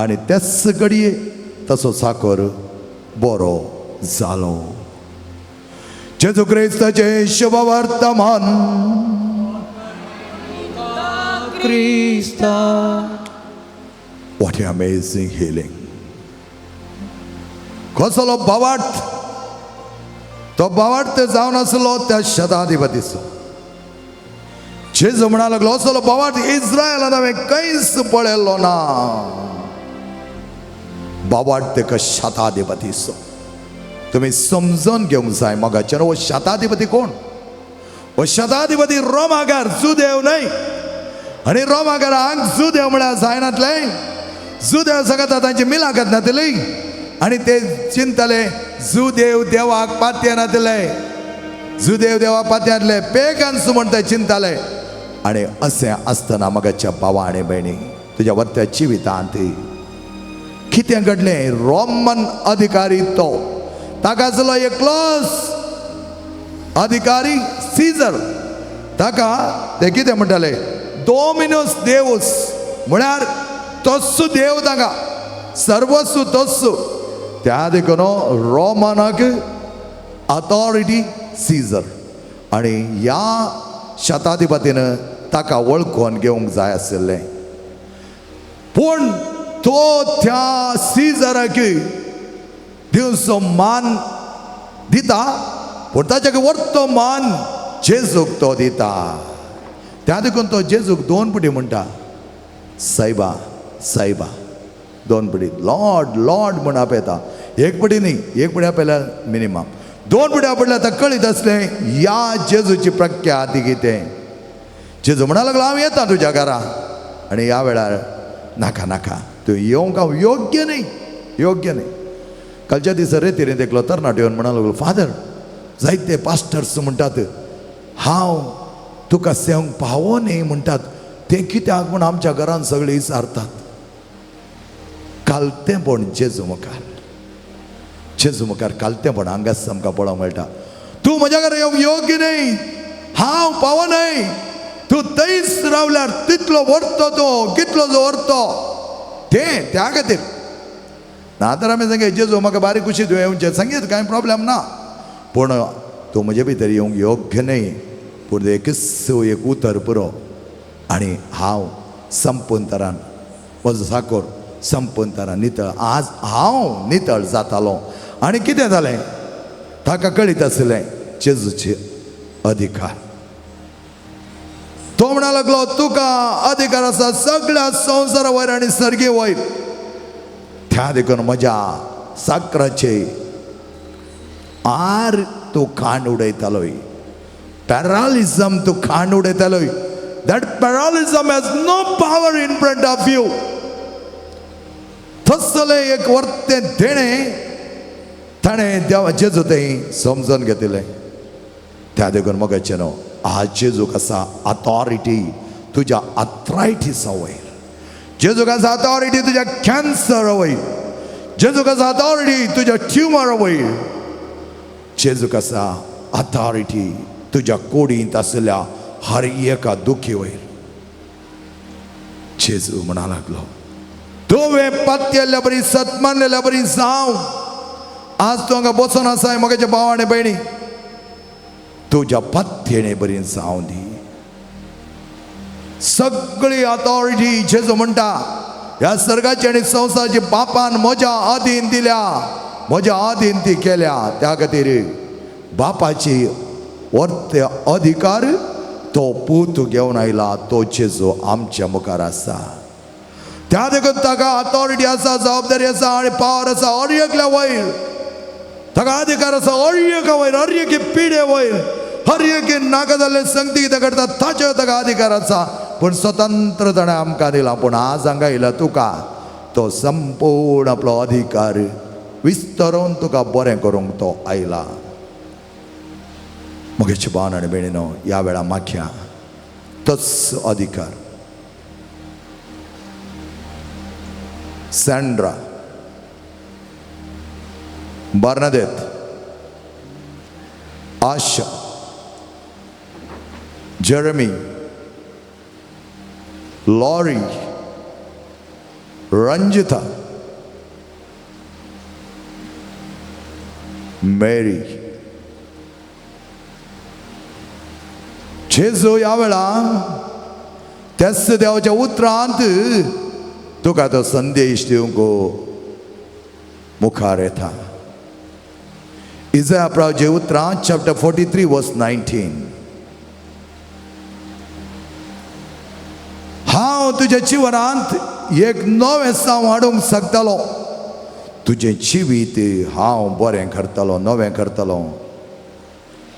आनी तेच घडये तसो साकर बरो जालो. जेजू क्रिस्ताचें शुभवर्तमान. Krista. What an amazing healing. कसलो भावार्थ, तो भावार्थ जावन आसलो त्या शताधिपतीचो. जेजू म्हणा लागलो, असलो भावार्थ इस्रायलान हांवें खंयच पळयल्लो ना. भावार्थ एका शताधिपतीचो. तुमी समजून घेवंक जाय मोगाचेर, हो शताधिपती कोण? हो शताधिपती रोमागार जुदेव न्हय. आनी रोमागारांक जुदेव म्हळ्यार जायनातलें. जुदेव सांगता तांची मिलागत नातली आनी ते चिंतले जुदेव देवाक पात्य नातले, जुदेव देवाक पात्य नातले, पेगन्स म्हण ते चिंतले. आनी अशें आसतना मगाच्या भावा आनी भयणी, तुज्या वर्त्या जिवितांत कितें घडलें? रोमन अधिकारी तो, ताका आसलो एकलोच अधिकारी सीजर. ताका ते कितें म्हणटाले? डोमिनोस देवस, म्हळ्यार तस्सू देव, ताका सर्वस्व तस्सू. त्या देखून रोमनाक अथॉरिटी सीजर. आनी ह्या शताधिपतीन ताका वळखून घेवंक जाय आशिल्लें. पूण तो त्या सीजराक दिवचो मान दिता, पूण ताच्या व्हडलो मान जेजूक तो दिता. त्या देखून तो जेजूक दोन पुटी म्हणटा, सायबा सायबा, दोन पटी लॉर्ड लॉर्ड म्हण आपयता. एक पटी न्ही, एक पटी आपयल्यार मिनिमम. दोन पुड्या पडल्या ताका कळीत आसलें ह्या जेजूची प्रख्या ती कितें. जेजू म्हणा लागलो हांव येता तुज्या घरा. आनी ह्या वेळार नाका नाका, तूं येवंक हांव योग्य न्ही, योग्य न्ही. कालच्या दिसा रेतीरेंत एकलो तरणाटो येवन म्हणा लागलो, फादर जायते पास्टर्स म्हणटात हांव तुका सेवंक पावो न्ही म्हणटात, तें कित्याक म्हूण आमच्या घरान सगळे विचारतात. कालतेंपण जेजू मुखार, जेजू मुखार कालतेंपण हांगाच आमकां पळोवंक मेळटा. तूं म्हज्या घरा येवंक योग्य न्ही, हांव पावो न्हय, तूं थंयच रावल्यार तितलो व्हरतो तूं, कितलो जो व्हरतो तें त्या खातीर. ना तर आमी सांगे जेजू म्हाका बारीक खुशी तुवें येवचें सांगीत कांय प्रॉब्लेम ना, पूण तूं म्हजे भितर येवंक योग्य न्हय, पूण एकच एक उतर पुरो आनी हांव संपूर्ण तरान म्हजो साकोर संपूर्ण तरान नितळ, आज हांव नितळ जातालो. आनी कितें जालें ताका कळीत आसलें जेजूचे अधिकार. तो म्हणा लागलो तुका अधिकार आसा सगळ्या संवसारा वयर आनी सर्गे वयर, त्या देखून म्हज्या साकराचे आर तूं खांड उडयतालोय, पॅरालिजम तूं खांड उडयतालोय. That paralysm has no power in front of you. तसलें एक वर्तें देणें ताणें देवा जेजू तें समजून घेतिल्लें. त्या देखून मोगाचें न्हू आज जेजूक आसा अथॉरिटी तुज्या आथरायटिसा वयर, जेजूक आसा अथॉरिटी तुज्या कॅन्सरा वयर, जेजूक आसा अथॉरिटी तुज्या ट्युमरा वयर, जेजूक आसा अथॉरिटी तुज्या कुडींत आशिल्ल्या हर एका दुखी वयर. जेजू म्हणा लागलो तुवें पातयेल्ल्या बरी सत्मानलेल्या बरी जावं. आज तूं हांगा बसून आसाय म्हगेच्या भाव आनी भयणी, तुज्या पातयेणे बरी जावं दी. सगळी अथॉरिटी जेजू म्हणटा ह्या सर्गाची आनी संवसाराची बापान म्हज्या आदीन दिल्या, म्हज्या आदीन ती केल्या. त्या खातीर बापाची वर्ते अधिकार तो पूत घेवन आयला, तो जेजू आमच्या मुखार आसा. त्या देखून ताका अथॉरिटी आसा, जबाबदारी आसा आनी पावर आसा हर एकल्या वयर. ताका अधिकार आसा हर एका वयर, हर एके पिडे वयर, हर एके नाका जाल्ले संगती कितें करता ताचेर ताका अधिकार आसा. पूण स्वतंत्र ताणें आमकां दिला. पूण आज हांगा येयला तुका तो संपूर्ण आपलो अधिकार विस्तरून तुका बरें करूंक तो आयला. म्हगेचे भाव आनी भयणीनो ह्या वेळा मागया तोच अधिकार. Sandra, Bernadette, Asha, Jeremy, Laurie, Ranjitha, Mary. जेजू ह्या वेळा त्याच देवाच्या उतरांत तुका तो संदेश दिवंक मुखार येता. इजाया प्रावचे उतरां चॅप्टर 43 वर्स 19. हांव तुज्या जिवनांत एक नवें साव हाडूंक शकतालो, तुजें जिवीत हांव बरें करतालो, नवें करतालो.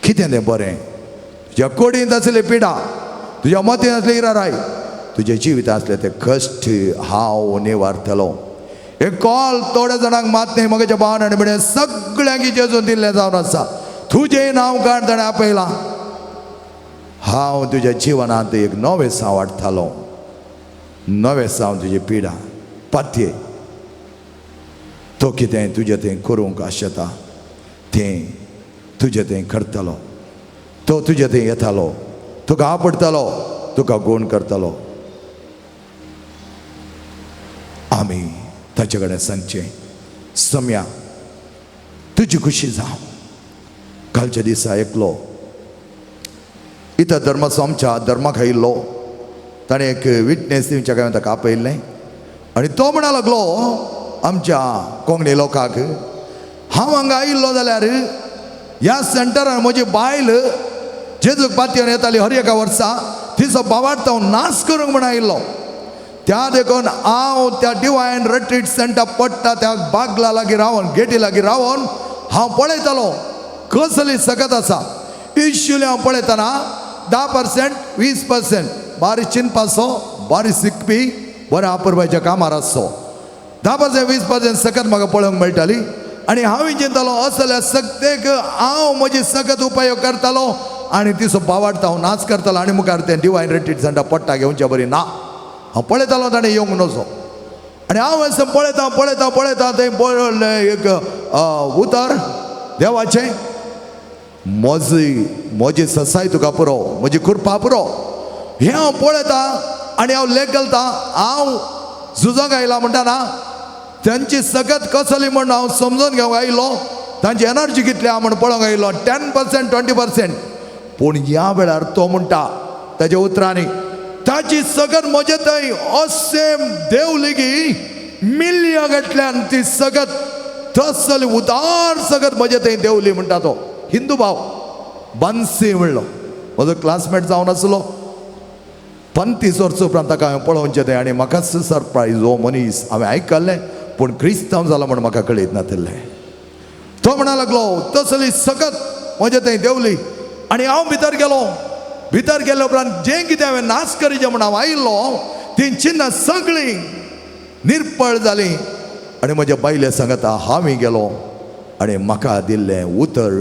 कितें तें बरें? तुज्या कुडींत आसले पिडा, तुज्या मतींत आसले इराराय, तुज्या जिवितांत आसले ते कश्ट हांव निवारतलो. एक कॉल थोड्या जाणांक मात न्ही म्हगेच्या भावान आनी भयणीन सगळ्यांक जेजून दिल्लें जावन आसा. तुजें नांव काड ताणें आपयलां. हांव तुज्या जिवनांत एक नवें साव हाडटालो, नवें साव तुजी पिडा पातये तो कितें तुजें तें करूंक आशेता तें तुजें तें करतलो. तो तुजें तें येतालो, तुका आपडटालो, तुका गुण करतालो. आमी ताचे कडेन सांगचें, सम्या तुजी खुशी जावं. कालच्या दिसा एकलो इतर धर्माचो आमच्या धर्माक आयिल्लो, ताणें एक विटनेस दिवच्या काय ताका आपयल्लें आनी तो म्हणा लागलो आमच्या कोंकणी लोकांक, हांव हांगा आयिल्लो जाल्यार ह्या सेंटरान म्हजी बायल जेजूक पातयेवन येताली हर एका वर्सा, तिचो बावार्थ हांव नाश करूंक म्हण आयिल्लो. त्या देखून हांव त्या डिवायन रिट्रीट सेंटर पडटा त्या बागला लागीं रावन, गेटी लागीं रावन हांव पळयतालो. कसली सकत आसा. युज्युअली हांव पळयतना 10% 20% बारीक चिंतपाचो, बारीक शिकपी, बरें आपुरबायच्या कामार आसचो. 10% 20% सकत म्हाका पळोवंक मेळटाली आनी हांव चिंतालो असल्या सक्तेक हांव म्हजी सकत उपयोग करतालो आनी तिचो बावाडटा हांव नाच करतालो आनी मुखार तें डिवायन रिट्रीट सेंटर पडटा घेवच्या बरी ना. हांव पळयतालो ताणें येवंक नजो आनी हांव अशें पळयता पळयता पळयता थंय पळयलें एक उतर देवाचें, म्हजी म्हजी ससाय तुका पुरो, म्हजी कृपा पुरो. हें हांव पळयता आनी हांव लेख घालता. हांव झुजांक आयला म्हणटा ना, तांची सकत कसली म्हण हांव समजून घेवंक आयलो, तांची एनर्जी कितली आहा म्हण पळोवंक आयलो, 10% 20%. पूण ह्या वेळार तो म्हणटा ताच्या उतरांनी ताची सगत म्हजे थंय अशें देवली की मिलया कडल्यान ती सगत तसली उदार सगत म्हजे थंय देवली म्हणटा तो. हिंदू भाव बानसी म्हणलो, म्हजो क्लासमेट जावन आसलो. 35 वर्सां उपरांत ताका हांवें पळोवचें तें आनी म्हाकाच सरप्रायज, हो मनीस हांवें आयकल्लें पूण क्रिस्तांव जाला म्हण म्हाका कळीत नातिल्लें. तो म्हणा लागलो तसली सगत म्हजे थंय देवली आनी हांव भितर गेलो. भितर गेल्या उपरांत जें कितें हांवें नाश करीचें म्हण हांव आयिल्लो तीं चिन्नां सगळीं निर्पळ जालीं आनी म्हज्या बायले सांगता हांव गेलो आनी म्हाका दिल्लें उतर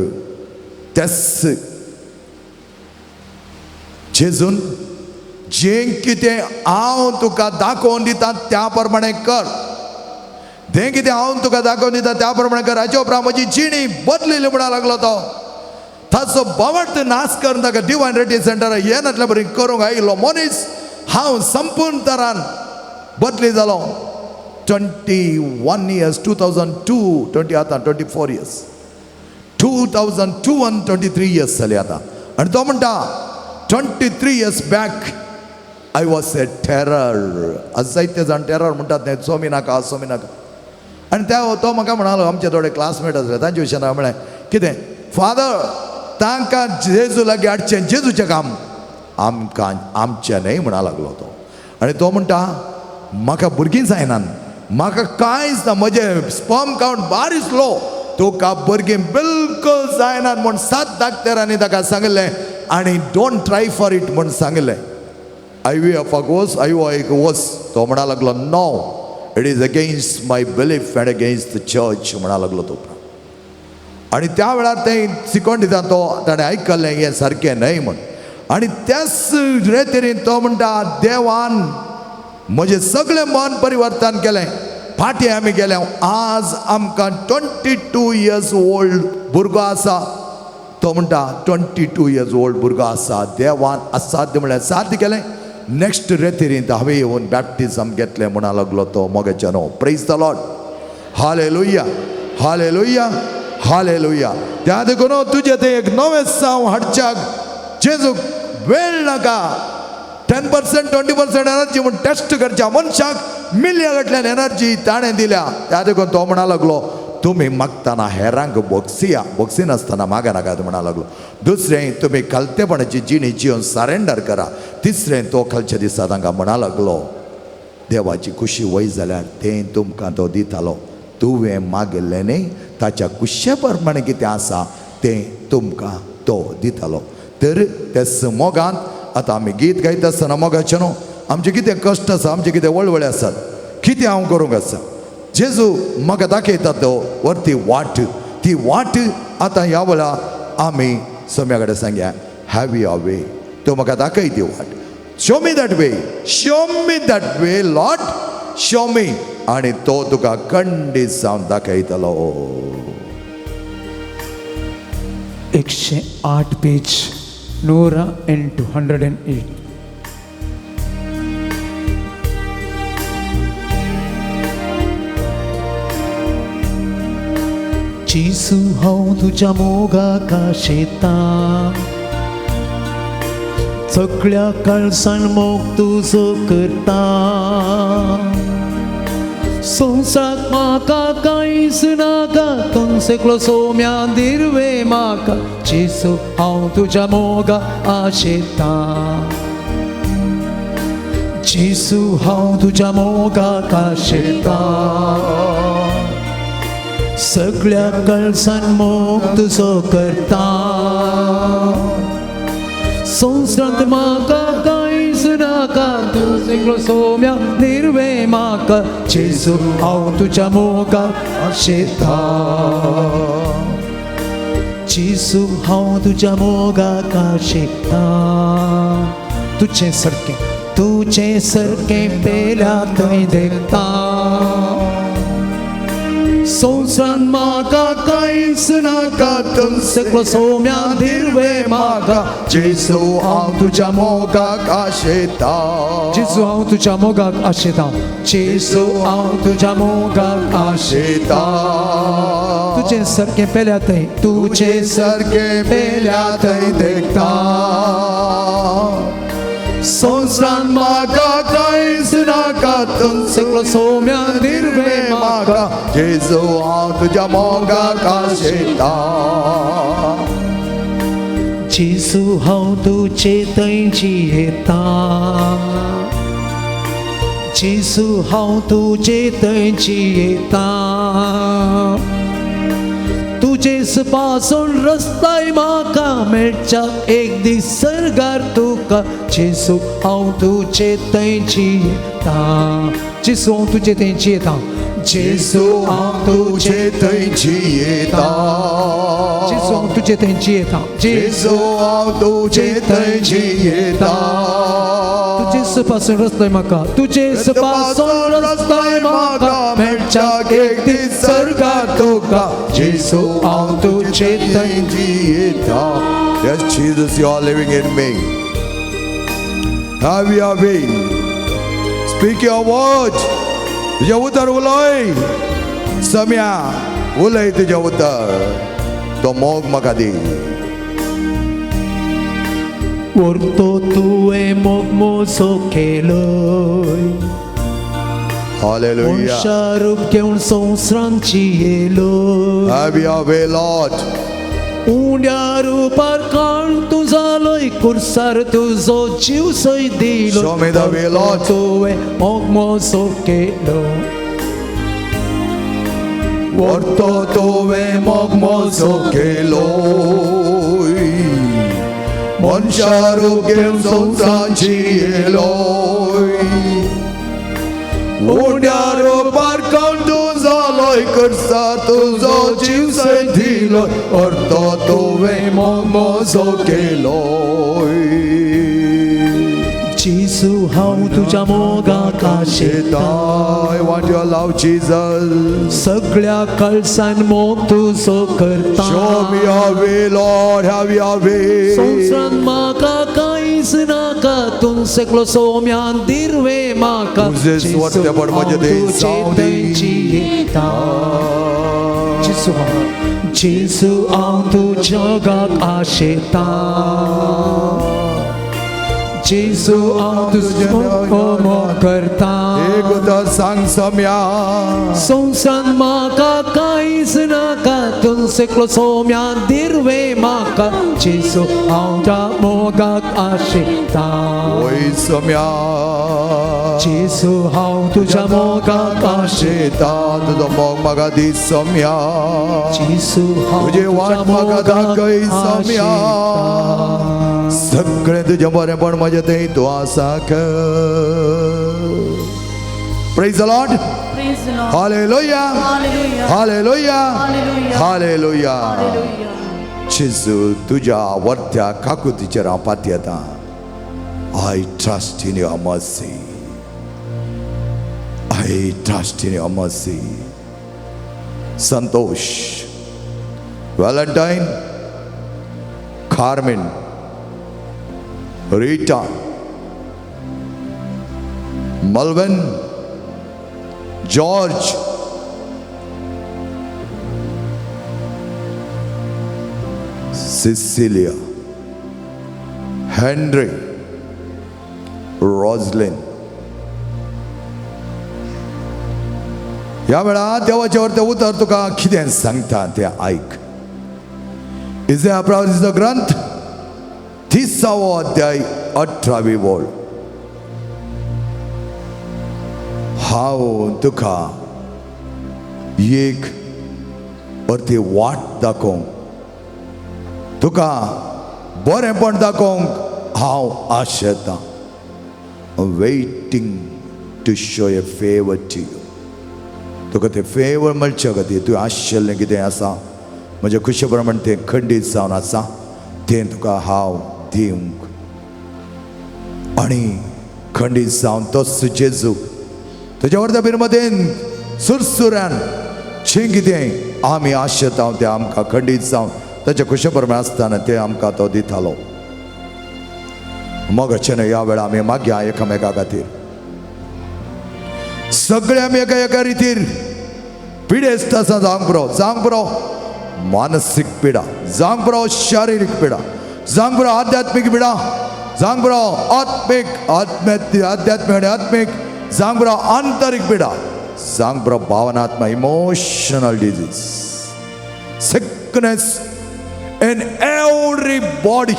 तेच जेजून जें कितें हांव तुका दाखोवन दिता त्या प्रमाणे कर, तें कितें हांव तुका दाखोवन दिता त्या प्रमाणे कर. हाचे उपरांत म्हजी जिणी बदलिली म्हणा लागलो तो. ताचो बावट नाश करून ताका डिवायन रिट्रीट सेंटर हे नासल्या बरी करूंक आयिल्लो मनीस हांव संपूर्ण तरान बदली जालो. 21 years, 2002, 20 आतां 24 years, 2002 आनी 23 years जाली आतां. आनी तो म्हणटा 23 years back I was a terror. आज जायते जाण टेरर म्हणटात न्ही, सोमी नाका सोमी नाका. आनी त्या तो म्हाका म्हणालो, आमचे थोडे क्लासमेट आसले तांचे विशयान हांवें म्हळें कितें फादर तांकां जेजू लागीं हाडचें, जेजूचें काम आमकां आमचें न्हय म्हणा लागलो तो. आनी तो म्हणटा म्हाका भुरगीं जायनात, म्हाका कांयच ना, म्हजें स्पर्म कावंट बारीक स्लो, तुका भुरगीं बिलकुल जायनात म्हूण 7 डाक्टरांनी ताका सांगिल्लें आनी don't try for it म्हूण सांगिल्लें. I V एफाक वच, I ओ आयक वच. तो म्हणा लागलो no, it is against my belief and against the church म्हणा लागलो तो. आनी त्या वेळार तें शिकोवन दिता तो ताणें आयकल्लें हें सारकें न्हय म्हूण. आनी त्याच रेतीन तो म्हणटा देवान म्हजें सगळें मन परिवर्तन केलें. फाटीं आमी गेले, आज आमकां 22 years old भुरगो आसा. तो म्हणटा 22 years old भुरगो आसा, देवान असाध्य म्हळ्यार साध्य केलें. नेक्स्ट रेतीरींत हांवें येवन बॅप्टिजम घेतलें म्हणा लागलो तो मोगाच्या न्हू. Praise the Lord, hallelujah, hallelujah, hallelujah. त्या देखून तुजें तें एक नवें साव हाडच्याक जेजूक वेळ नाका. 10% 20% एनर्जी म्हूण टेस्ट करच्या मनशाक मिलया कडल्यान एनर्जी ताणें दिल्या. त्या देखून तो म्हणा लागलो तुमी मागतना हेरांक बोगसिया, बोगसिनासतना मागा नाकात म्हणा लागलो. दुसरें तुमी खालतेपणाची जिणी जिवन सरेंडर करा. तिसरें तो खालच्या दिसा तांकां म्हणा लागलो देवाची खुशी वय जाल्यार तें तुमकां तो दितालो, तुवें मागिल्लें न्ही ताच्या कुशे प्रमाणे कितें आसा तें तुमकां तो दितालो. तर त्या मोगांत आतां आमी गीत गायता आसतना मोगाचें न्हू आमचें कितें कश्ट आसा, आमचें कितें वळवळे आसात, कितें हांव करूंक आसा, जेजू म्हाका दाखयता तो वरती वाट, ती वाट आतां ह्या वेळा आमी सम्या कडेन सांगया have your वे, तो म्हाका दाखय ती वाट. Show me that way, show me that way Lord, show me. आनी तो तुका खंडीत जावन दाखयतलो. 108 पेज, 108, 108. जेजू हांव तुज्या मोगाक आशेतां, सगळ्या काळजान मोग तुजो करता, संवसार म्हाका कांयच नाका, तुमचेकलो सोम्या दिरवे म्हाका, जेजू हांव तुज्या मोगाक आशेतां, जेजू हांव तुज्या मोगाक आशेतां, सगळ्या कळसान मोग तुजो करता संवसारांत म्हाका कांयच नाका तूं सगळो सोम्या निर्वे म्हाका जेजू हांव तुज्या मोगाक आशेता जेजू हांव तुज्या मोगाक आशेता तुजें सारकें तुजें सारकें पेल्या थंय देखता संवसारांत म्हाका कांयच नाका तूं सगळो सोम्या दिर्वे म्हाका जेजू हांव तुज्या मोगाक आशेता जेजू हांव तुज्या मोगाक आशेता जेजू हांव तुज्या मोगाक आशेता आशेता तुजें सारकें पेल्या थंय तुजें तुजे सारकें पेल्या थंय देखता संवसारांत म्हाका कांयच नाका तूं सगळो सोम्या दिर्वे म्हाका म्हाका जेजू हांव तुज्या मोगाक आशेता जेजू हांव तुजे थंय जियेता जेजू हांव तुजे थंय जियेता तुजेच पासून रस्ताय म्हाका मेळच्या एक दीस सर्गार तुका जेजू हांव तुजे थंय जियेता जेजू हांव तुजे थंय जियेता जेजू हांव तुजे तुजे थंय जियेता जेजू हांव तुजे थंय जियेता जेजू हांव तुजे थंय जियेता तुजेच पासून रस्तोय म्हाका तुजेच पासून रस्तोय म्हाका मेळच्या एक दीस सर्गार तुका जेजू हांव तुजे थंय जियेता. Yes, Jesus, you are living in me. Have your way. Speak your word. तुजें उतर उलय सम्या उलय तुजें उतर तो मोग म्हाका दी. व्हरतो तुवें मोग मोसो केलोय Hallelujah. मनशा रूप घेवन संवसारांत जियेलोय Have your way, Lord. उण्या रुपार काण तूं जालोय कुर्सार तुजो जीव सय दिलो Show me the way, Lord. तुवें मोग मोसो केलो व्हरतो तुवें मोग मोजो केलोय मनशा रूप घेवन संवसारांत जियेलोय उण्या रुपार कोण तूं जालोय करसा तुजो जीव सय दिलोय व्हरतो तुवें मोग मोजो केलोय. जेजू हांव तुज्या मोगाक आशेता I want your love, Jesus. सगळ्या कळसान मोग तुजो करता Show me your way, Lord. Have your way. संवसारांत म्हाका कांयच नाका तूं सगळो सोम्यान दिर्वे म्हाका तुजें स्वर्थपण म्हजें हांव थंय तुजे जावं दी. थंय जियेता जेजू हांव जेजू हांव तुज्या मोगाक आशेता जेजू हांव तुजो मोग करता एक उतर सांग सम्या. संवसारांत म्हाका कांयच नाका तूं सगळो सोम्यान दिर्वे म्हाका जेजू हांव त्या मोगाक आशेता ओय सम्या. जेजू हांव तुज्या मोगाक आशेता आशेता तुजो मोग म्हाका दी सम्या. जेजू हांव तुजें वाट तुज्या म्हाका मोगाक दाखय सम्या. आशेता सगळें तुजें बरेंपण म्हजें थंय तूं आसा. Praise the Lord. Praise the Lord. Hallelujah. Hallelujah. Hallelujah. Hallelujah. Hallelujah. Hallelujah. जेजू तुज्या वर्त्या काकुतीचेर हांव पातयेता. I trust in your mercy. I trust in your mercy. Santosh, Valentine, Carmen, Rita, Malvin, George, Cecilia, Henry, Roslin. ह्या वेळा देवाचे वरतें उतर तुका कितें सांगता तें आयक. इजया प्रवासीचो ग्रंथ 30वो अध्याय 18वी वळ. हांव तुका एक अर्दी वाट दाखोवंक, तुका बरेंपण दाखोवंक हांव आशेतां. Waiting to show a favour to you. तुका तें फेवर मेळचे खातीर तुवें आशिल्लें कितें आसा म्हज्या खुशे प्रमाण तें खंडीत जावन आसा तें तुका हांव दिवंक. आनी खंडीत जावन तोच जेजू तुज्या वर्धा बिरमदेन सुरसुऱ्यान जें कितें आमी आशेता तें आमकां खंडीत जावन ताच्या खुशे प्रमाण आसतना तें आमकां तो दितालो. मोगाचें ह्या वेळार आमी मागया एकामेका खातीर. सगळे आमी एका एका रितीर पिडेस्त आसा. जावंक पुरो, जावंक पुरो मानसीक पिडा, जावंक पुरो शारिरीक पिडा, जावंक पुरो आध्यात्मीक पिडा, जावंक पुरो आत्मीक आत्म्य आध्यात्मीक आनी आत्मीक, जावंक पुरो आंतरीक पिडा, जावंक पुरो भावनात्मक emotional disease, sickness in every body,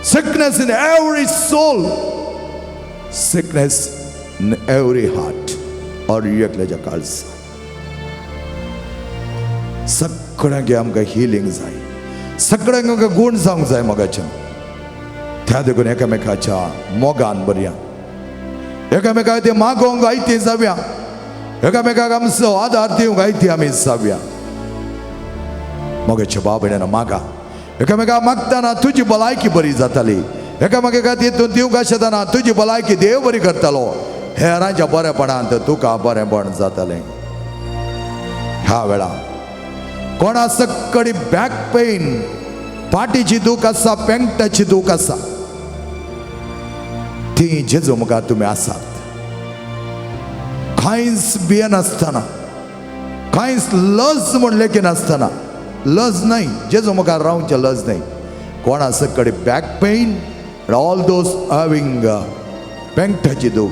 sickness in every soul, sickness in every heart. और एकल्याच्या काळजा सगळ्यांक आमकां हिलींग जाय, सगळ्यांक आमकां गूण जावंक जाय मोगाच्यान. त्या देखून एकामेकाच्या मोगान बरया, एकामेकाक ते मागोवंक आयती जावया, एकामेकाक आमचो आदार दिवंक आयती आमी जावया. मोगाच्या बाब मागा, एकामेकाक मागतना तुजी भलायकी बरी जाताली, एकामेका खातीर तूं दिवंक आसतना तुजी भलायकी देव बरी करतालो. हेरांच्या बरेपणांत तुका बरेपण जातालें. ह्या वेळा कोणा सकडी बॅक पेन, पाटीची दूख आसा, पेंगटाची दूख आसा, ती जेजू मुखार तुमी आसात. कांयच भियेनासतना, कांयच लज म्हण लेखिनासतना, लज न्हय जेजू मुखार रावचें लज न्हय. कोणा सकडी back pain, all those having पेंगटाची दूख,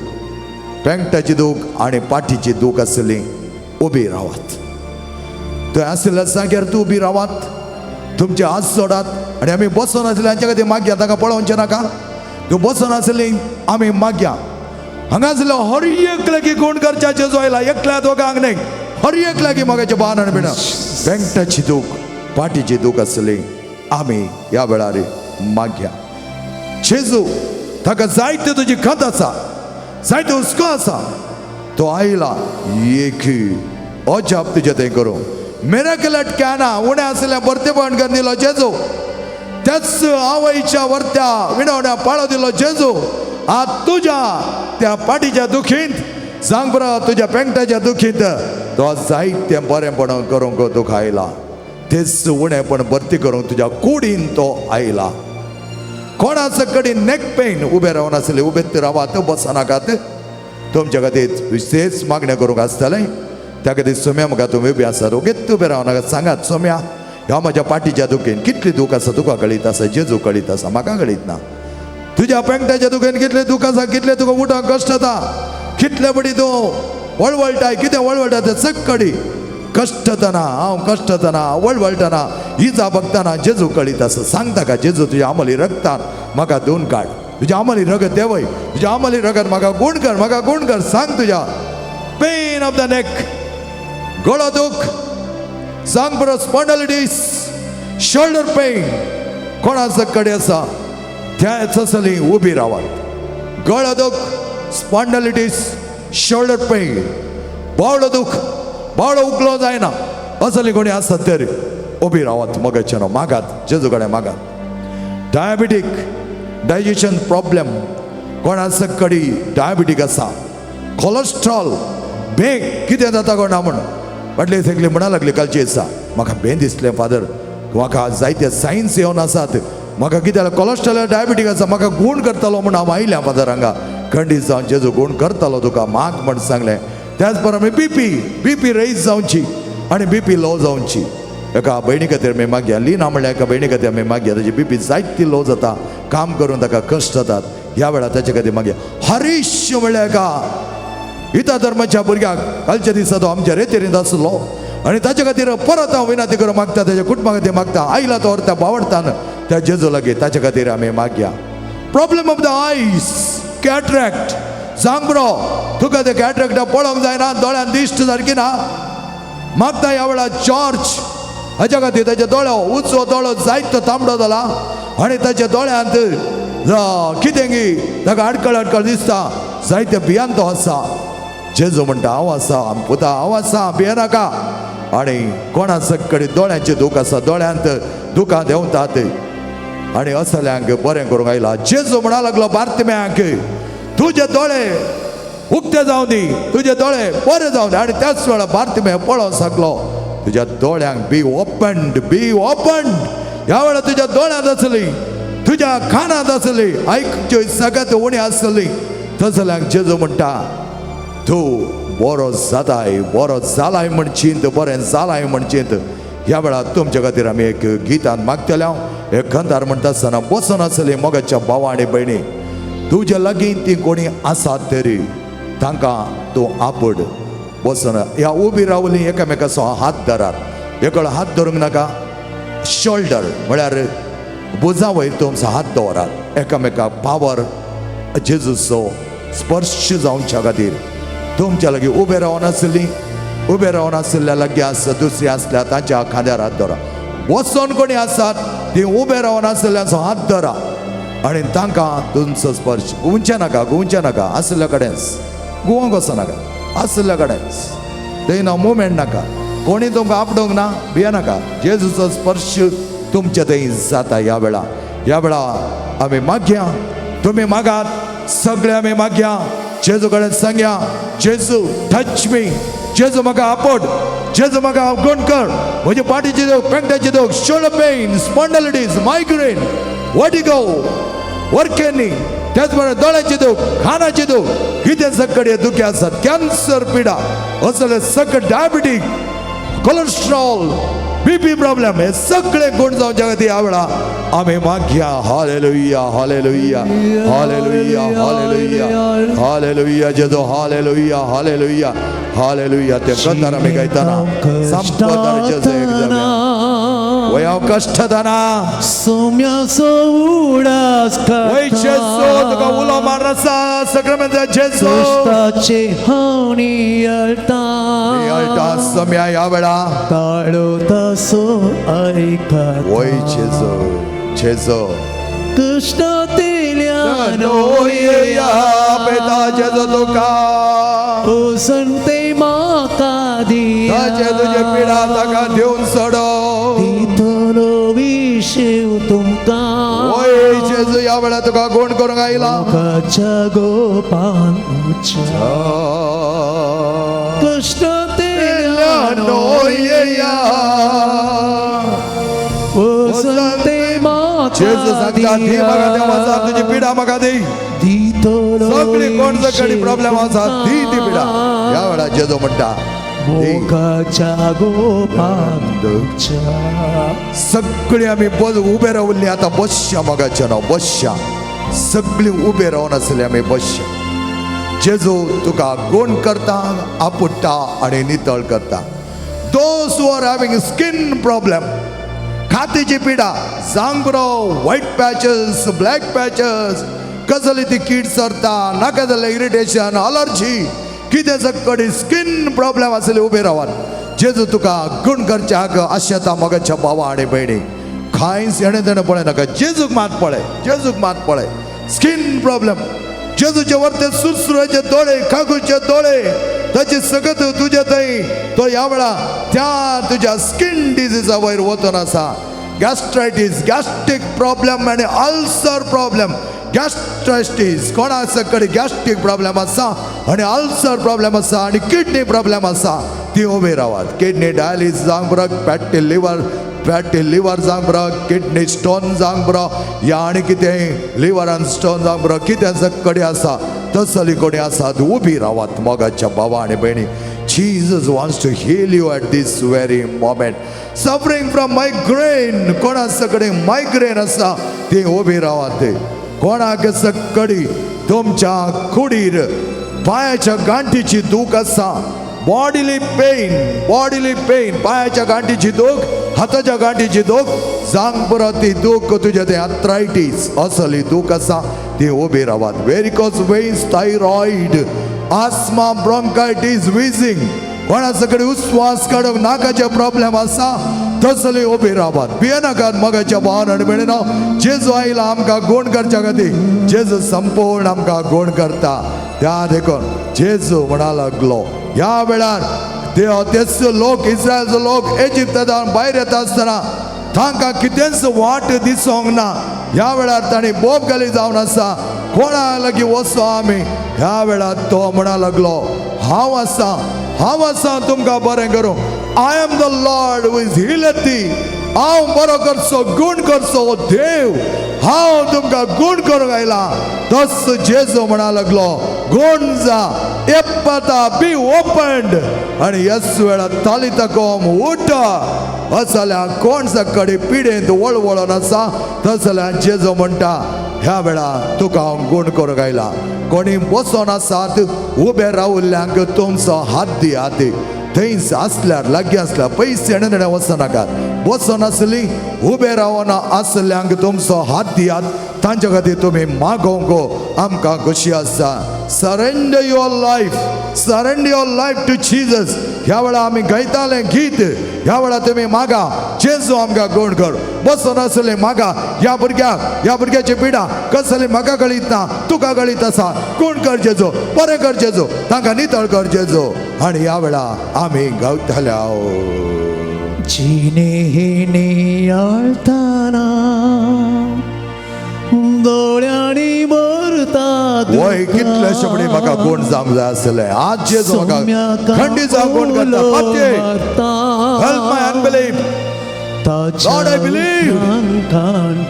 पेंगटाची दूख आनी पाटीची दूख आसली उबी रावात. थंय आशिल्ल्या जाग्यार तूं उबी रावात, तुमचे हात सोडात आनी आमी बसून आसले हांच्या खातीर मागया. तांकां पळोवचें नाका. तूं बसून आसली आमी मागया. हांगा आसलो हर एक लागीं गुण करच्या जेजू आयला, एकल्या दोगांक न्हय, हर एक लागीं मोगाचे बाण आनी बिणा. पेंगटाची दूख, पाटीची दूख आसली आमी ह्या वेळार मागया. जेजू ताका जायते तुजी खत आसा, जायते हुस्को आसा, तो आयला एक अजाप तुजें थंय करूं. मिराकल एट कॅना उणें आसलें भरतेपण करून दिलो जेजू. त्याच आवयच्या वर्त्या विणवण्या पाळो दिलो जेजू. आत तुज्या त्या पाटीच्या दुखींत, सांग बरो तुज्या पेंगटाच्या दुखींत तो जायतें बरेंपण करूंक तुका आयला. तेच उणेपण भरती करूंक तुज्या कुडीन तो आयला. कोणाच कडेन नेक पेन उबे रावन आसले उबेत रावात, बसनाकात. तुमच्या खातीर विशेश मागणें करूंक आसतलें. त्या खातीर सोम्या मुखार तुमी उबे आसात, ओगेत उबे राव नाका. सांगात, सोम्या ह्या म्हज्या पाटीच्या दुखीन कितली दूख आसा तुका कळीत आसा, जेजू कळीत आसा, म्हाका कळीत ना. तुज्या पेंगटाच्या दुखीन कितले दूख आसा, कितले तुका उठोंक कश्ट जाता, कितले पडी तूं वळवळटाय, कितें वळवळटा तें सगळी कश्टतना, हांव कश्टतना वळवळटना इजा बघतना जेजू कळीत आसा. सांगता का जेजू तुज्या आमली रगतान म्हाका धुवन काड, तुज्या आमली रगत देवय, तुज्या आमली रगत म्हाका गूण कर, म्हाका गूण कर. सांग तुज्या पेन ऑफ the neck, गळो दूख, सांग बरो स्पॉन्डलिटीस, शोल्डर पेन कोणाच कडेन आसा त्याच आसली उबी रावात. गळो दूख, स्पॉन्डलिटीस, शोल्डर पेन, बावळो दूख, बावळो उकलो जायना असली कोणी आसत तर उबी रावात. मोगाच्यानो मागात, जेजू कडेन मागात. डायबिटीक, डायजेशन प्रॉब्लेम कोणाच कडेन डायबिटीक आसा, कोलेस्ट्रॉल, भें कितें जाता कोणा म्हण फाटले सगळी म्हणा लागली कालची दिसा म्हाका भें दिसलें फादर, म्हाका जायते सायन्स येवन आसात, म्हाका कितें जालें कोलेस्ट्रॉल डायबिटीक आसा, म्हाका गूण करतालो म्हूण हांव आयलें फादर हांगा. खंडीत जावन जेजू गूण करतालो तुका माग म्हण सांगलें. त्याच प्रमाणे बीपी, बीपी रेज जावची आनी बीपी लो जावची. एका भयणी खातीर आमी मागया, लिना म्हणल्यार एका भयणी खातीर आमी मागया, ताजी बीपी जायती लो जाता, काम करून ताका कश्ट जातात, ह्या वेळार ताचे खातीर मागया. हरीश म्हणल्यार एका हिता धर्माच्या भुरग्याक कालच्या दिसा तो आमच्या रेतेरींत आसलो आनी ताचे खातीर परत हांव विनंती करूं मागता, ताच्या कुटुंबा खातीर मागता. आयला तो त्या बावडतान त्या जेजू लागीं, ताचे खातीर आमी मागया. Problem of the eyes, cataract, सांग बरो तुका ते कॅट्रॅक्ट पळोवंक जायना, दोळ्यान दिश्ट सारकी ना, मागता ह्या वेळार जॉर्ज हाच्या खातीर ताच्या दोळो उजवो दोळो जायतो तांबडो जाला आनी ताच्या दोळ्यांत कितें गी ताका आडकळ आडकळ दिसता, जायते भियान तो आसा. जेजू म्हणटा हांव आसा पुता, हांव आसा, भियेनाका. आनी कोणा कडेन दोळ्यांचे दूख आसा, दोळ्यांत दुखां देंवतात आनी असल्यांक बरें करूंक आयला. जेजू म्हणा लागलो बार्तिम्याक, तुजे दोळे उक्ते जावं दी, तुजे दोळे बरे जावं दी. आनी त्याच वेळार बार्तिम्या पळोवंक शकलो, तुज्या दोळ्यांक बी ओपन्ड, बी ओपन्ड. ह्या वेळार तुज्या दोळ्यांत आसली, तुज्या कानांत आसली, आयकच्यो सगळ्यात उणी आसली, तसल्यांक जेजू म्हणटा तूं बरो जाताय, बरो जालाय म्हण चिंत, बरें जालाय म्हण चिंत. ह्या वेळार तुमच्या खातीर आमी एक गितान मागतले. हांव एक खंदार म्हणटा आसतना बसून आसली मोगाच्या भावा आनी भयणी, तुज्या लागीं ती कोणी आसात तरी तांकां तूं आपड. बसून ह्या उबी रावली एकामेकाचो हात धरात, एकलो हात धरूंक नाका, शोल्डर म्हळ्यार भुजा वयर तुमचो हात दवरात एकामेकाक पावर जेजूचो स्पर्श जावच्या खातीर. तुमच्या लागीं उबे रावन आसली, उबे रावन आशिल्ल्या लागीं आसा दुसरी आसल्या तांच्या खांद्यार हात धरा. वचोन कोणी आसात ती उबे रावन आशिल्ल्यांचो हात धरा आनी तांकां तुमचो स्पर्श. गुंवचे नाका, गुंवचे नाका, आशिल्ल्या कडेन गुवोंक वचो नाका, आशिल्ल्या कडेन थंय ना मुवमेंट नाका, कोणी तुमकां आपडोवंक ना, भिये नाका. जेजूचो स्पर्श तुमच्या थंय जाता ह्या वेळा. ह्या वेळा आमी मागया, तुमी मागात, सगळे आमी मागया, जेजू कडेन सांगया, जेजू टच मी, जेजू म्हाका आपड, जेजू म्हाका गुण कर, म्हजे पाठीची दूख, पेंगटाची दूख, shoulder pain, spondylitis, migraine, vertigo, वर्केनी, त्याच बरोबर दोळ्याची दूख, कानाची दूख, कितें सगळे दुखी आसात, कॅन्सर पिडा असले सगळे, डायबिटीक, कोलेस्ट्रॉल, बीपी प्रॉब्लेम, हे सगळे गुण जावच्या खातीर ह्या वेळा आमी मागया. Hallelujah, hallelujah, hallelujah, hallelujah, hallelujah जेजू, hallelujah, hallelujah, hallelujah. ते कंदार आमी गायतना संपदार जेजू एक जावया. वय हांव कश्टतना सोम्याचो उडास वय जेजू तुका उलो मार आसा सक्रमेंत जेजू. कश्टाचे हांव नियळटा, नियळटा सम्या ह्या वेळा, ताळो तसो आयकता. वय जेजू, जेजू कश्टांतल्यान पेता जेजू तुका, संते म्हाका दिया, ताचे तुजे पिडा ताका दिवन सोडो, दितलो विशेव तुमकां. वय जेजू ह्या वेळा तुका गुण करूंक आयला. मोगाच्या गोपान उच्या कश्टांतल्यान संते जेजू म्हाका सांगता दी म्हाका देव आसा तुजी पिडा म्हाका दी, दितलो सगळी कोण सगळी प्रॉब्लेम आसा दी ती पिडा. ह्या वेळा जेजू म्हणटा दी. मोगाच्या गोपान उच्या. सगळी आमी बस उबे रावल्ली आतां बसया मोगाच्या नांव बसया, सगळी उबे रावन आसली आमी बसया. जेजू तुका गुण करता, आपुडटा आनी नितळ करता. Those who are having skin problem, कातीची पिडा, जांगरो, व्हायट पॅचेस, ब्लॅक पॅचेस, कसली ती कीड सरता, नाका जाल्लें इरिटेशन, अलर्जी, कितें सगळी स्कीन प्रॉब्लेम आसले उबे रावात. जेजू तुका गुण करच्याक आशेता. मोगाच्या भावा आनी भयणी, कांयच हेणें तेणें पळय नाका, जेजूक मात पळय, जेजूक मात पळय. स्कीन प्रॉब्लेम, जेजूचे वरते सुरसुराचे दोळे, कागूचे दोळे, ताचे सगत तुज्या थंय तो ह्या वेळा त्या तुज्या स्कीन डिजीजा वयर वचून आसा. गॅस्ट्रायटीस, गॅस्ट्रीक प्रॉब्लेम आनी अल्सर प्रॉब्लेम, गॅस्ट्रायटीस कोणा कडेन गॅस्ट्रीक प्रॉब्लेम आसा आनी अल्सर प्रॉब्लेम आसा आनी किडनी प्रॉब्लेम आसा ती उबी रावात. किडनी डायलिसीस जावंक पुरो, फॅटी लिवर, फॅटी लिवर जावंक पुरो, किडनी स्टोन जावंक पुरो, या आनी कितें लिवरान स्टोन जावंक पुरो, कितें कडेन आसा तसली कोणी आसात उबी रावात. मोगाच्या भावा आनी भयणी, Jesus wants to heal you at this very moment. Suffering from migraine, कोणा कडेन मायग्रेन आसा ती उबी रावात. कोणाक सकडी तुमच्या कुडीर पायाच्या गांठीची दूख आसा, बॉडीली पेन, बॉडीली पेन, पायाच्या गांठीची दूख, हाताच्या गांठीची दूख, जांग पुरो ती दूख तुज्या ते आथरायटीस असली दूख आसा ती उबी रावात. Varicose veins, thyroid, asthma, bronchitis, wheezing. कोणाचो कडेन उस्वास काडूंक नाकाचे प्रॉब्लेम आसा तसले उबी रावात. भियेनाकात मोगाच्या भावान आनी भयणीनो. जेजू आयला आमकां गुण करच्या खातीर. जेजू संपूर्ण आमकां गुण करता. त्या देखून जेजू म्हणा लागलो ह्या वेळार तेच लोक, इस्रायलचो लोक इजिप्तांत भायर येता आसतना तांकां कितेंच वाट दिसोंक ना. ह्या वेळार तांणी बोब घाली जावन आसा, कोणा लागीं वचो आमी. ह्या वेळार तो म्हणा लागलो, हांव आसा, हांव आसा तुमकां बरें करूं. I am the Lord who is healeth thee. हांव बरो करचो, गूण करचो देव. हांव तुमकां गूण करूंक आयला. तस जेजू म्हणा लागलो, गूण जा, एप्पता, बी ओपन्ड. आनी ह्याच वेळार तालिता कोम, उठ. जाल्यार कोण सकाळी पिडेंत वळवळोन आसा तस जाल्यार जेजू म्हणटा, ह्या वेळार तुका हांव गूण करूंक आयला. कोणी बसोन आसात, उबे रावल्ल्यांक तुमचो हात दियात. थंयच आसल्यार, लागीं आसल्यार, पयस येणे वचनाकात. बसोन आसली, उबे रावन आसल्यांक तुमचो हात दियात. तांच्या खातीर तुमी मागोवंक आमकां खोशी आसा. Surrender your life, surrender your life to Jesus. ह्या वेळार आमी गायताले गीत. ह्या वेळार तुमी मागा, जेजू आमकां गूण कर. बसोन आसले मागा. ह्या भुरग्याक, ह्या भुरग्याची पिडा कसली म्हाका कळीत ना, तुका कळीत आसा. गूण कर जेजू, बरें कर जेजू, तांकां नितळ कर जेजू. आनी ह्या वेळार आमी गावताले. जिणे नियाळताना दोळ्यांनी भरता. वय कितलेशे म्हणी म्हाका गूण जावंक जाय आसलें. आज जेजू म्हाका खंडीत जावंक गूण करता. पातये, help my unbelief. Lord, I believe.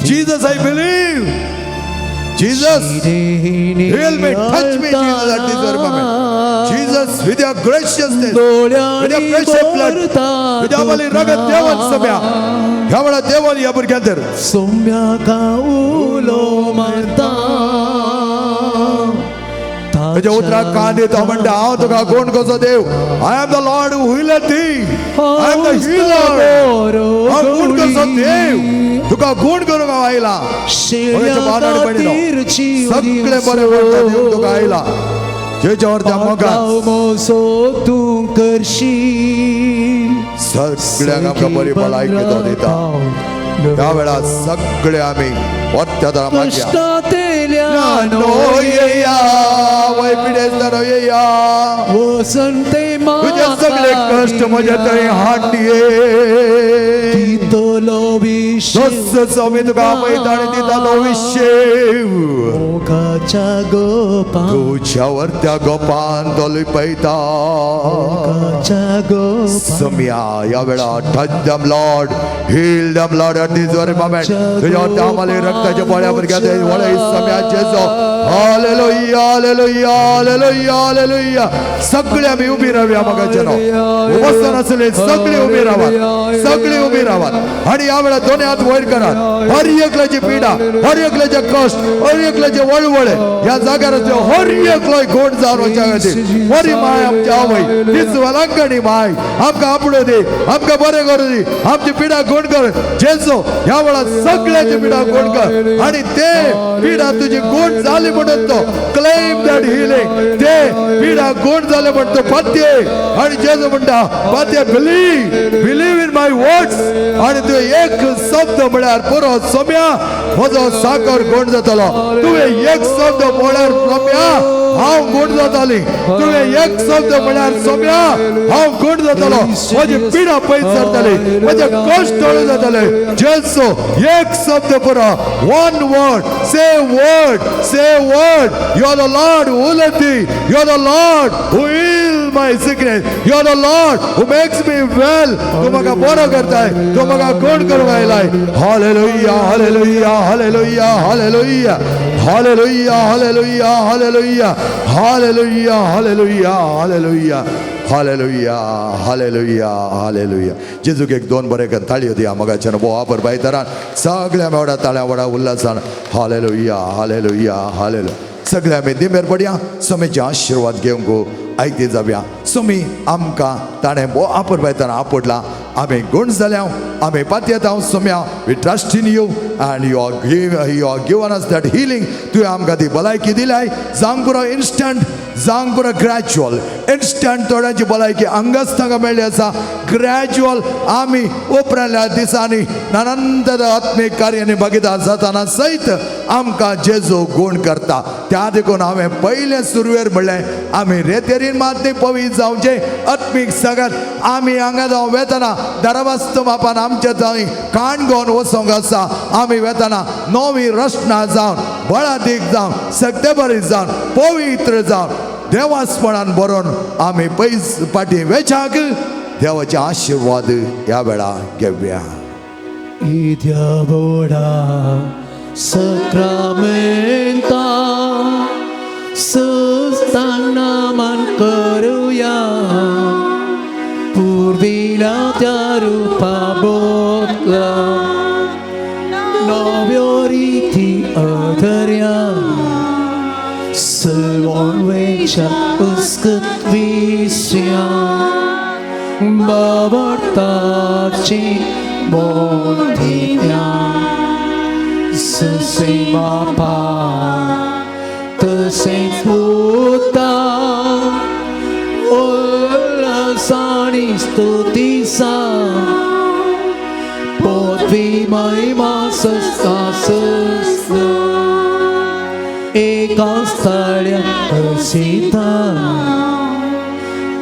Jesus, I believe. Jesus, heal me, touch me, Jesus, at this very moment. Jesus, with your graciousness, with your precious blood, with your holy रगत देवान सम्या. ह्या वेळार देवान ह्या भुरग्यांतर सोम्याका उलो मारता. तुज्या उतराक कान दिता. म्हणटा, हांव तुका गूण कसो देव. I am the Lord who healeth thee. I am the healer. हांव गूण कसो देव, तुका गूण करूंक हांव आयला. मोगाच्या भावान आनी भयणीनो, सगळे बरे वाटता देव तुका आयला जेच्यावर त्या मोगात मोसो तूं करशी. सगळ्यांक आमकां बरी भलायकी तो दिता. ह्या वेळार सगळे आमी वत्या मागया. कश्टांतल्यान येया वय, पिडेस्तानो येया. वसंते. तुझे सगळे कष्ट म्हज्या थंय हाडये. दितलो तसो मी तुका आपयता आनी दिता तो विशेव. मोगाच्या गोपा. तुझ्यावर त्या गोपान तो लिपयता. मोगाच्या गोपा. सम्या या वेळा touch them, Lord, heal them, Lord, at this very moment. तुझ्या त्या आम्हाला रक्ताच्या बळ्यावर घेते वळे सम्या Jeju. Hallelujah, hallelujah, hallelujah, hallelujah. सगळे आम्ही उभी राहूया मगाच्या. बसून असले सगळे उभी राहात, सगळे उभी राहात आणि या वेळा दोन्ही हात वयर करात. हर एकल्याची पिडा, हर एकल्याचे कष्ट, हर एकल्याचे वळवळे ह्या जाग्यार असले, हर एकलो गूण जावन वचच्या खातीर. बरी माय, आमच्या आवय, तीच वलांकणी माय, आमकां आपडो दी, आमकां बरें करूं दी, आमची पिडा गूण कर जेजो. ह्या वेळार सगळ्याची पिडा गूण कर आणि ते पिडा तुझी गूण झाली म्हणून तो क्लेम that healing. ते पिडा गूण झाले म्हणतो पातये. आणि जेजू म्हणटा, पातये, believe, believe in my words. आणि तू एक शब्द म्हळ्यार पुरो सोम्या, म्हजो साकर गूण जातलो. तुवें एक शब्द म्हळ्यार सोम्या, हांव गूण जाताली. तुवें एक शब्द म्हळ्यार सोम्या, हांव गूण जातलो. म्हजी पिडा पयस सरतली, म्हजे कश्ट टळू जातले. जेजू, एक शब्द पुरो. One word, say word, say word. You are the Lord who healeth thee. You are the Lord who heal my sickness. You are the Lord who makes me well. तू म्हाका बरो करताय, तू म्हाका गूण करूंक आयलाय. Hallelujah, hallelujah, hallelujah, hallelujah, hallelujah, hallelujah, hallelujah, hallelujah, hallelujah, hallelujah, hallelujah, hallelujah, hallelujah. जेजूक एक दोन बरे कर ताळयो दिया मगाच्यान. बो वापर बायतरान सगळ्या मेवडा ताळ्या वडा उल्हासान. Hallelujah, hallelujah, hallelujah. सगळे आमी दिंबेर पडया, समेचे आशिर्वाद घेवंक. आयती जावया. सोमी आमकां ताणें भोव आपरपायताना आपडला. आमी गुण जाल्या, आमी पातयेता Saumya. We trust in you and you are given us that healing. तुवें आमकां ती भलायकी दिल्याय. जावंक पुरो इन्स्टंट, जावंक पुरो ग्रॅज्युअल. इन्स्टंट थोड्यांची भलायकी हांगाच तांकां मेळ्ळी आसा. ग्रॅज्युअल आमी उपरांतल्या दिसांनी नानांत आत्मीक कार्यांनी भागीदार जाताना सयत आमकां जेजू गूण करता. त्या देखून हांवें पयलें सुरवेर म्हणलें, आमी रेतेरीन मात न्ही पवित्र जावचें आत्मीक सगळ्यात. आमी हांगा जावं वेतना दरवास्त बापान आमच्या थंय काण घेवन वचोंक आसा. आमी वेतना नवी रचना जावन, बळादीक जावन, सक्तेबरी जावन, पवित्र जावन, देवासपणान बरोवन आमी पयस फाटीं वेच्याक देवाचे आशिर्वाद ह्या वेळा घेवया. इद्या व्हडा सक्रामेंता सुस्तांग नमन करुया, पुर्विल्या त्या रुपा बदला नव्यो रिती अधर्या, सलवण वेच्या उस्कत विसया, बाबडताची मोठिया ससे बापा तसेच पुता उल्हासानी स्तुतीसा पदवी महिमा सस्ता सस्त एका स्थळ्या हसिता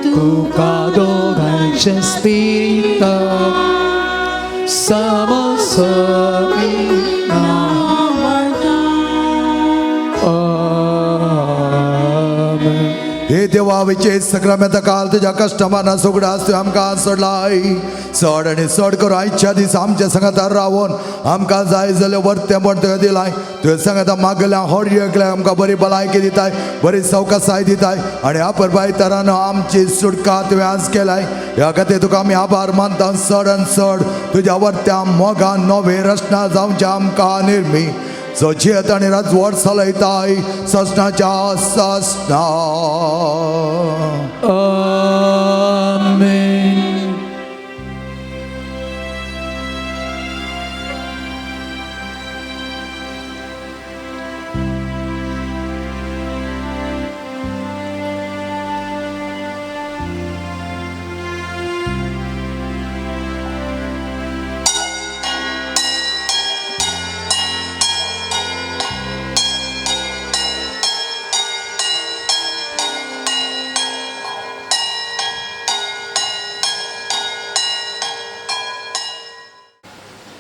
तुका दोघांच्या स्पिरिता समसमिना. आमेन. हे देवा, विचे सक्रामेंता काल तुज्या कश्टमाना सुगडास तुवें आमकां सोडलाय. चड आनी चड करून आयच्या दीस आमच्या सांगातार रावन आमकां जाय जाल्यार वर्तेंपण तुवें दिलाय. तुवें सांगाता मागल्या हर एकल्याक आमकां बरी भलायकी दिताय, बरी सवकासाय दिताय आनी आपरबाय तरान आमची सुटका तुवें आज केलाय. ह्या खातीर तुका आमी आभार मानता. चड आनी चड तुज्या वर्त्या मोगान नवी रचना जावच्या आमकां निर्मी, जो जियेत आनी राजवट चलयताय ससनाच्या ससना. आमेन.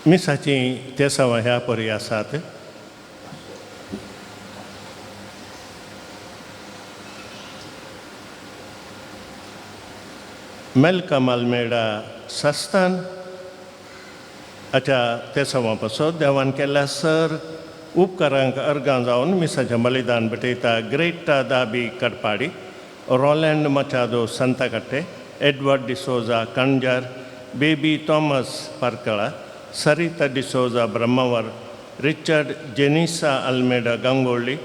मिसाची तेसांवां ह्या परी आसात. मेलकम आल्मेडा सस्तान हाच्या तेसांवां पासत देवान केल्ल्या सर उपकारांक अर्गां जावन मिसाचें बलिदान भेटयता Greta Dabi Katpadi, Roland Machado Santhakatte, Edward D'Souza Kanjar, Baby Thomas Parkala, Sarita D'Souza Brahmavar, Richard Jenisa Almeida Gangolli,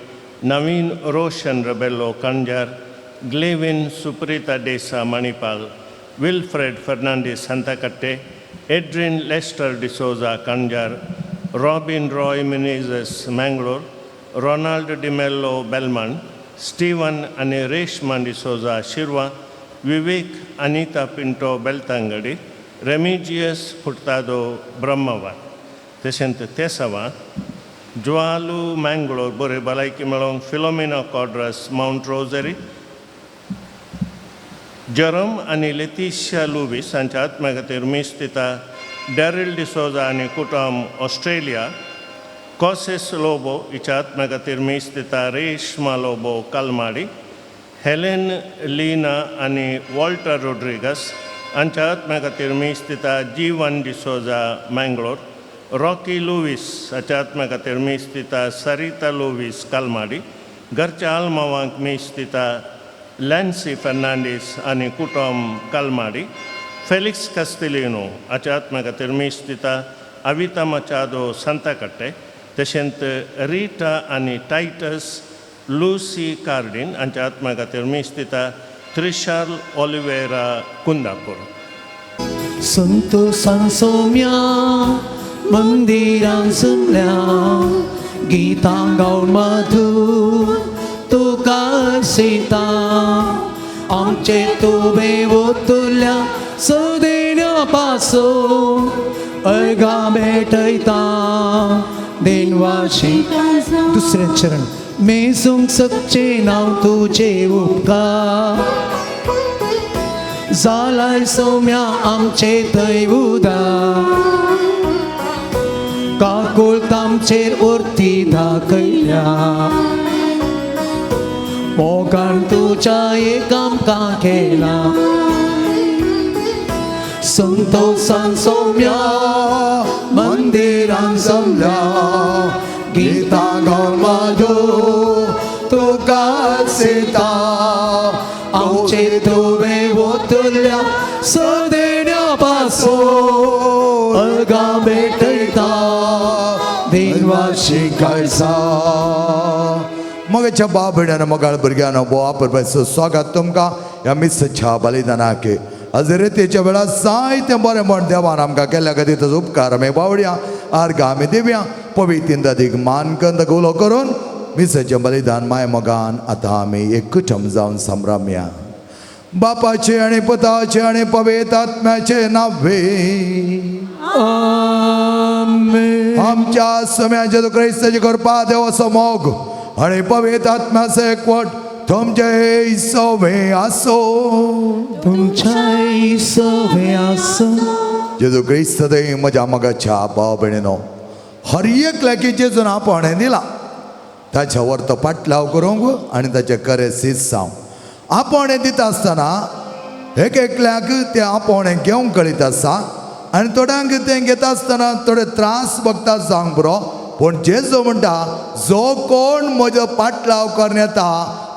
Naveen Roshan Rebello Kanjar, Glevin Suprita Desa Manipal, Wilfred Fernandes Santhakatte, Edrin Lester D'Souza Kanjar, Robin Roy Menezes Mangalore, Ronald D'Mello Belman, Steven आनी रेशमा डिसोजा शिरवा, विवेक अनिता पिंटो बेलतांगडी, रेमिजियस फुर्तादो ब्रह्मवार. तशेंच तेसांवां ज्वालू मँगलोर बरी भलायकी मेळोवंक Philomena कॉड्रस mount rosary, जरम आनी लेतिशिया लुवीस हांच्या आत्म्या खातीर मीस दिता Daryl D'Souza आनी कुटुंब ऑस्ट्रेलिया, कॉसेस लोबो हिच्या आत्म्या खातीर मीस दिता रेशमा लोबो कलमाडी, हेलेन लीना आनी वॉल्टर रोड्रिगस हांच्या आत्म्या खातीर मीस दिता जीवन डिसोजा मँगलोर, रॉकी लुवीस हाच्या आत्म्या खातीर मीस दिता सरिता लुवीस कलमाडी, घरच्या आल्मावांक मीस दिता लॅन्सी फर्नांडीस आनी कुटुंब कलमाडी, फेलिक्स कास्तिलिनो हाच्या आत्म्या खातीर मीस दिता अविता मचादो सांताकट्टे, तशेंच रिटा आनी टायटस लुसी कार्डीन हांच्या आत्म्या खातीर मीस दिता त्रिशाल ऑलिवेरा, कुंदापूर. संतोषान सोम्या मंदिरान जमल्या, गीतां गावन मधू तुका सीता. आमचे तुवें ओतुल्या सदेण्या पासून अर्घां भेटयता देनवाशी. दुसरें चरण. मेजूंक सकचे नांव तुजे उपकार, जालाय सोम्या आमचे थंय उदार. काकुळट आमचेर उरती दाखयल्या, मोगान तुज्या एक आमकां केला. संतोषान सोम्या मंदिरान जमल्या, गीतां गावन मधू तुका सीता. आमचे तुवें ओतल्या सदेण्या पासून अर्घां भेटयता देनवाशी. शिकायचा मगाच्या बाप भयणानो, मोगाळ भुरग्यांनो, बोवा परबाचो स्वागत तुमकां ह्या मिसाच्या बलिदानाक. हजरेतेच्या वेळार जायतें बरें म्हण देवान आमकां केल्ल्या खातीर ताजो उपकार आमी बावडया, आर्गां आमी दिवया. पवित्र दादीक मान करून ताका उलो करून मिसाचें बलिदान माय मोगान आतां आमी एक कुटुंब जावन संभ्रमया. बापाचे आनी पुताचे आनी पवित्र आत्म्याचे नावे. आमेन. आमच्या सम्या जेजू क्रिस्ताची कृपा, देवाचो मोग आणि पवित्र आत्म्याचो एकवट तुमचे सवे आसो. तुमच्याय सवे आसूं. जेजू क्रिस्त थंय म्हज्या मोगाच्या भाव भयणीनो, हर एकल्याक जेजून आपणें दिला ताच्या वर तो पाटलाव करूंक आनी ताचें खरें सिसांव. आपणें दिता आसतना एक एकल्याक तें आपणें घेवंक कळीत आसा आनी थोड्यांक तें घेता आसतना थोडे त्रास भोगता जावंक पुरो. पूण जेजू म्हणटा, जो कोण म्हजो पाटलाव करून येता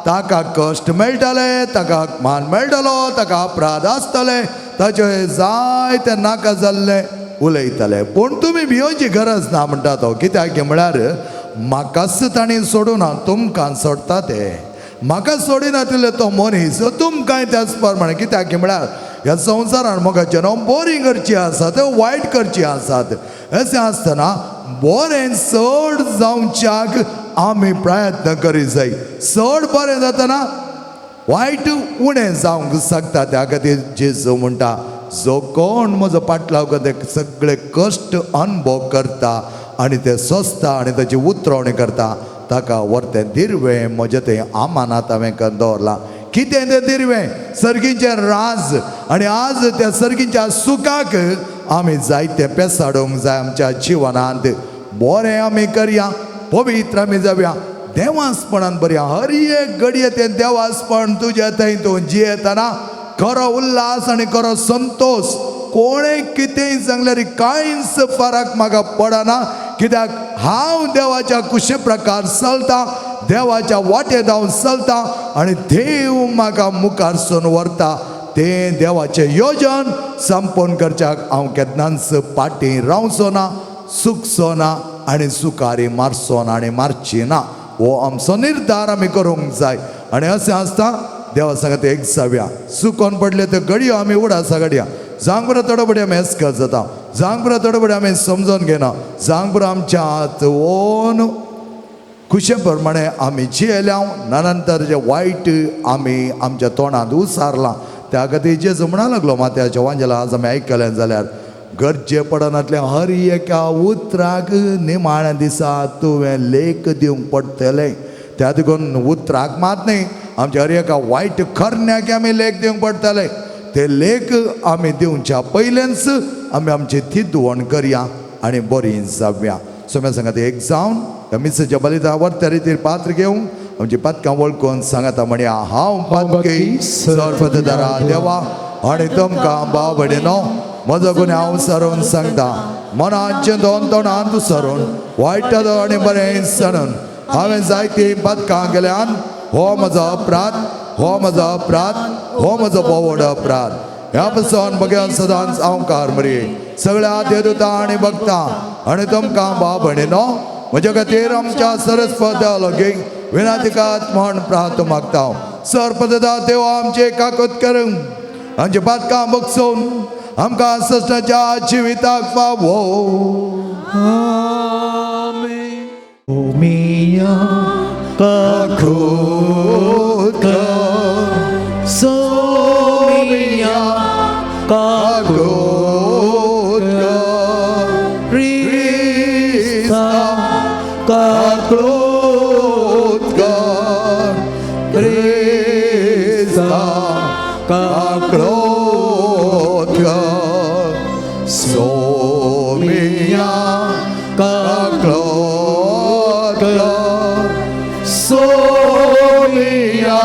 ताका कश्ट मेळटले, ताका मान मेळटलो, ताका अपराध आसतले, ताचे जायते नाका जाल्ले उलयतले. पूण तुमी भियोवची गरज ना म्हणटा तो. कित्याक म्हळ्यार म्हाकाच तांणी सोडूना, तुमकां सोडटा ते. म्हाका सोडिना तितले तो मनीस तुमकांय त्याच प्रमाणे. कित्याक म्हळ्यार ह्या संवसारान मोगाचे न्हू बरीं करची आसात, वायट करची आसात. अशें आसतना बरें चड जावच्याक आमी प्रयत्न करीत जाय. चड बरें जातना वायट उणें जावंक शकता. त्या खातीर जेजू म्हणटा, जो कोण म्हजो पाटलाव करता ते सगळे कश्ट अनुभव करता आनी ते सोंसता आनी ताची उतरवणी करता, ताका व्हरतें दिरवें म्हजें तें आमानात हांवें करून दवरलां. कितें तें दिरवें? सर्गीचें राज. आनी आज त्या सर्गीच्या सुखाक आमी जायते पेसाडूंक जाय आमच्या जिवनांत. बरें आमी करया, पवित्र आमी जावया, देवासपणान बरया. हर एक घडये तें देवासपण तुज्या थंय तूं जियेतना खरो उल्हास आनी खरो संतोश. कोणें कितेंय सांगल्यार कांयच फरक म्हाका पडना, कित्याक हांव देवाच्या कुशे प्रकार चलता, देवाच्या वाटेत हांव चलता आनी देव म्हाका मुखार सून व्हरता. तें देवाचें योजन संपूर्ण करच्याक हांव केन्नाच फाटीं रावचो ना, चुकचो ना आनी सुकारी मारचो ना आनी मारची ना. हो आमचो निर्धार आमी करूंक जाय. आनी अशें आसता देवा सांगता एक जावया. चुकोन पडले त्यो घडयो आमी उडासा घडया जावंक थोडो बडी आमी एस्कत जाता, जावंक थोडो बडी आमी समजून घेना, जावंक आमच्या हात ओन खुशे प्रमाणे आमी जियेल्या नंतर जे वायट आमी आमच्या तोंडांत उसारलां. त्या खातीर जेजू म्हणा लागलो मात्याच्या वांजेला आज आमी आयकलें जाल्यार, गरजे पडनातलें हर एका उतराक निमाण्या दिसा तुवें लेख दिवंक पडटलें. त्या देखून उतराक मात न्ही, आमच्या हर एका वायट करण्याक आमी लेख दिवंक पडटलें. ते लेख आमी दिवच्या पयलेंच आमी आमची थिदवण करया आनी बरी जावया. सोम्या सांगात एक जावन ह्या मिसाच्या बलिदाना वर्त्या रितीर पात्र घेवंक आमची पातकां वळखून सांगाता म्हणया, हांव पातकी सर्वदरा देवा आनी तुमकां भाव भयणीनो म्हजो गुन्यांव सरून सांगता. मनाचें दोन तोंडांत सरून वायट आनी बरें सणून हांवें जायतीं पातकां केल्यान. हो म्हजो अपराध, हो म्हजो अपराध, हो म्हजो बोवड अपराध. ह्या पसून बघ्यान सदांच हांव मरे सगळ्या देवदूता आनी भक्ता आनी तुमकां भाव भयणीनो म्हज्या खातीर आमच्या सरस्पत लागीं विनातिकात म्हण प्रार्थ मागता. सर्पदा देव आमचे काकत करूं आमचे पातकां बगसून आमकां ससनाच्या जिविताक फावो. आमेन. ओमिया काकूत कर, सोमिया काकूत कर, क्रिस्ता काकूत कर, क्रिस्ता काकूत कर, सोमिया काकूत कर, सोमिया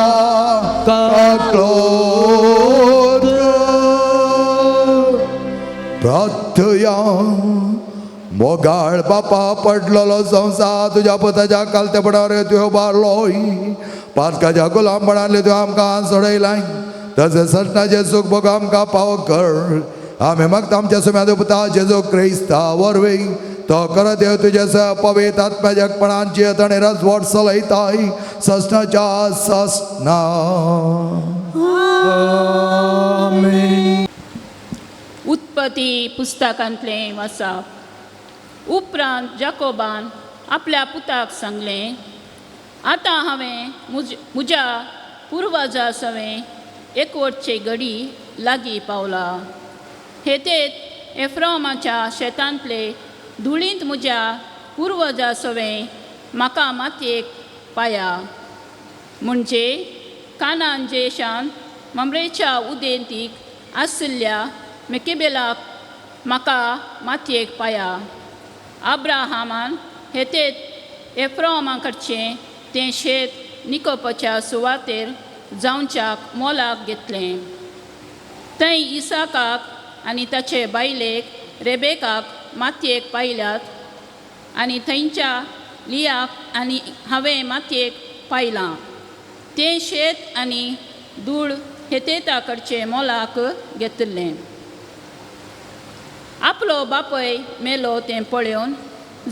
काकूत कर. प्रार्थया. मोगाळ बापा, पडलेलो संवसार तुज्या पुताच्या कालतेपणावर तुवें उबारलोय. पातकाच्या गुलामपणांतले तुवें आमकां सोडयलाय. तशें सटनाचें सूख भोग आमकां पावो कर. आमी मागता आमच्या सुम्या पुता जेजू क्रिस्ता वरवीं. तो करत देव तुज्या पवित्र आत्म्याच्या एकपणान जियेत आनी रजवट चलयताय ससनाच्या ससना. आमेन. उत्पत्ती पुस्तकांतलें वाचप. उपरांत जाकोबान आपल्या पुताक सांगलें, आतां हांवें म्हज्या पुर्वजा सवें एकवटचे घडी लागीं पावला. हेतेत एफ्रामाच्या शेतांतले धुळींत म्हज्या पुर्वजा सवें म्हाका मातयेक पाया, म्हणजे कानान जेशान ममरेच्या उदेंतीक आशिल्ल्या मेकेबेलाक म्हाका मातयेक पाया. अब्राहमान हेतेत एफ्रामा कडचें तें शेत निकोपाच्या सुवातेर जावच्याक मोलाक घेतलें. थंय इसाकाक आनी ताचे बायलेक रेबेकाक मातयेक पायल्यात आनी थंयच्या लियाक आनी हांवें मातयेक पायलां. तें शेत आनी धूळ हेतेता कडचें मोलाक घेतिल्लें. आपलो बापय मेलो तें पळोवन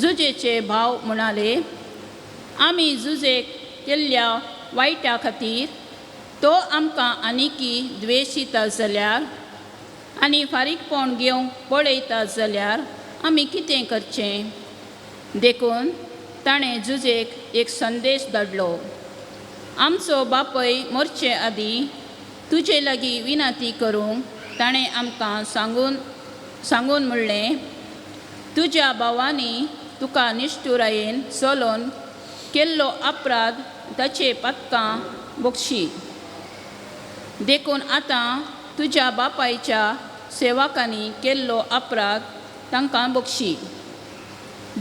जुजेचे भाव म्हणाले, आमी जुजेक केल्ल्या वायटा खातीर तो आमकां आनिकी द्वेशिता जाल्यार आनी फारीकपण घेवंक पळयता जाल्यार आमी कितें करचें? देखून ताणें जुजेक एक संदेश धाडलो, आमचो बापय मरचे आदीं तुजे लागीं विनंती करूंक ताणें आमकां सांगून सांगून म्हणलें, तुज्या भावांनी तुका निश्ठुरायेन चलोवन केल्लो अपराध ताचे पातकां बक्षी. देखून आतां तुज्या बापायच्या सेवकांनी केल्लो अपराध तांकां बक्षी.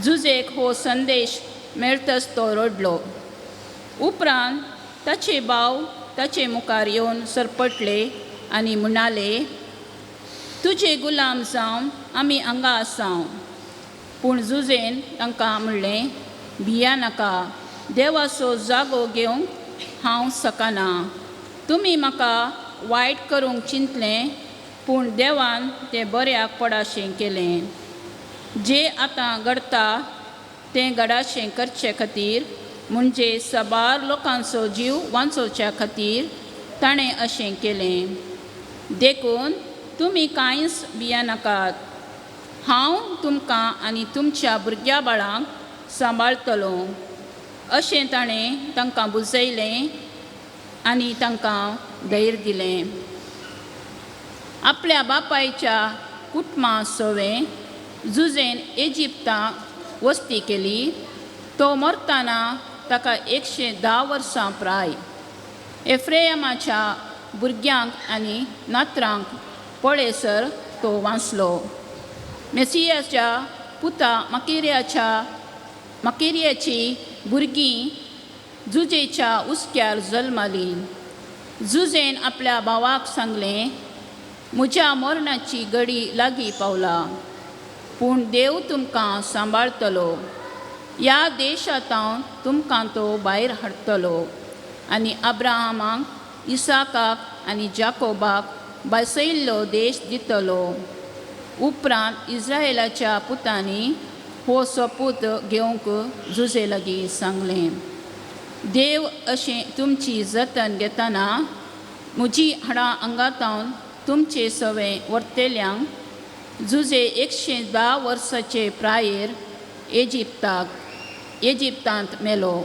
जुजेक हो संदेश मेळतच तो रडलो. उपरांत ताचे भाव ताचे मुखार येवन सरपटले आनी म्हणाले, तुजे गुलाम जावन आमी हांगा आसाव. पूण जुजेन तांकां म्हणलें, भिया नाका, देवाचो जागो घेवंक हांव शकना. तुमी म्हाका वायट करूंक चिंतलें, पूण देवान तें बऱ्याक पडाशें केलें. जें आतां घडटा तें घडाशें करचे खातीर, म्हणजे साबार लोकांचो जीव वांचोवच्या खातीर ताणें अशें केलें. देखून तुमी कांयच भियेनाकात. हांव तुमकां आनी तुमच्या भुरग्या बाळांक सांबाळटलो. अशें ताणें तांकां बुजयलें आनी तांकां धैर्य दिलें. आपल्या बापायच्या कुटुंबा सवें जुजेन इजिप्तां वस्ती केली. तो मरतना ताका 110 वर्सां प्राय. एफ्रेयमाच्या भुरग्यांक आनी नातरांक पळयसर तो वांचलो. मेसियाच्या पुता माकिर्याची भुरगीं जुजेच्या हुस्क्यार जल्मालीं. जुजेन आपल्या भावाक सांगलें, म्हज्या मरणाची घडी लागीं पावला, पूण देव तुमकां सांबाळटलो. ह्या देशांत तुमकां तो भायर हाडटलो आनी अब्राहमाक, इसाकाक आनी जाकोबाक बसयल्लो देश दितलो. उपरांत इस्रायलाच्या पुतांनी हो सोपूत घेवंक जुजे लागीं सांगलें. देव अशें तुमची जतन घेतना म्हजी हाडां आंगातावन तुमचे सवे व्हरतेल्यांक जुजे 110 वर्साचे प्रायेर एजिप्तांत मेलो.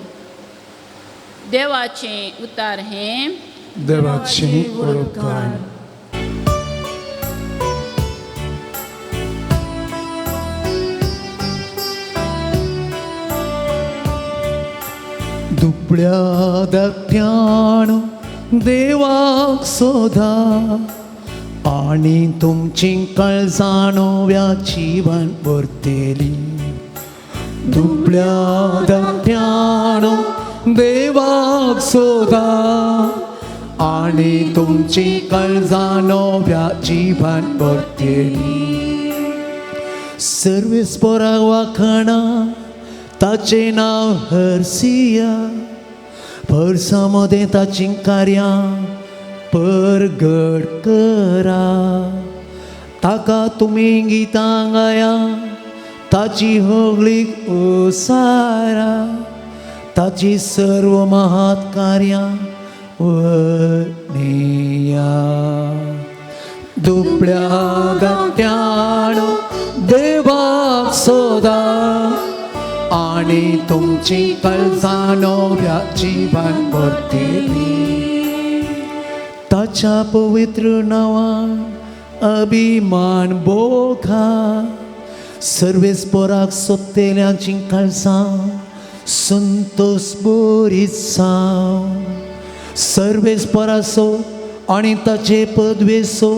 देवाचें उतार हें. देवाचे उपकार. दुबळ्या दात्यान देवाक सोदा आनी तुमची काळजां नव्या जिवन भरतली. दुबळ्या दात्यान देवाक सोदा आनी तुमची काळजां नव्या जिवन भरतली. सर्वेस पोरा वाखाणा ताचें नांव हरसिया, परसा मदें ताचीं कार्यां परगट करा. ताका तुमी गितां गाया, ताची होगळीक ओसारा, ताची सर्व महात कार्यां वर्णिया. दुबळ्या दात्यान देवाक सोदा आनी तुमची काळजां नव्या जिवन भरतली. ताच्या पवित्र नांवान अभिमान बोखा, सर्वेस पोराक सोदतेल्यांची काळजां संतोष बरीत जावं. सर्वेस पोराचो आनी ताचे पदवेचो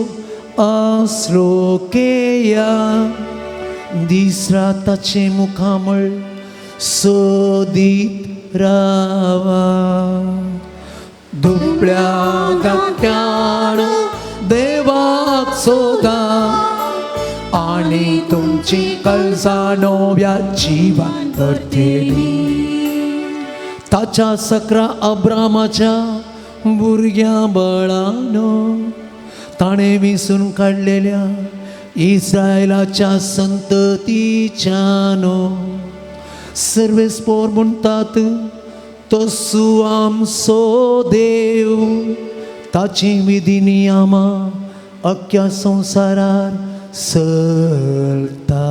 आसरो केया, दीस रात ताचें मुखामळ सोदीत रावा. दुबळ्या दात्यान देवाक सोदा आनी तुमची काळजां नव्या जिवन भरतली. ताच्या सकरा अब्रामाच्या भुरग्यां बळानो ताणें विसून काडलेल्या इस्रायलाच्या संततीच्यानो सर्वेस पोर म्हणटात तसो आमचो देव, ताची विधी नियमां अख्ख्या संवसारार चलता.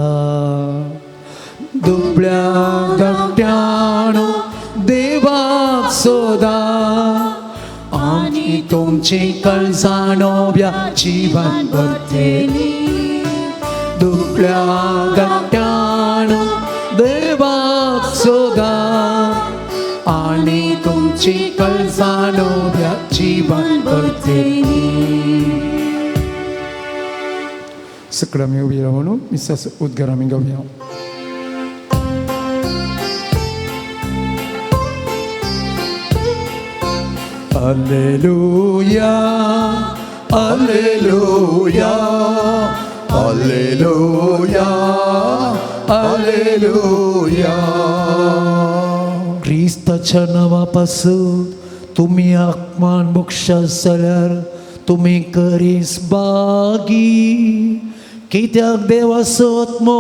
दुबळ्या धाकट्यान देवाक सोदा आनी तुमची काळजां नव्या जिवन भरतली. दुबळ्या धाकट्यान देवाक सोदा आनी तुमची काळजां नव्या जिवन भरतली. सगळं आमी उबी रावन मिसाचो उद्गार आमी गावया. Alleluia, Alleluia, Alleluia, Alleluia. क्रिस्ताच्या नांवा पासून तुमी आत्मान बक्षात जाल्यार तुमी करीस बागी, कित्याक देवाचो आत्मो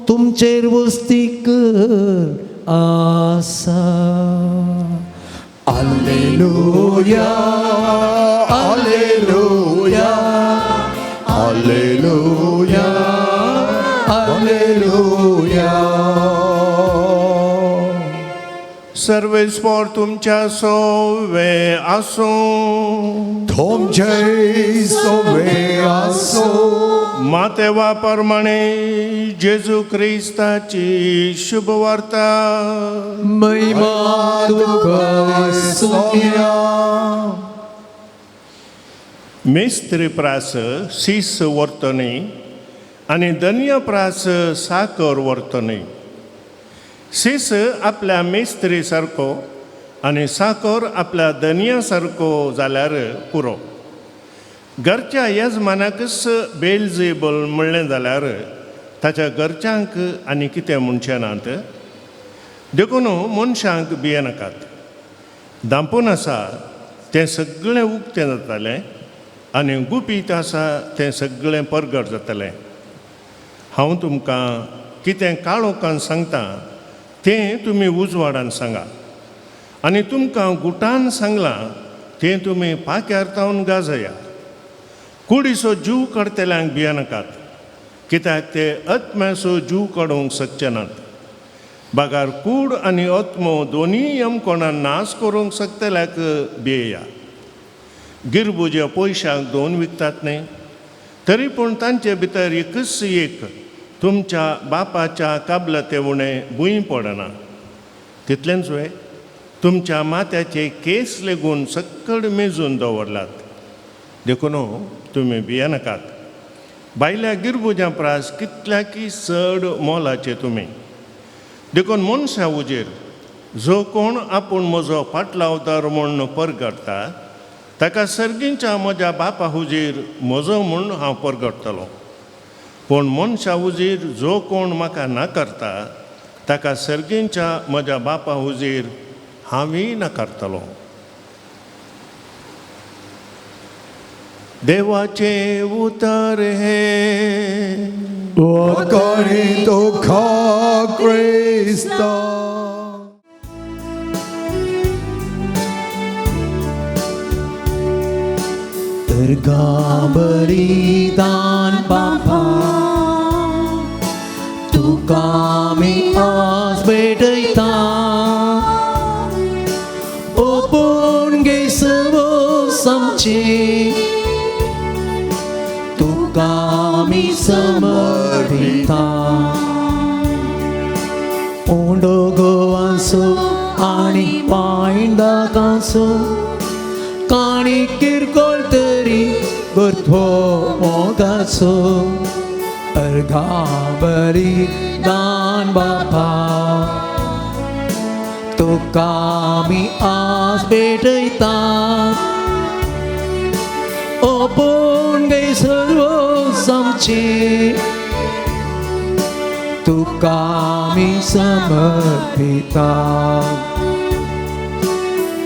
तुमचेर वस्ती कर आसा. Alleluia, Alleluia, Alleluia, Alleluia. सर्वेस्पोर तुमच्या सोवे आसूं. तुमचे सोवे आसूं. मातेवा प्रमाणे जेजू क्रिस्ताची शुभवार्ता. महिमा तुका सोम्या. मिस्त्री प्रास सीस वर्तनी आनी धन्य प्रास साकर वर्तनी. सीस आपल्या मिस्त्री सारको आनी साकर आपल्या धनया सारको जाल्यार पुरो. घरच्या येजमानाकच बेलजेबल म्हणलें जाल्यार ताच्या घरच्यांक आनी कितें म्हणचें नात. देखून मनशांक भियेनाकात. दांपून आसा तें सगळें उक्तें जातालें आनी गुपीत आसा तें सगळें परगट जातलें. हांव तुमकां कितें काळोखान सांगता तें तुमी उजवाडान सांगा आनी तुमकां गुटान सांगलां तें तुमी पाक्यार तावन गाजया. कुडीचो जीव काडटल्यांक भियेनाकात, कित्याक ते आत्म्याचो जीव काडूंक शकचे नात. बागार कूड आनी आत्मो दोनूय यमकोणान नाश करूंक शकतल्याक भियेया. गिरबुजे पयशांक दोन विकतात न्ही, तरी पूण तांचे भितर एकच एक तुमच्या बापाच्या काबलते उणें भूंय पडना. तितलेंच वे, तुमच्या माथ्याचे केस लेगून सक्कड मेजून दवरलात. देखून तुमी भियेनाकात. बायल्या गिरबुजां प्रास कितल्याकी चड मोलाचे तुमी. देखून मनशा उजेर जो कोण आपूण म्हजो फाटलावदार म्हूण परगटता ताका सर्गींच्या म्हज्या बापा हुजीर म्हजो म्हूण हांव परगटतलो. पूण मनशा हुजीर जो कोण म्हाका नाकारता ताका सर्गींच्या म्हज्या बापा हुजीर हांवूय नाकारतलो. देवाचें उतर हें. कोणी तुका क्रिस्ता. बलिदान बापा तुका आमी आज भेटयता. ओपून गे सर्व आमचे तुका आमी समर्पिता. उंडो गोवासो आनी पांयडाकासो काणी किरकोळ तरी गुरथो मोगाचो. अर्घा बलिदान बापा तुका आमी आज भेटयता. ओपून गे सर्व आमचे तुका आमी समर्पिता.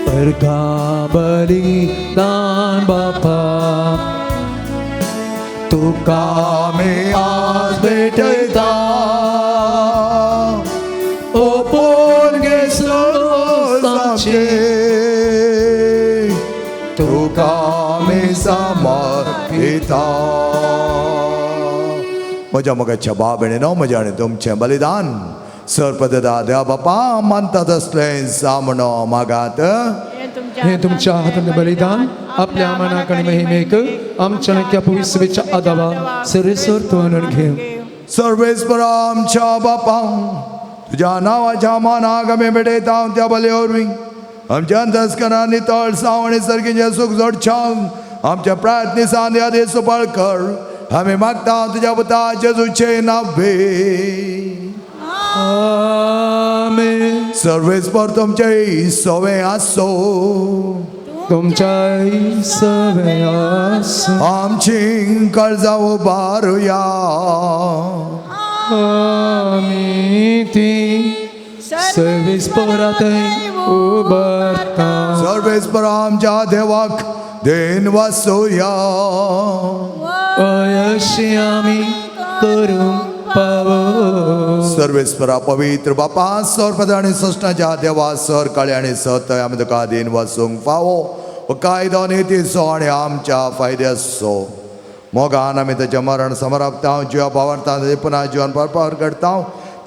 अर्घा बलिदान बापा तुका आमी आज भेटयता. ओपून गे सर्व आमचे तुका आमी समर्पिता. म्हज्या मोगाच्या बाब आनी म्हज्या आनी तुमचें बलिदान सर्पदा देवा बापा मानतात असलें सामणो मागात. हे तुमच्या हातांतलें बलिदान आपल्या मनाक आनी महिमेक आमच्या नक्या पविसवेच्या आदावा सरेसर तू घेव. सर्वेस्पर आमच्या बापा तुज्या नांवाच्या मानाक आमी भेटयता त्या बले वरवीं आमच्या अंतस्करणां नितळ साव आनी सर्गीचें सूख जोडच्या आमच्या प्रार्थने सान ह्या देश सुपाळ कर. आमी मागता तुज्या पुता जेजूचे नावे. आमेन. सर्वेस्पर तुमचे सवे आसो. तुमच्या सवे आसो. आमची काळजां उबारुया. आमी ती सर्वेस्परातय उबारता. सर्वेस्पर आमच्या देवाक then वासोया. अयशी आमी करूंक पावो. सर्वेस्परा पवित्र बापा सर्वपद आनी सृष्टाच्या देवा सर काळे आनी सतय आमी तुका then वासूंक फावो कायदो नितीचो आनी आमच्या फायद्याचो. मोगान आमी ताचें मरण समरापता जिवा पावरता ताचें पुना जिवन परपावर करता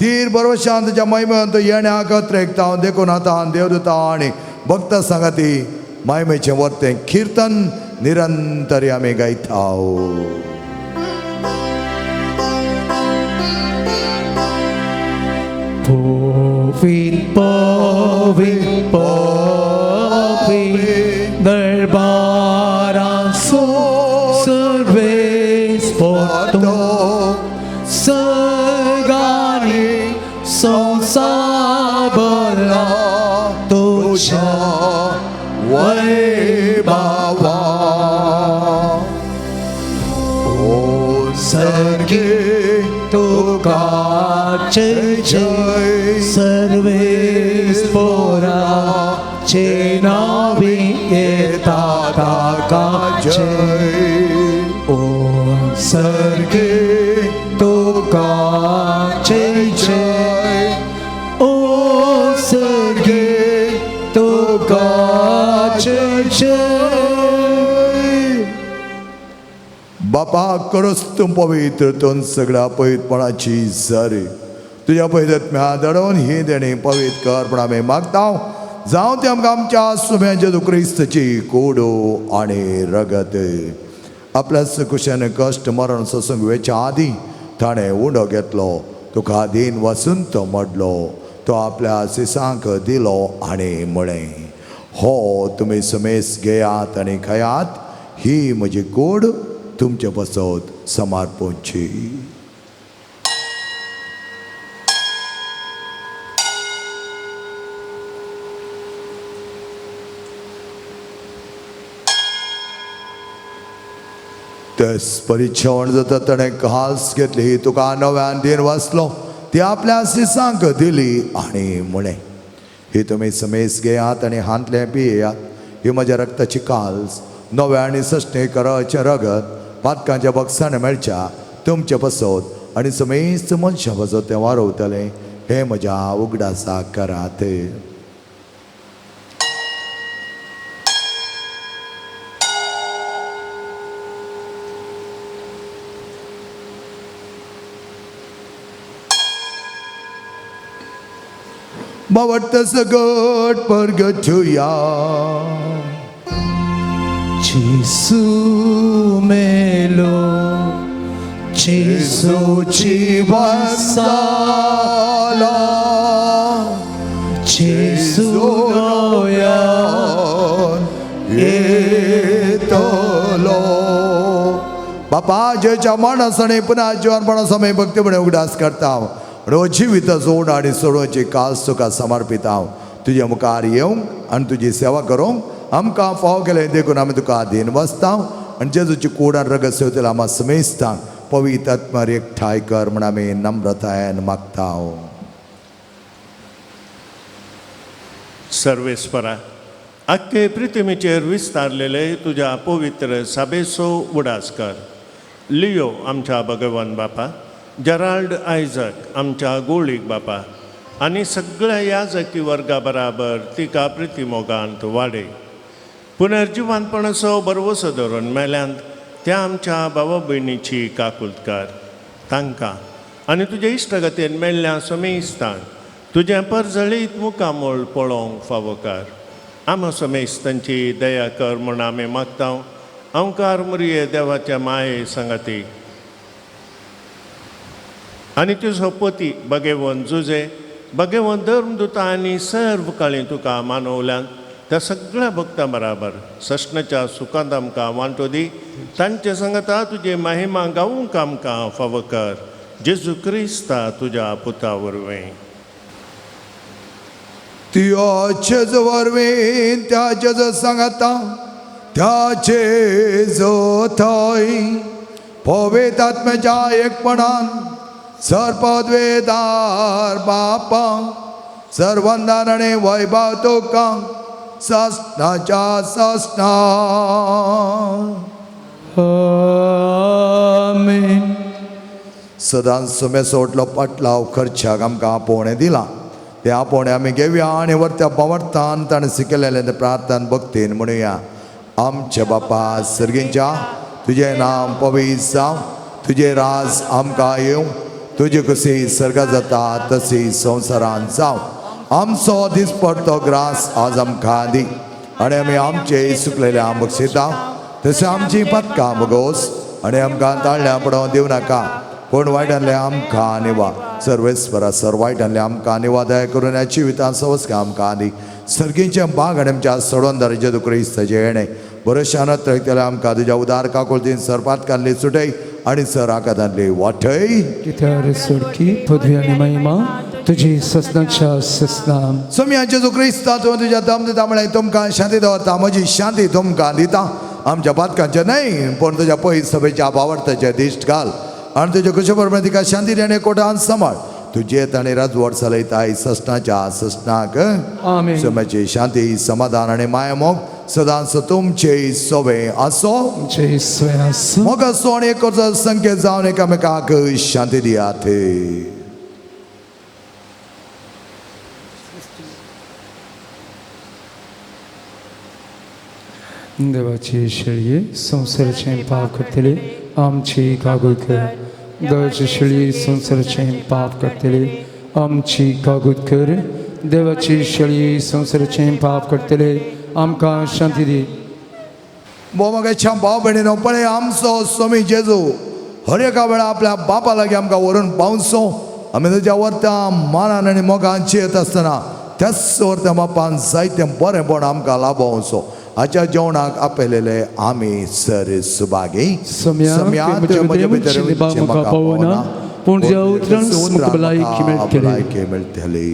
तीर बरोशान तुज्या महिमेन तूं येण्याक त्रेकता. देखून आतां देवदूता आनी भक्त सांगाती महिमेचें वर्तें किर्तन निरंतर आमी गायता. Povit, povit, povit, दरबारासो सर्वेस पोर्तो सर्गानी संसारभरा तुझ्या वैभवा. ओ सर्गी तुका जय जय सर्वेस पोराचे नावी येता ताका जय. ओ सर्गी तुका जय जय. ओ सर्गी तुका मोगाचें जय. बापा करस तूं पवित्र तूं सगळ्या पवित्रपणाची सरी तुज्या पवित्र दडोवन ही देणी पवित्र कर पण आमी मागता जावं ते आमकां आमच्या सुम्या जेजू क्रिस्तची कोडो आनी रगत. आपल्या सुकुशान कश्ट मरण सोसूंक वेच्या आदीं ताणें उंडो घेतलो, तुका दीन वसून तो मोडलो, तो आपल्या सिसांक दिलो आनी म्हळें, हो तुमी सुमेस घेयात आनी खायात, ही म्हजी कूड तुमचे पासत समर्पणची. तेच परिच्छवण जाता ताणें घास घेतली, तुका नव्यान दीन वाचलो, ती आपल्या सिसांक दिली आनी म्हळें, ही तुमी समेस घेयात आनी हांतलें पियेयात, ही म्हज्या रक्ताची काल्स, नव्या आनी सश्टे कराचें रगत पातकांच्या बक्षान मेळच्या तुमचे पासत आनी समेस्त मनशां पासत तें वारवतलें, हें म्हज्या उगडासाक करात. बावट सगट परगटुया. जेसू मेलो, जेसू जिवन जाला, जेसू नोयान येतलो. बापा जेच्या मानस आनी पुन्हा जिवनपणा समय भक्तीपणे उगडास करता आनी जिवीत जोड आनी सोडोवची कास तुका समर्पिता हांव. तुज्या मुखार येवंक आनी तुजी सेवा करूंक आमकां फाव केलें देखून आमी तुका अधीन बसता आनी जेजूची कूड आनी रगत सेवतले आमा समेस्तांक पवित्र आत्मार एकठांय कर म्हण आमी नम्रतायेन मागता. सर्वेस्परा आख्खे पृथ्वीचेर विस्तारलेले तुज्या पवित्र साबेसो उडास कर. लियो आमच्या भगवान बापा, जेराल्ड आयजक आमच्या गोळीक बापा आनी सगळ्या याजकी वर्गा बराबर तिका प्रितीमोगांत वाडय. पुनर्जिवानपणाचो भरवसो धरून मेल्यांत त्या आमच्या भावा भयणीची काकूत कर. तांकां आनी तुज्या इश्टगतीन मेल्ल्या समेस्तांक तुजें परजळीत मुखामूळ पळोवंक फावो कर. आमा समेस्तांची दया कर म्हूण आमी मागता. अंकार मुरये देवाच्या माये सांगाती आनी तुजो पती भगेवन जुजे भगेवन धर्मदुता आनी सर्व काळी तुका मानवल्यान त्या सगळ्या भक्तां बराबर सश्णाच्या सुखांत आमकां वांटो दी. तांचे सांगता तुजी महिमा गावूंक आमकां फावो कर. जेजू क्रिस्ता तुज्या पुता वरवीं. तुज्या जेजू वरवीं त्या जेजू सांगता त्या जेजू थंय पवित्र आत्म्याच्या एकपणान सर्पद्वेदार बापा सर्वंदान आनी वैभव तुका ससनाच्या ससना. आमेन. सदांच सुमे सोडलो पाटलाव खर्चाक आमकां आपोवणें दिलां, तें आपोवणें आमी घेवया आनी वरत्या बावडतान ताणें शिकयलेलें तें प्रार्थन भक्तीन म्हणुया. आमच्या बापा सर्गींच्या, तुजें नांव पवित्र जावं, तुजें राज आमकां येवं, तुजी कशी सर्गां जाता तशी संवसारांत जावं. आमचो दिसपडतो ग्रास आज आमकां दी आनी आमी आमचे सुकलेल्या बक्षिता तशें आमची पदकां बगोस आनी आमकां ताळल्या पडोवं दिवं नाका, पूण वायटांतलें आमकां निवा. सर्वेस्परा सर वायटांतलें आमकां निवा दया करून ह्या जिवितांत सवस्कां आमकां दी. सर्गींचे बाग आनी आमच्या सडोंदार जेजू क्रिस्ताचें येणें बरोशान त्रयतलें आमकां तुज्या उदार काकुळतीन सरपातकांतली सुटय आनी सर आकादांतली वाटय. कित्यार सोडकी पदवी आनी महिमा तुजी ससनाच्या ससना. सोम्या जेजू क्रिस्ता तूं तुज्या दम दिता म्हळें तुमकां शांती दवरता, म्हजी शांती तुमकां दिता. आमच्या पातकांचें न्हय पूण तुज्या पयस सभेच्या बावडताचें दिश्ट घाल आनी तुज्या कुशे बरोबर तिका शांती आनी कोटान सांबाळ. तुजें ताणें राजवट चलयताय ससनाच्या ससनाक. आमेन. सोम्याची शांती समाधान आनी मायामोग सदांच तुमचे सोवे आसो. तुमचे स्वय आसूं. मोग आसो आनी एक संकेत जावन एकामेकाक शांती दियात. देवाची शेळये संवसाराचें पाप करतले आमची कागूत कर. देवाची शेळये संवसाराचें पाप करतले आमची कागूत कर. देवाची शेळये संवसाराचें पाप करतले आमकां शांती दी. मोगाच्या भाव भयणीनो, पळय आमचो स्वामी जेजू हर एका वेळा आपल्या बापा लागीं आमकां व्हरून पावचो. आमी ताच्या वर्त्या मानान आनी मोगान जियेत आसतना त्याच वर्त्या बापान जायतें बरेंपण आमकां लाभोवचो. हाच्या जेवणाक आपयलेले आमी सर सुभागी. सम्या, तुवें म्हजे भितर उंची म्हाका पावना, पूण तुज्या उतरान म्हाका भलायकी मेळटली. भलायकी मेळटली.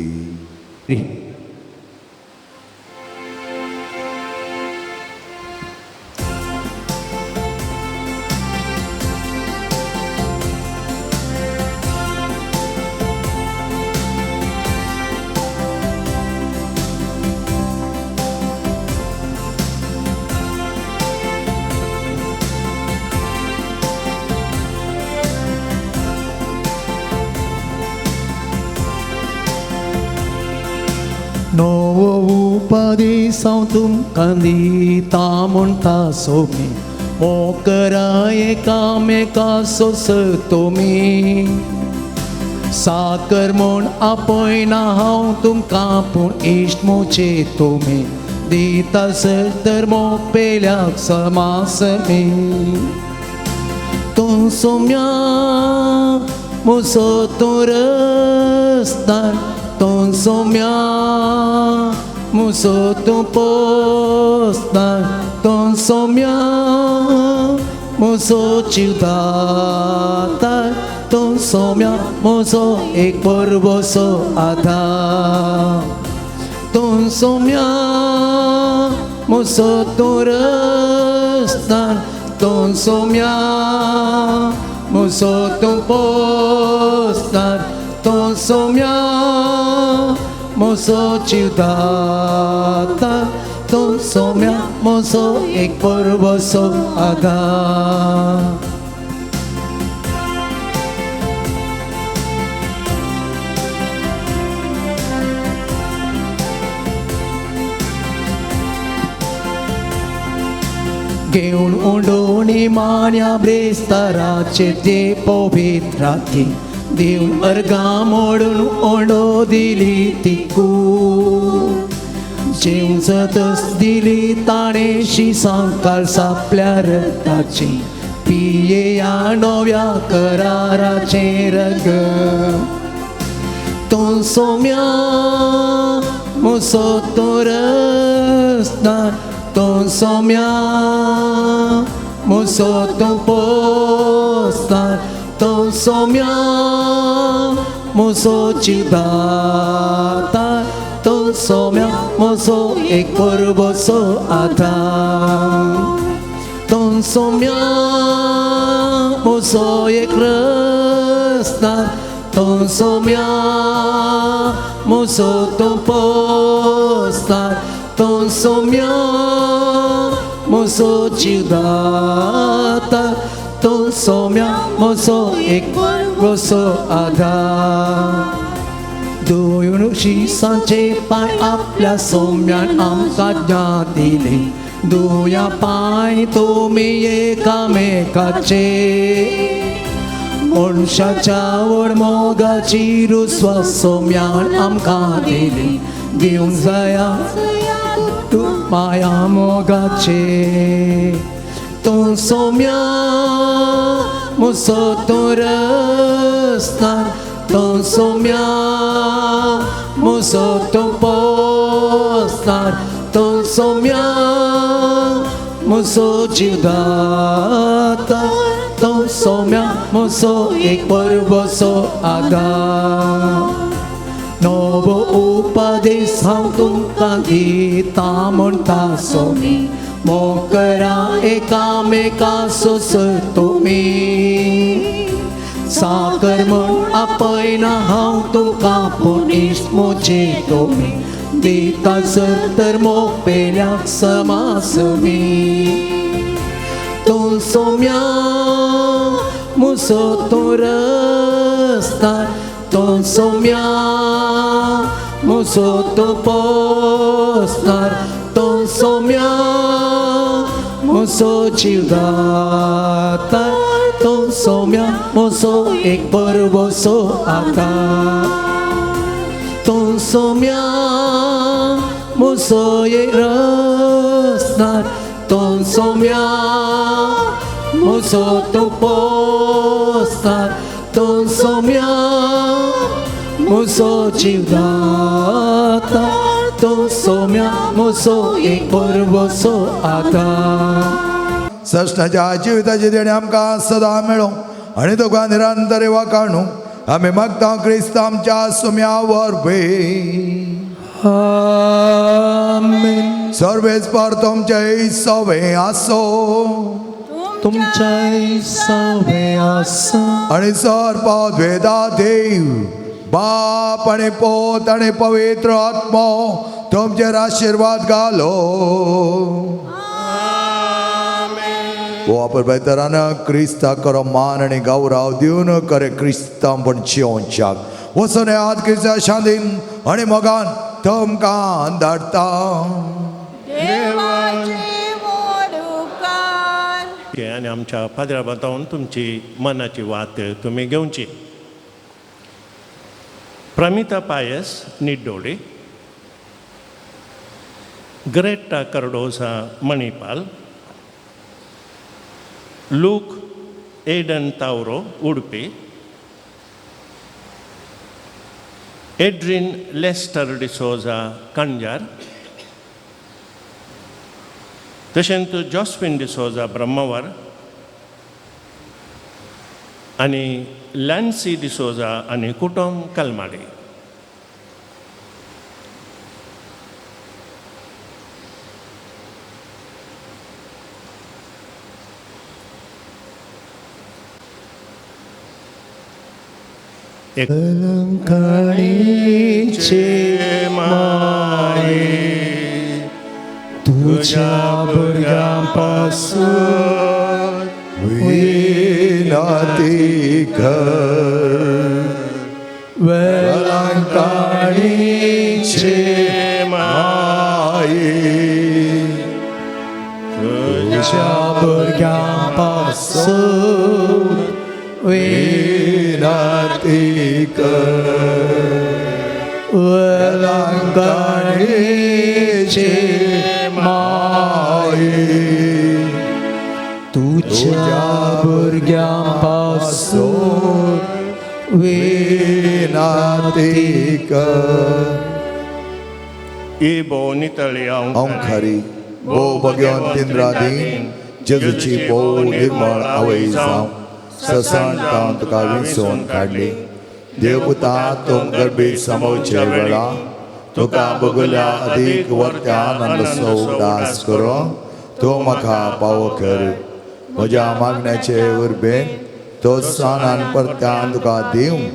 नवो उपदेश हांव तुमकां दिता म्हणटा सोमी, मोकरा एकामेका सोंसत तुमी. साकर म्हूण आपयना हांव तुमकां, पूण इश्ट म्हजे तुमी दिता सर तर मोपेल्याक समासमी. तूं सोम्या म्हजो तूं रस्तार, तूं सोम्या म्हजो तूं पोस्तार, तूं सोम्या म्हजो जिवदातार, तूं सोम्या म्हजो एक परबोसो आधार. तूं सोम्या म्हजो तूं रस्तार, तूं सोम्या म्हजो तूं पोस्तार, तूं सोम्या म्हजो जिवदाता, तूं सोम्या म्हजो एक परबोसो आधार. घेवन उडोवणी मान्या ब्रेस्ताराचे ते पवित्राती दिवन अर्गां मोडून ओंडो दिली ती कूड. जेवन सतस दिली ताणें शिसांकाल सापल्या रक्ताची, पियेया नव्या कराराचें रगत. तूं सोम्या म्हजो तूं रस्तार, तूं सोम्या म्हजो तूं पोस्तार, तूं सोम्या म्हजो जिवदाता, तूं सोम्या म्हजो एक परबोसो आधार. तूं सोम्या म्हजो एक रस्तार, तूं सोम्या म्हजो तूं पोस्तार, तूं सोम्या म्हजो जिवदाता, तूं सोम्या म्हजो एक परबोसो आधार. दोन शिसांचे पांय आपल्या सोम्यान आमकां ज्ञान दिलें, दोया पांय तुमी एकामेकाचे. मनशाच्या व्हड मोगाची रुस्वास सोम्यान आमकां दिली, दिवंक जाया तूं माया मोगाचे. तूं सोम्या म्हजो तूं रस्तार, तूं सोम्या म्हजो तूं पोस्तार, तूं सोम्या म्हजो जिवदाता, तूं सोम्या म्हजो एक परबोसो आधार. नवो उपदेश हांव तुमकां दिता म्हणटा सोमी, मोकरा एकामेका सोंसत तुमी. साकर म्हूण आपयना हांव तुमकां, पूण इश्ट म्हजे तुमी दिता सर तर मोपेल्याक समासमी. तूं सोम्या म्हजो तूं रस्तार, तूं सोम्या म्हजो तूं पोस्तार, तूं सोम्या म्हजो जिवदाता तूं सोम्या म्हजो एक बरवसो आतां तूं सोम्या म्हजो एक रसनार तूं सोम्या म्हजो तूं पोसनार तूं सोम्या म्हजो जिवदाता तूं सोम्या म्हजो एक बरवसो आतां सृष्टाच्या जिविताचे देणे आमकां सदां मेळो आनी तुका निरंतर वाकाणू आमी मागता क्रिस्त आमच्या सुम्या वरवीं. आमेन. सर्वेस पर तुमचे सवे आसो. तुमच्या सवे आसा. आनी सर पदवेदा देव बाप आनी पोत आनी पवित्र आत्मो तुमचेर आशिर्वाद घालो. हो परबेतरान क्रिस्ता करो मान आनी गौरव दिवन करे क्रिस्तांव पण जियोवच्याक वचून येयात क्रिस्ता शांतीन आनी मोगान तुमकां धाडटा. देवाचे व्हड उपकार. आनी आमच्या पाद्रा बातावन तुमची मनाची वात तुमी घेवची. Pramita Pais Niddodi, Greta Cardoza Manipal, Luke Aiden Tauro Udupi, Edrin Lester D'Souza Kanjar, तशेंच जॉस्विन डिसोजा ब्रह्मावर आनी लॅन्सी डिसोजा आनी कुटुंब कलमाडी. एक अलंकारीचे माये तुझ्या भुरग्यां पासून विनती कर. वेलंकाणीचे माये तुझ्या भुरग्यां पासून विनती कर. वेलंकाणीचे माये तुझ्या भुरग्यां पासून विनती कर. ही भोव नितळी अंखारी भोव भगवंतीन राधीन जेजूची भोव निर्मळ आवय जावं ससान तावन तुका विसोवन काडली. देवपुता तूं गर्भीत समोवचे वेळा तुका बगुल्या अदीक वर्त्या आनंद उदास करो तूं म्हाका पावो कर. म्हज्या मागण्याचे उर्बेन तो सानान परत्यान तुका दिवंक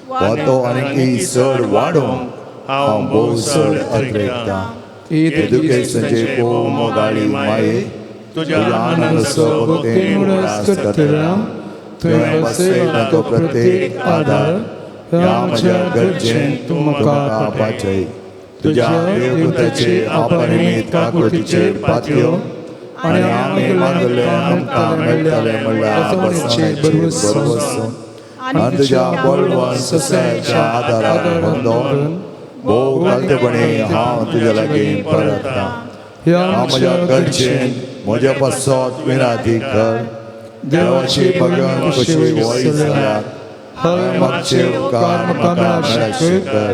वा तो आनीक चड वाडोवंक हांव भोव चड अत्रेकतां. एदुकेशनचे भोव मोगाळी माये तुज्या आनंद भक्तीन उडास करतल्या तुवें बसयला तो प्रत्येक आधार ह्या म्हज्या गरजेन तूं म्हाका पाचय. तुज्या देवपुताचे अपरिमीत काकुळटीचेर पातयो आनी आमी मागले आमकां मेळटले म्हणल्यार बसवण्याचेर भरवसून आनी तुज्या बळवंत ससायच्या आदारान बंदोवन भोव घालतेपणी हांव तुज्या लागीं परतता. हांव म्हज्या गरजेन म्हज्या पासत विनाती कर. देवाची भगवान कशी वय जाल्यार हांवें मागचे उपकार म्हाका मेळचे कर,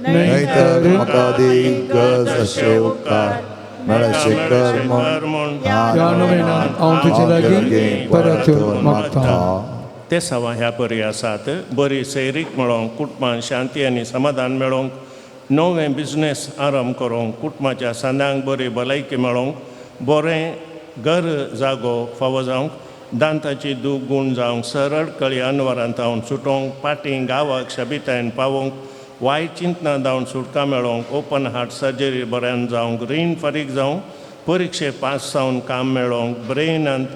न्हय तर म्हाका अदीक गरज अशे उपकार मेळचे कर म्हूण ह्या नोवेनांत हांव तुजे लागीं परत येवन मागता. ते सवा ह्या बरी आसात बरी सैरीक मेळोवंक, कुटुंबान शांती आनी समाधान मेळोवंक, नवें बिजनेस आरंभ करूंक, कुटुंबाच्या सांद्यांक बरी भलायकी मेळोवंक, बरें घर जागो फावो जावंक, दांताची दूख गूण जावंक, सरळ कळी अनवरांत जावन सुटोवंक, पाटी गांवाक शबितायन पावोवंक, वायट चिंतना जावन सुटका मेळोवंक, ओपन हार्ट सर्जरी बऱ्यान जावंक, रीण फारीक जावंक, परिक्षे पास जावन काम मेळोवंक, ब्रेनांत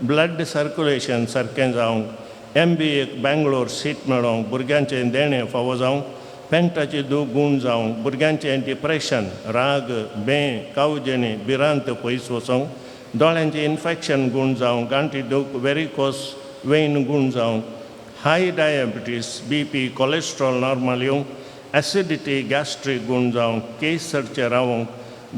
ब्लड सर्कुलेशन सारकें जावंक, एम बी एक बेंगलोर सीट मेळोवंक, भुरग्यांचें देणें फावो जावंक, पेंटाची दूख गूण जावंक, भुरग्यांचें डिप्रेशन, राग, बें, कावजेणी, भिरांत पयस वचोंक, दोळ्यांचें इन्फेक्शन गूण जावंक, गांठी दूख, वेरिकोस वेन गूण जावंक, high diabetes, BP, cholesterol normal येवंक, एसिडिटी, गॅस्ट्रीक गूण जावंक, केस सरचे रावंक,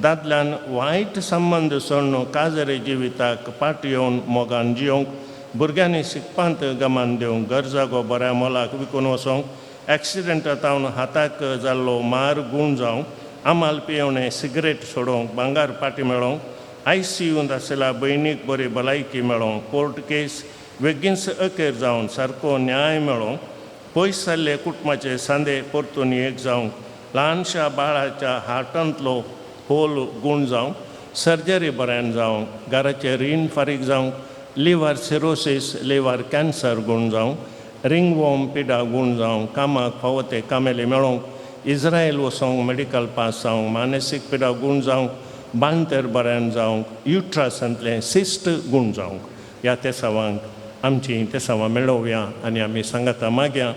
दादल्यान वायट संबंद सोडून काजरे जिविताक पाट येवन मोगान जियोंक, भुरग्यांनी शिकपांत गमान दिवंक, गरजागो बऱ्या मोलाक विकून वचोंक, एक्सिडंटा जावन हाताक जाल्लो मार गूण जावंक, आमाल पियेवणें सिगरेट सोडोवंक, भांगार पाटी मेळोवंक, आयसीयूंत आशिल्ल्या भयणीक बरी भलायकी मेळोवंक, कोर्ट केस बेगीनच अखेर जावन सारको न्याय मेळोवंक, पयस जाल्ले कुटुंबाचे सांदे परतून एक जावंक, ल्हानशा बाळाच्या हार्टांतलो होल गूण जावंक, सर्जरी बऱ्यान जावंक, घराचें रीण फारीक जावंक, लिव्हर सिरोसीस, लिव्हर कॅन्सर गूण जावंक, रिंगवॉर्म पिडा गूण जावंक, कामाक फावो ते कामेली मेळोवंक, इस्रायल वचोंक मेडिकल पास जावंक, मानसीक पिडा गूण जावंक, बांतर बऱ्यान जावंक, युट्रासांतलें सिस्ट गूण जावंक. ह्या तेसावांक आमची तेसावां मेळोवया आनी आमी सांगाता मागया.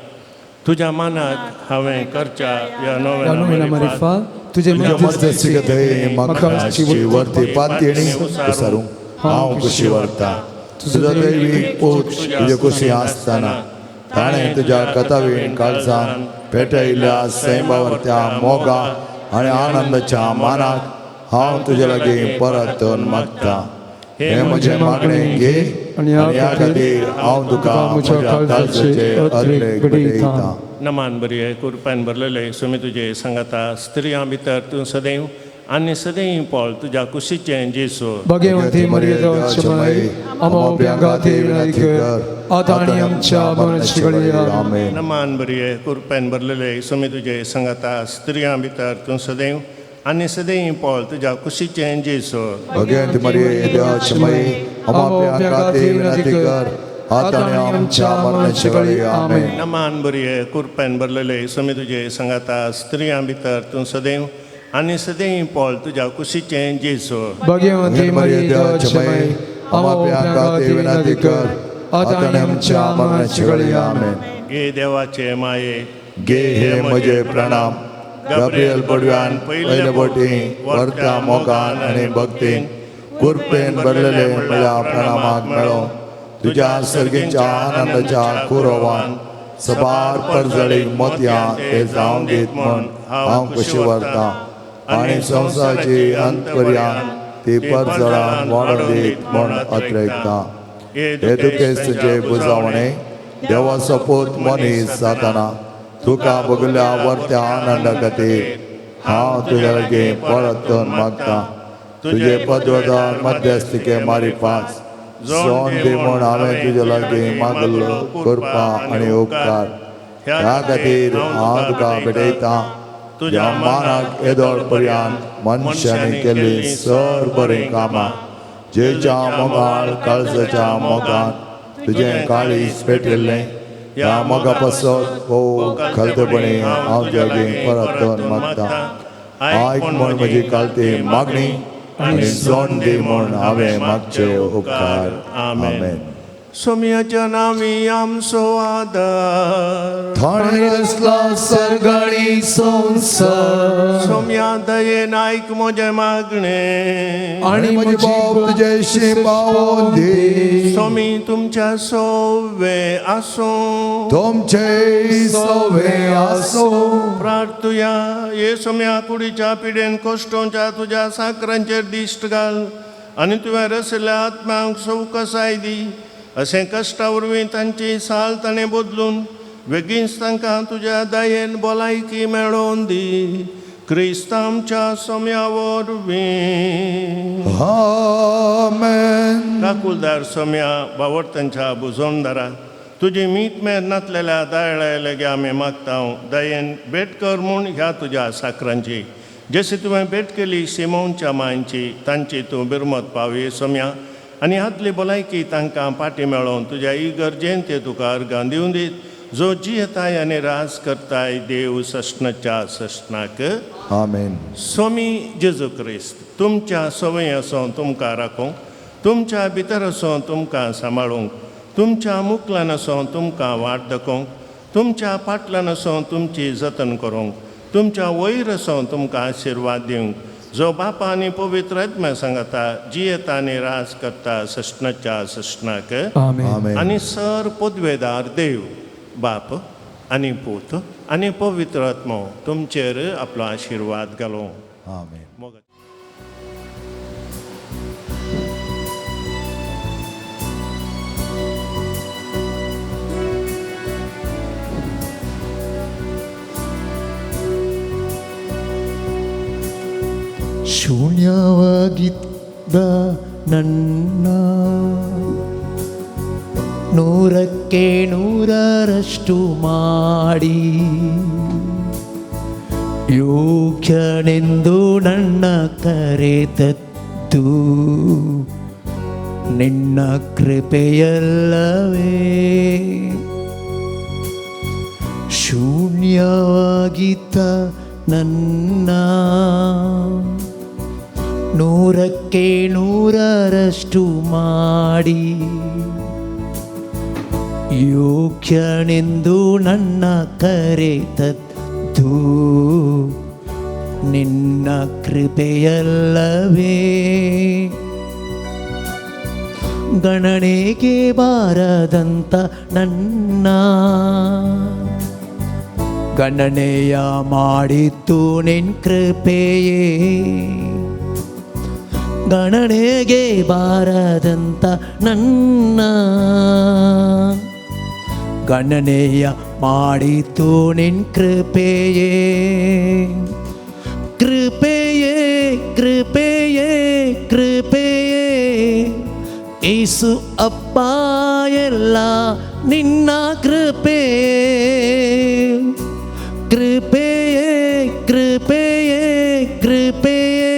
तुज्या मानाक हांवें करच्या ह्या ह्या नोवेना नोवेना मारिफात तुजे तुज्या मध्यस्थी मध्यस्थी म्हाका वरती पातयेणी विसारूंक हांव कुशी व्हरता. तुजो दैवी पूत तुजे कुशी आसतना ताणें तुज्या कथावीण काळजान पेटयल्ल्या सैमावरत्या मोगा आनी आनंदाच्या मानाक हांव तुजे लागीं परतून मागता. हें म्हजें मागणें घे आनी ह्या खातीर हांव तुका म्हज्या काळजाचे अद्रेक भेटयता. नमान बरी कुरपान भरलेले, सुमी तुजे सांगाता. स्त्रियां भितर तूं सदैव आनी सदैव पळ तुज्या कुशीचें जेसू. भगवती मरिय देवाची माई, आम्हा पाप्यां खातीर विनंती कर, आता आणि आमच्या मरणाची वेळी. आमेन. आमेन. नमान बरी कुरपान भरलेले, सुमी तुजे सांगाता. स्त्रियां भितर तूं सदैव आनी सदैव पळ तुज्या कुशीचें जेसू. भगवंत मरिये देवाची माई, आम्हा पाप्यां खातीर विनंती कर, आता आणि आमच्या मरणाची वेळी. आमेन. नमान बरी कुरपान भरलेले, सुमी तुजे सांगाता. स्त्रियां भितर तूं सदैव आनी सदैव पळ तुज्या कुशीचें जेसू. भगवती मरिय देवाची माई, आम्हा पाप्यां खातीर विनंती कर, आता आणि आमच्या मरणाची वेळी. आमेन. गे देवाचे माये, गे हे म्हजे प्रणाम. गाब्रियल पडव्यान पयले बोटी वर्त्या मोगान आनी भक्तीन कुरपेन भरलेले म्हळ्या प्रणामाक मेळो. तुज्या सर्गीच्या आनंदाच्या कुरोवान सबार परजळीक मोतयां ते जावन दीत म्हूण हांव कुशी व्हरतां आनी संवसाराची अंतपर्यान ती परजळान वाडोवन दीत म्हूण अत्रेकतां. हे दुखेस्त तुजे बुजावणे देवाचो पूत मनीस जाताना तुका बगल्या वर्त्या आनंदा खातीर हांव तुज्या लागीं परतून मागता. तुजे पदवदान मध्यस्थिके मारिफास जोन दी म्हूण हांवें तुजे लागीं मागलो कृपा आनी उपकार. ह्या खातीर हांव तुका भेटयतां तुज्या मानाक येदोळ पर्यंत मनशांनी केल्ली सर बरीं कामां, जेच्या मोगाळ काळजाच्या मोगान तुजें काळीज पेटिल्लें. ह्या मोगा पासत भोव खलतेपणी हांव तुज्या लागीं परतून मागता. आयक म्हूण म्हजी कालती मागणी आनी जोण दी म्हूण हांवें मागचे उपकार. आमेन. सोम्याच्या नावी आमचो आदार. थंय रसला सर्गाणी संसार. सोम्या दयेन आयक म्हजें मागणें. आनी म्हजी बाप तुजेशी पावोन दी. सोमी तुमच्या सोवे आसूं. तुमचे सवे आसो. प्रार्थुया. ये सोम्या, कुडीच्या पिडेन कश्टोंच्या तुज्या साकरांचेर दिश्ट घाल आनी तुवें रशिल्ल्या आत्म्यांक सवकसाय दी. अशें कश्टा वरवीं तांची साल ताणें बदलून बेगीनच तांकां तुज्या दयेन भलायकी मेळोवन दी, क्रिस्त आमच्या सोम्या वरवीं. आमेन. काकुलदार सोम्या, बावडतांच्या बुजोणदारा, तुजी मीत मेर नातलेल्या दयाळ्या लागीं आमी मागता दयेन भेट कर म्हूण ह्या तुज्या साकरांची, जशी तुवें भेट केली सिमोनच्या मांयची. तांची तूं बिरमत पावय सोम्या आनी हातली भलायकी तांकां पाटी मेळोवन तुज्या इगर्जेन ते तुका अर्गां दिवन दीत, जो जियेताय आनी राज करताय देव सस्नाच्या सस्नाक. आमेन. स्वामी जेजू क्रिस्त तुमच्या संवय आसूं तुमकां राखूंक, तुमच्या भितर आसूं तुमकां सांबाळूंक, तुमच्या मुकल्यान आसूं तुमकां वाट दाखोवंक, तुमच्या फाटल्यान आसूं तुमची जतन करूंक, तुमच्या वयर आसूं तुमकां आशिर्वाद दिवंक, जो बापा आनी पवित्र आत्म्या सांगता जियेता आनी राज करता सश्णाच्या सश्णाक. आमेन. आमेन. आनी सर पदवेदार देव बाप आनी पूत आनी पवित्र आत्मो तुमचेर आपलो आशिर्वाद घालूं. आमेन. मोगा. ಶೂನ್ಯವಾಗಿದ್ದ ನನ್ನ ನೂರಕ್ಕೆ ನೂರರಷ್ಟು ಮಾಡಿ ಯೋಗ್ಯನೆಂದು ನನ್ನ ಕರೆದದ್ದು ನಿನ್ನ ಕೃಪೆಯಲ್ಲವೇ. ಶೂನ್ಯವಾಗಿದ್ದ ನನ್ನ ನೂರಕ್ಕೆ ನೂರರಷ್ಟು ಮಾಡಿ ಯೋಗ್ಯನೆಂದು ನನ್ನ ಕರೆತದ್ದು ನಿನ್ನ ಕೃಪೆಯಲ್ಲವೇ. ಗಣನೆಗೆ ಬಾರದಂತ ನನ್ನ ಗಣನೆಯ ಮಾಡಿದ್ದು ನಿನ್ ಕೃಪೆಯೇ. ಗಣನೆಗೆ ಬಾರದಂತ ನನ್ನ ಗಣನೆಯ ಮಾಡಿತು ನಿನ್ ಕೃಪೆಯೇ. ಕೃಪೆಯೇ ಕೃಪೆಯೇ ಕೃಪೆಯೇ ಏಸು ಅಪ್ಪ ಎಲ್ಲ ನಿನ್ನ ಕೃಪೆ. ಕೃಪೆಯೇ ಕೃಪೆಯೇ ಕೃಪೆಯೇ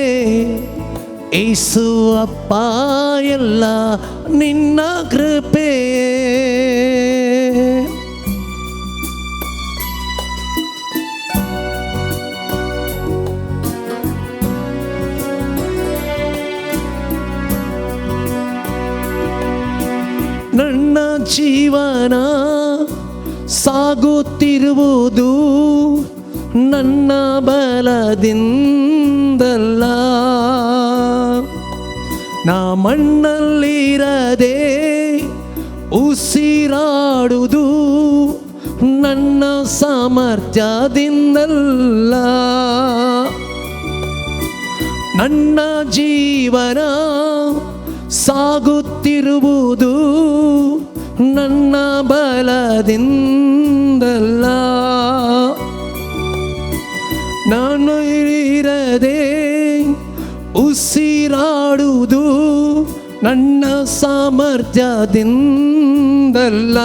ಏಸು ಅಪ್ಪ ಎಲ್ಲ ನಿನ್ನ ಕೃಪೆ. ನನ್ನ ಜೀವನ ಸಾಗುತ್ತಿರುವುದು ನನ್ನ ಬಲದಿಂದಲ್ಲ, ನಾ ಮಣ್ಣಲ್ಲಿರದೆ ಉಸಿರಾಡುವುದು ನನ್ನ ಸಾಮರ್ಥ್ಯದಿಂದಲ್ಲ. ನನ್ನ ಜೀವನ ಸಾಗುತ್ತಿರುವುದು ನನ್ನ ಬಲದಿಂದಲ್ಲ, ನಾನು ಇರದೆ ಉಸಿರಾಡುವುದು ನನ್ನ ಸಾಮರ್ಥ್ಯದಿಂದಲ್ಲ.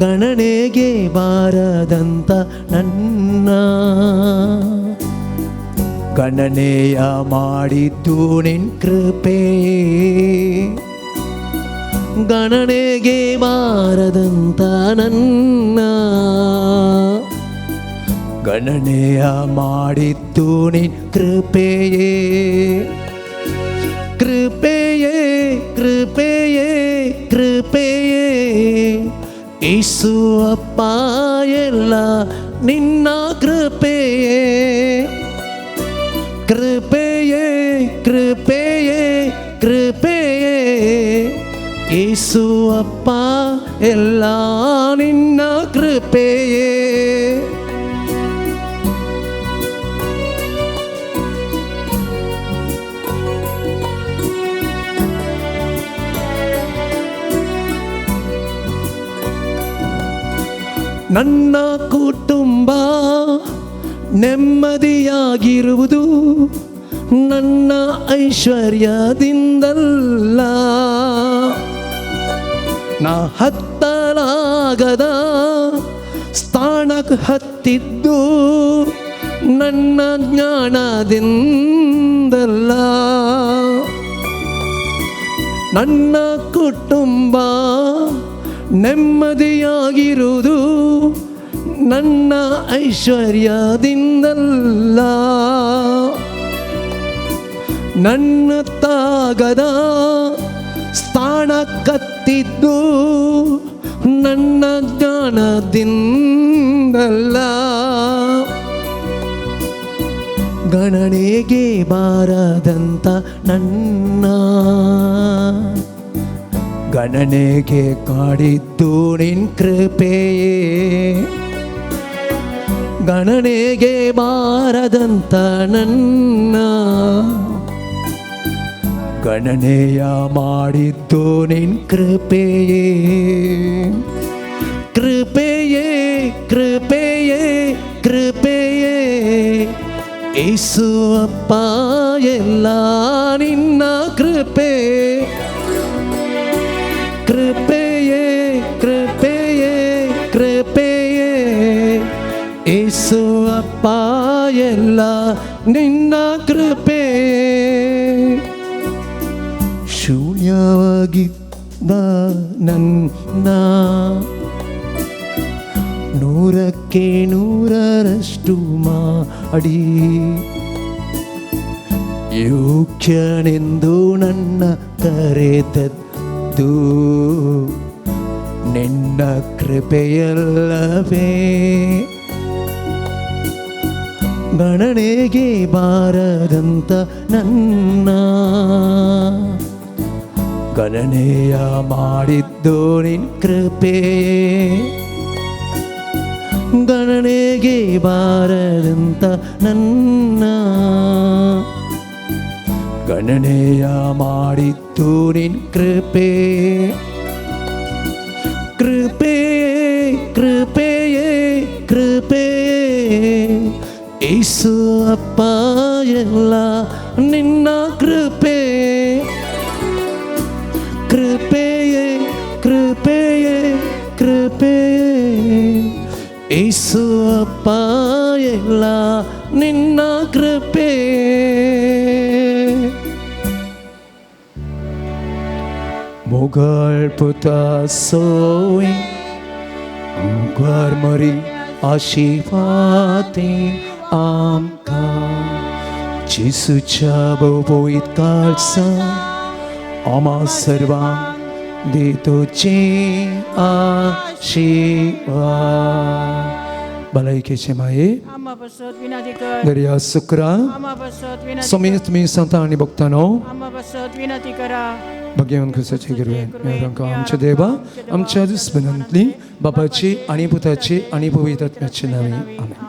ಗಣನೆಗೆ ಬಾರದಂತ ನನ್ನ ಗಣನೆಯ ಮಾಡಿದ್ದು ನಿನ್ ಕೃಪೆ. ಗಣನೆಗೆ ಬಾರದಂತ ನನ್ನ ಗಣನೆಯ ಮಾಡಿದ್ದು ನಿನ್ ಕೃಪೆಯೇ. ಕೃಪೆಯೇ ಕೃಪೆಯೇ ಕೃಪೆಯೇ ಏಸು ಅಪ್ಪ ಎಲ್ಲ ನಿನ್ನ ಕೃಪೆಯೇ. ಕೃಪೆಯೇ ಕೃಪೆಯೇ ಕೃಪೆಯೇ ಏಸು ಅಪ್ಪ ಎಲ್ಲ ನಿನ್ನ ಕೃಪೆಯೇ. ನನ್ನ ಕುಟುಂಬ ನೆಮ್ಮದಿಯಾಗಿರುವುದು ನನ್ನ ಐಶ್ವರ್ಯದಿಂದಲ್ಲ, ನಾ ಹತ್ತಲಾಗದ ಸ್ಥಾನಕ್ಕೆ ಹತ್ತಿದ್ದು ನನ್ನ ಜ್ಞಾನದಿಂದಲ್ಲ. ನನ್ನ ಕುಟುಂಬ ನೆಮ್ಮದಿಯಾಗಿರುವುದು ನನ್ನ ಐಶ್ವರ್ಯದಿಂದಲ್ಲ, ನನ್ನ ತಾಗದ ಸ್ಥಾನ ಕತ್ತಿದ್ದು ನನ್ನ ಜ್ಞಾನದಿಂದಲ್ಲ. ಗಣನೆಗೆ ಬಾರದಂತ ನನ್ನ ಗಣನೆಗೆ ಕಾಡಿದ್ದು ನಿನ್ ಕೃಪೆಯೇ. ಗಣನೆಗೆ ಬಾರದಂತ ನನ್ನ ಗಣನೆಯ ಮಾಡಿದ್ದು ನಿನ್ ಕೃಪೆಯೇ. ಕೃಪೆಯೇ ಕೃಪೆಯೇ ಕೃಪೆಯೇ ಏಸು ಅಪ್ಪ ಎಲ್ಲ ನಿನ್ನ ಕೃಪೆ. ಕೃಪೆಯೇ ಕೃಪೆಯೇ ಕೃಪೆಯೇ ಏಸು ಅಪ್ಪ ಎಲ್ಲ ನಿನ್ನ ಕೃಪೆ. ಶೂನ್ಯವಾಗಿದ್ದ ನನ್ನ 100ಕ್ಕೆ 100ರಷ್ಟು ಮಾಡಿ ಯೋಗ್ಯನೆಂದು ನನ್ನ ಕರೆದದ್ದು ನಿನ್ನ ಕೃಪೆಯಲ್ಲವೇ. ಗಣನೆಗೆ ಬಾರದಂತ ನನ್ನ ಗಣನೆಯ ಮಾಡಿದ್ದು ನಿನ್ ಕೃಪೆ. ಗಣನೆಗೆ ಬಾರದಂತ ನನ್ನ ಗಣನೆಯ ಮಾಡಿದ್ದು ನಿನ್ ಕೃಪೆ. ಕೃಪೆಯೇ ಕೃಪೆಯೇ ಕೃಪೆಯೇ ಏಸು ಅಪ್ಪ ಎಲ್ಲ ನಿನ್ನ ಕೃಪೆ. ಕೃಪೆಯೇ ಕೃಪೆಯೇ ಕೃಪೆಯೇ ಏಸು ಅಪ್ಪ ಎಲ್ಲ ನಿನ್ನ ಕೃಪೆ. ಮೊಗಲ್ ಪುತ ಸೋಯ್ मुखार मरी आशिवाते आमकां जेसूच्या भोवभोवीत काळसा आम्हा सर्वांक दितोचे आशिर्वाद. भलायकेचे माये आम्हा पासत विनंती कर. दर्या सुक्रा आम्हा पासत विनंती समेत तुमी सांता आनी भक्तानो आम्हा पासत विनंती करा. भाग्यवान खुसाचे गिरवे मेळांका आमच्या देवा आमच्या दुस्मनांतली बापाची आनी पुताची आनी पवित्र आत्म्याची नावे. आमेन.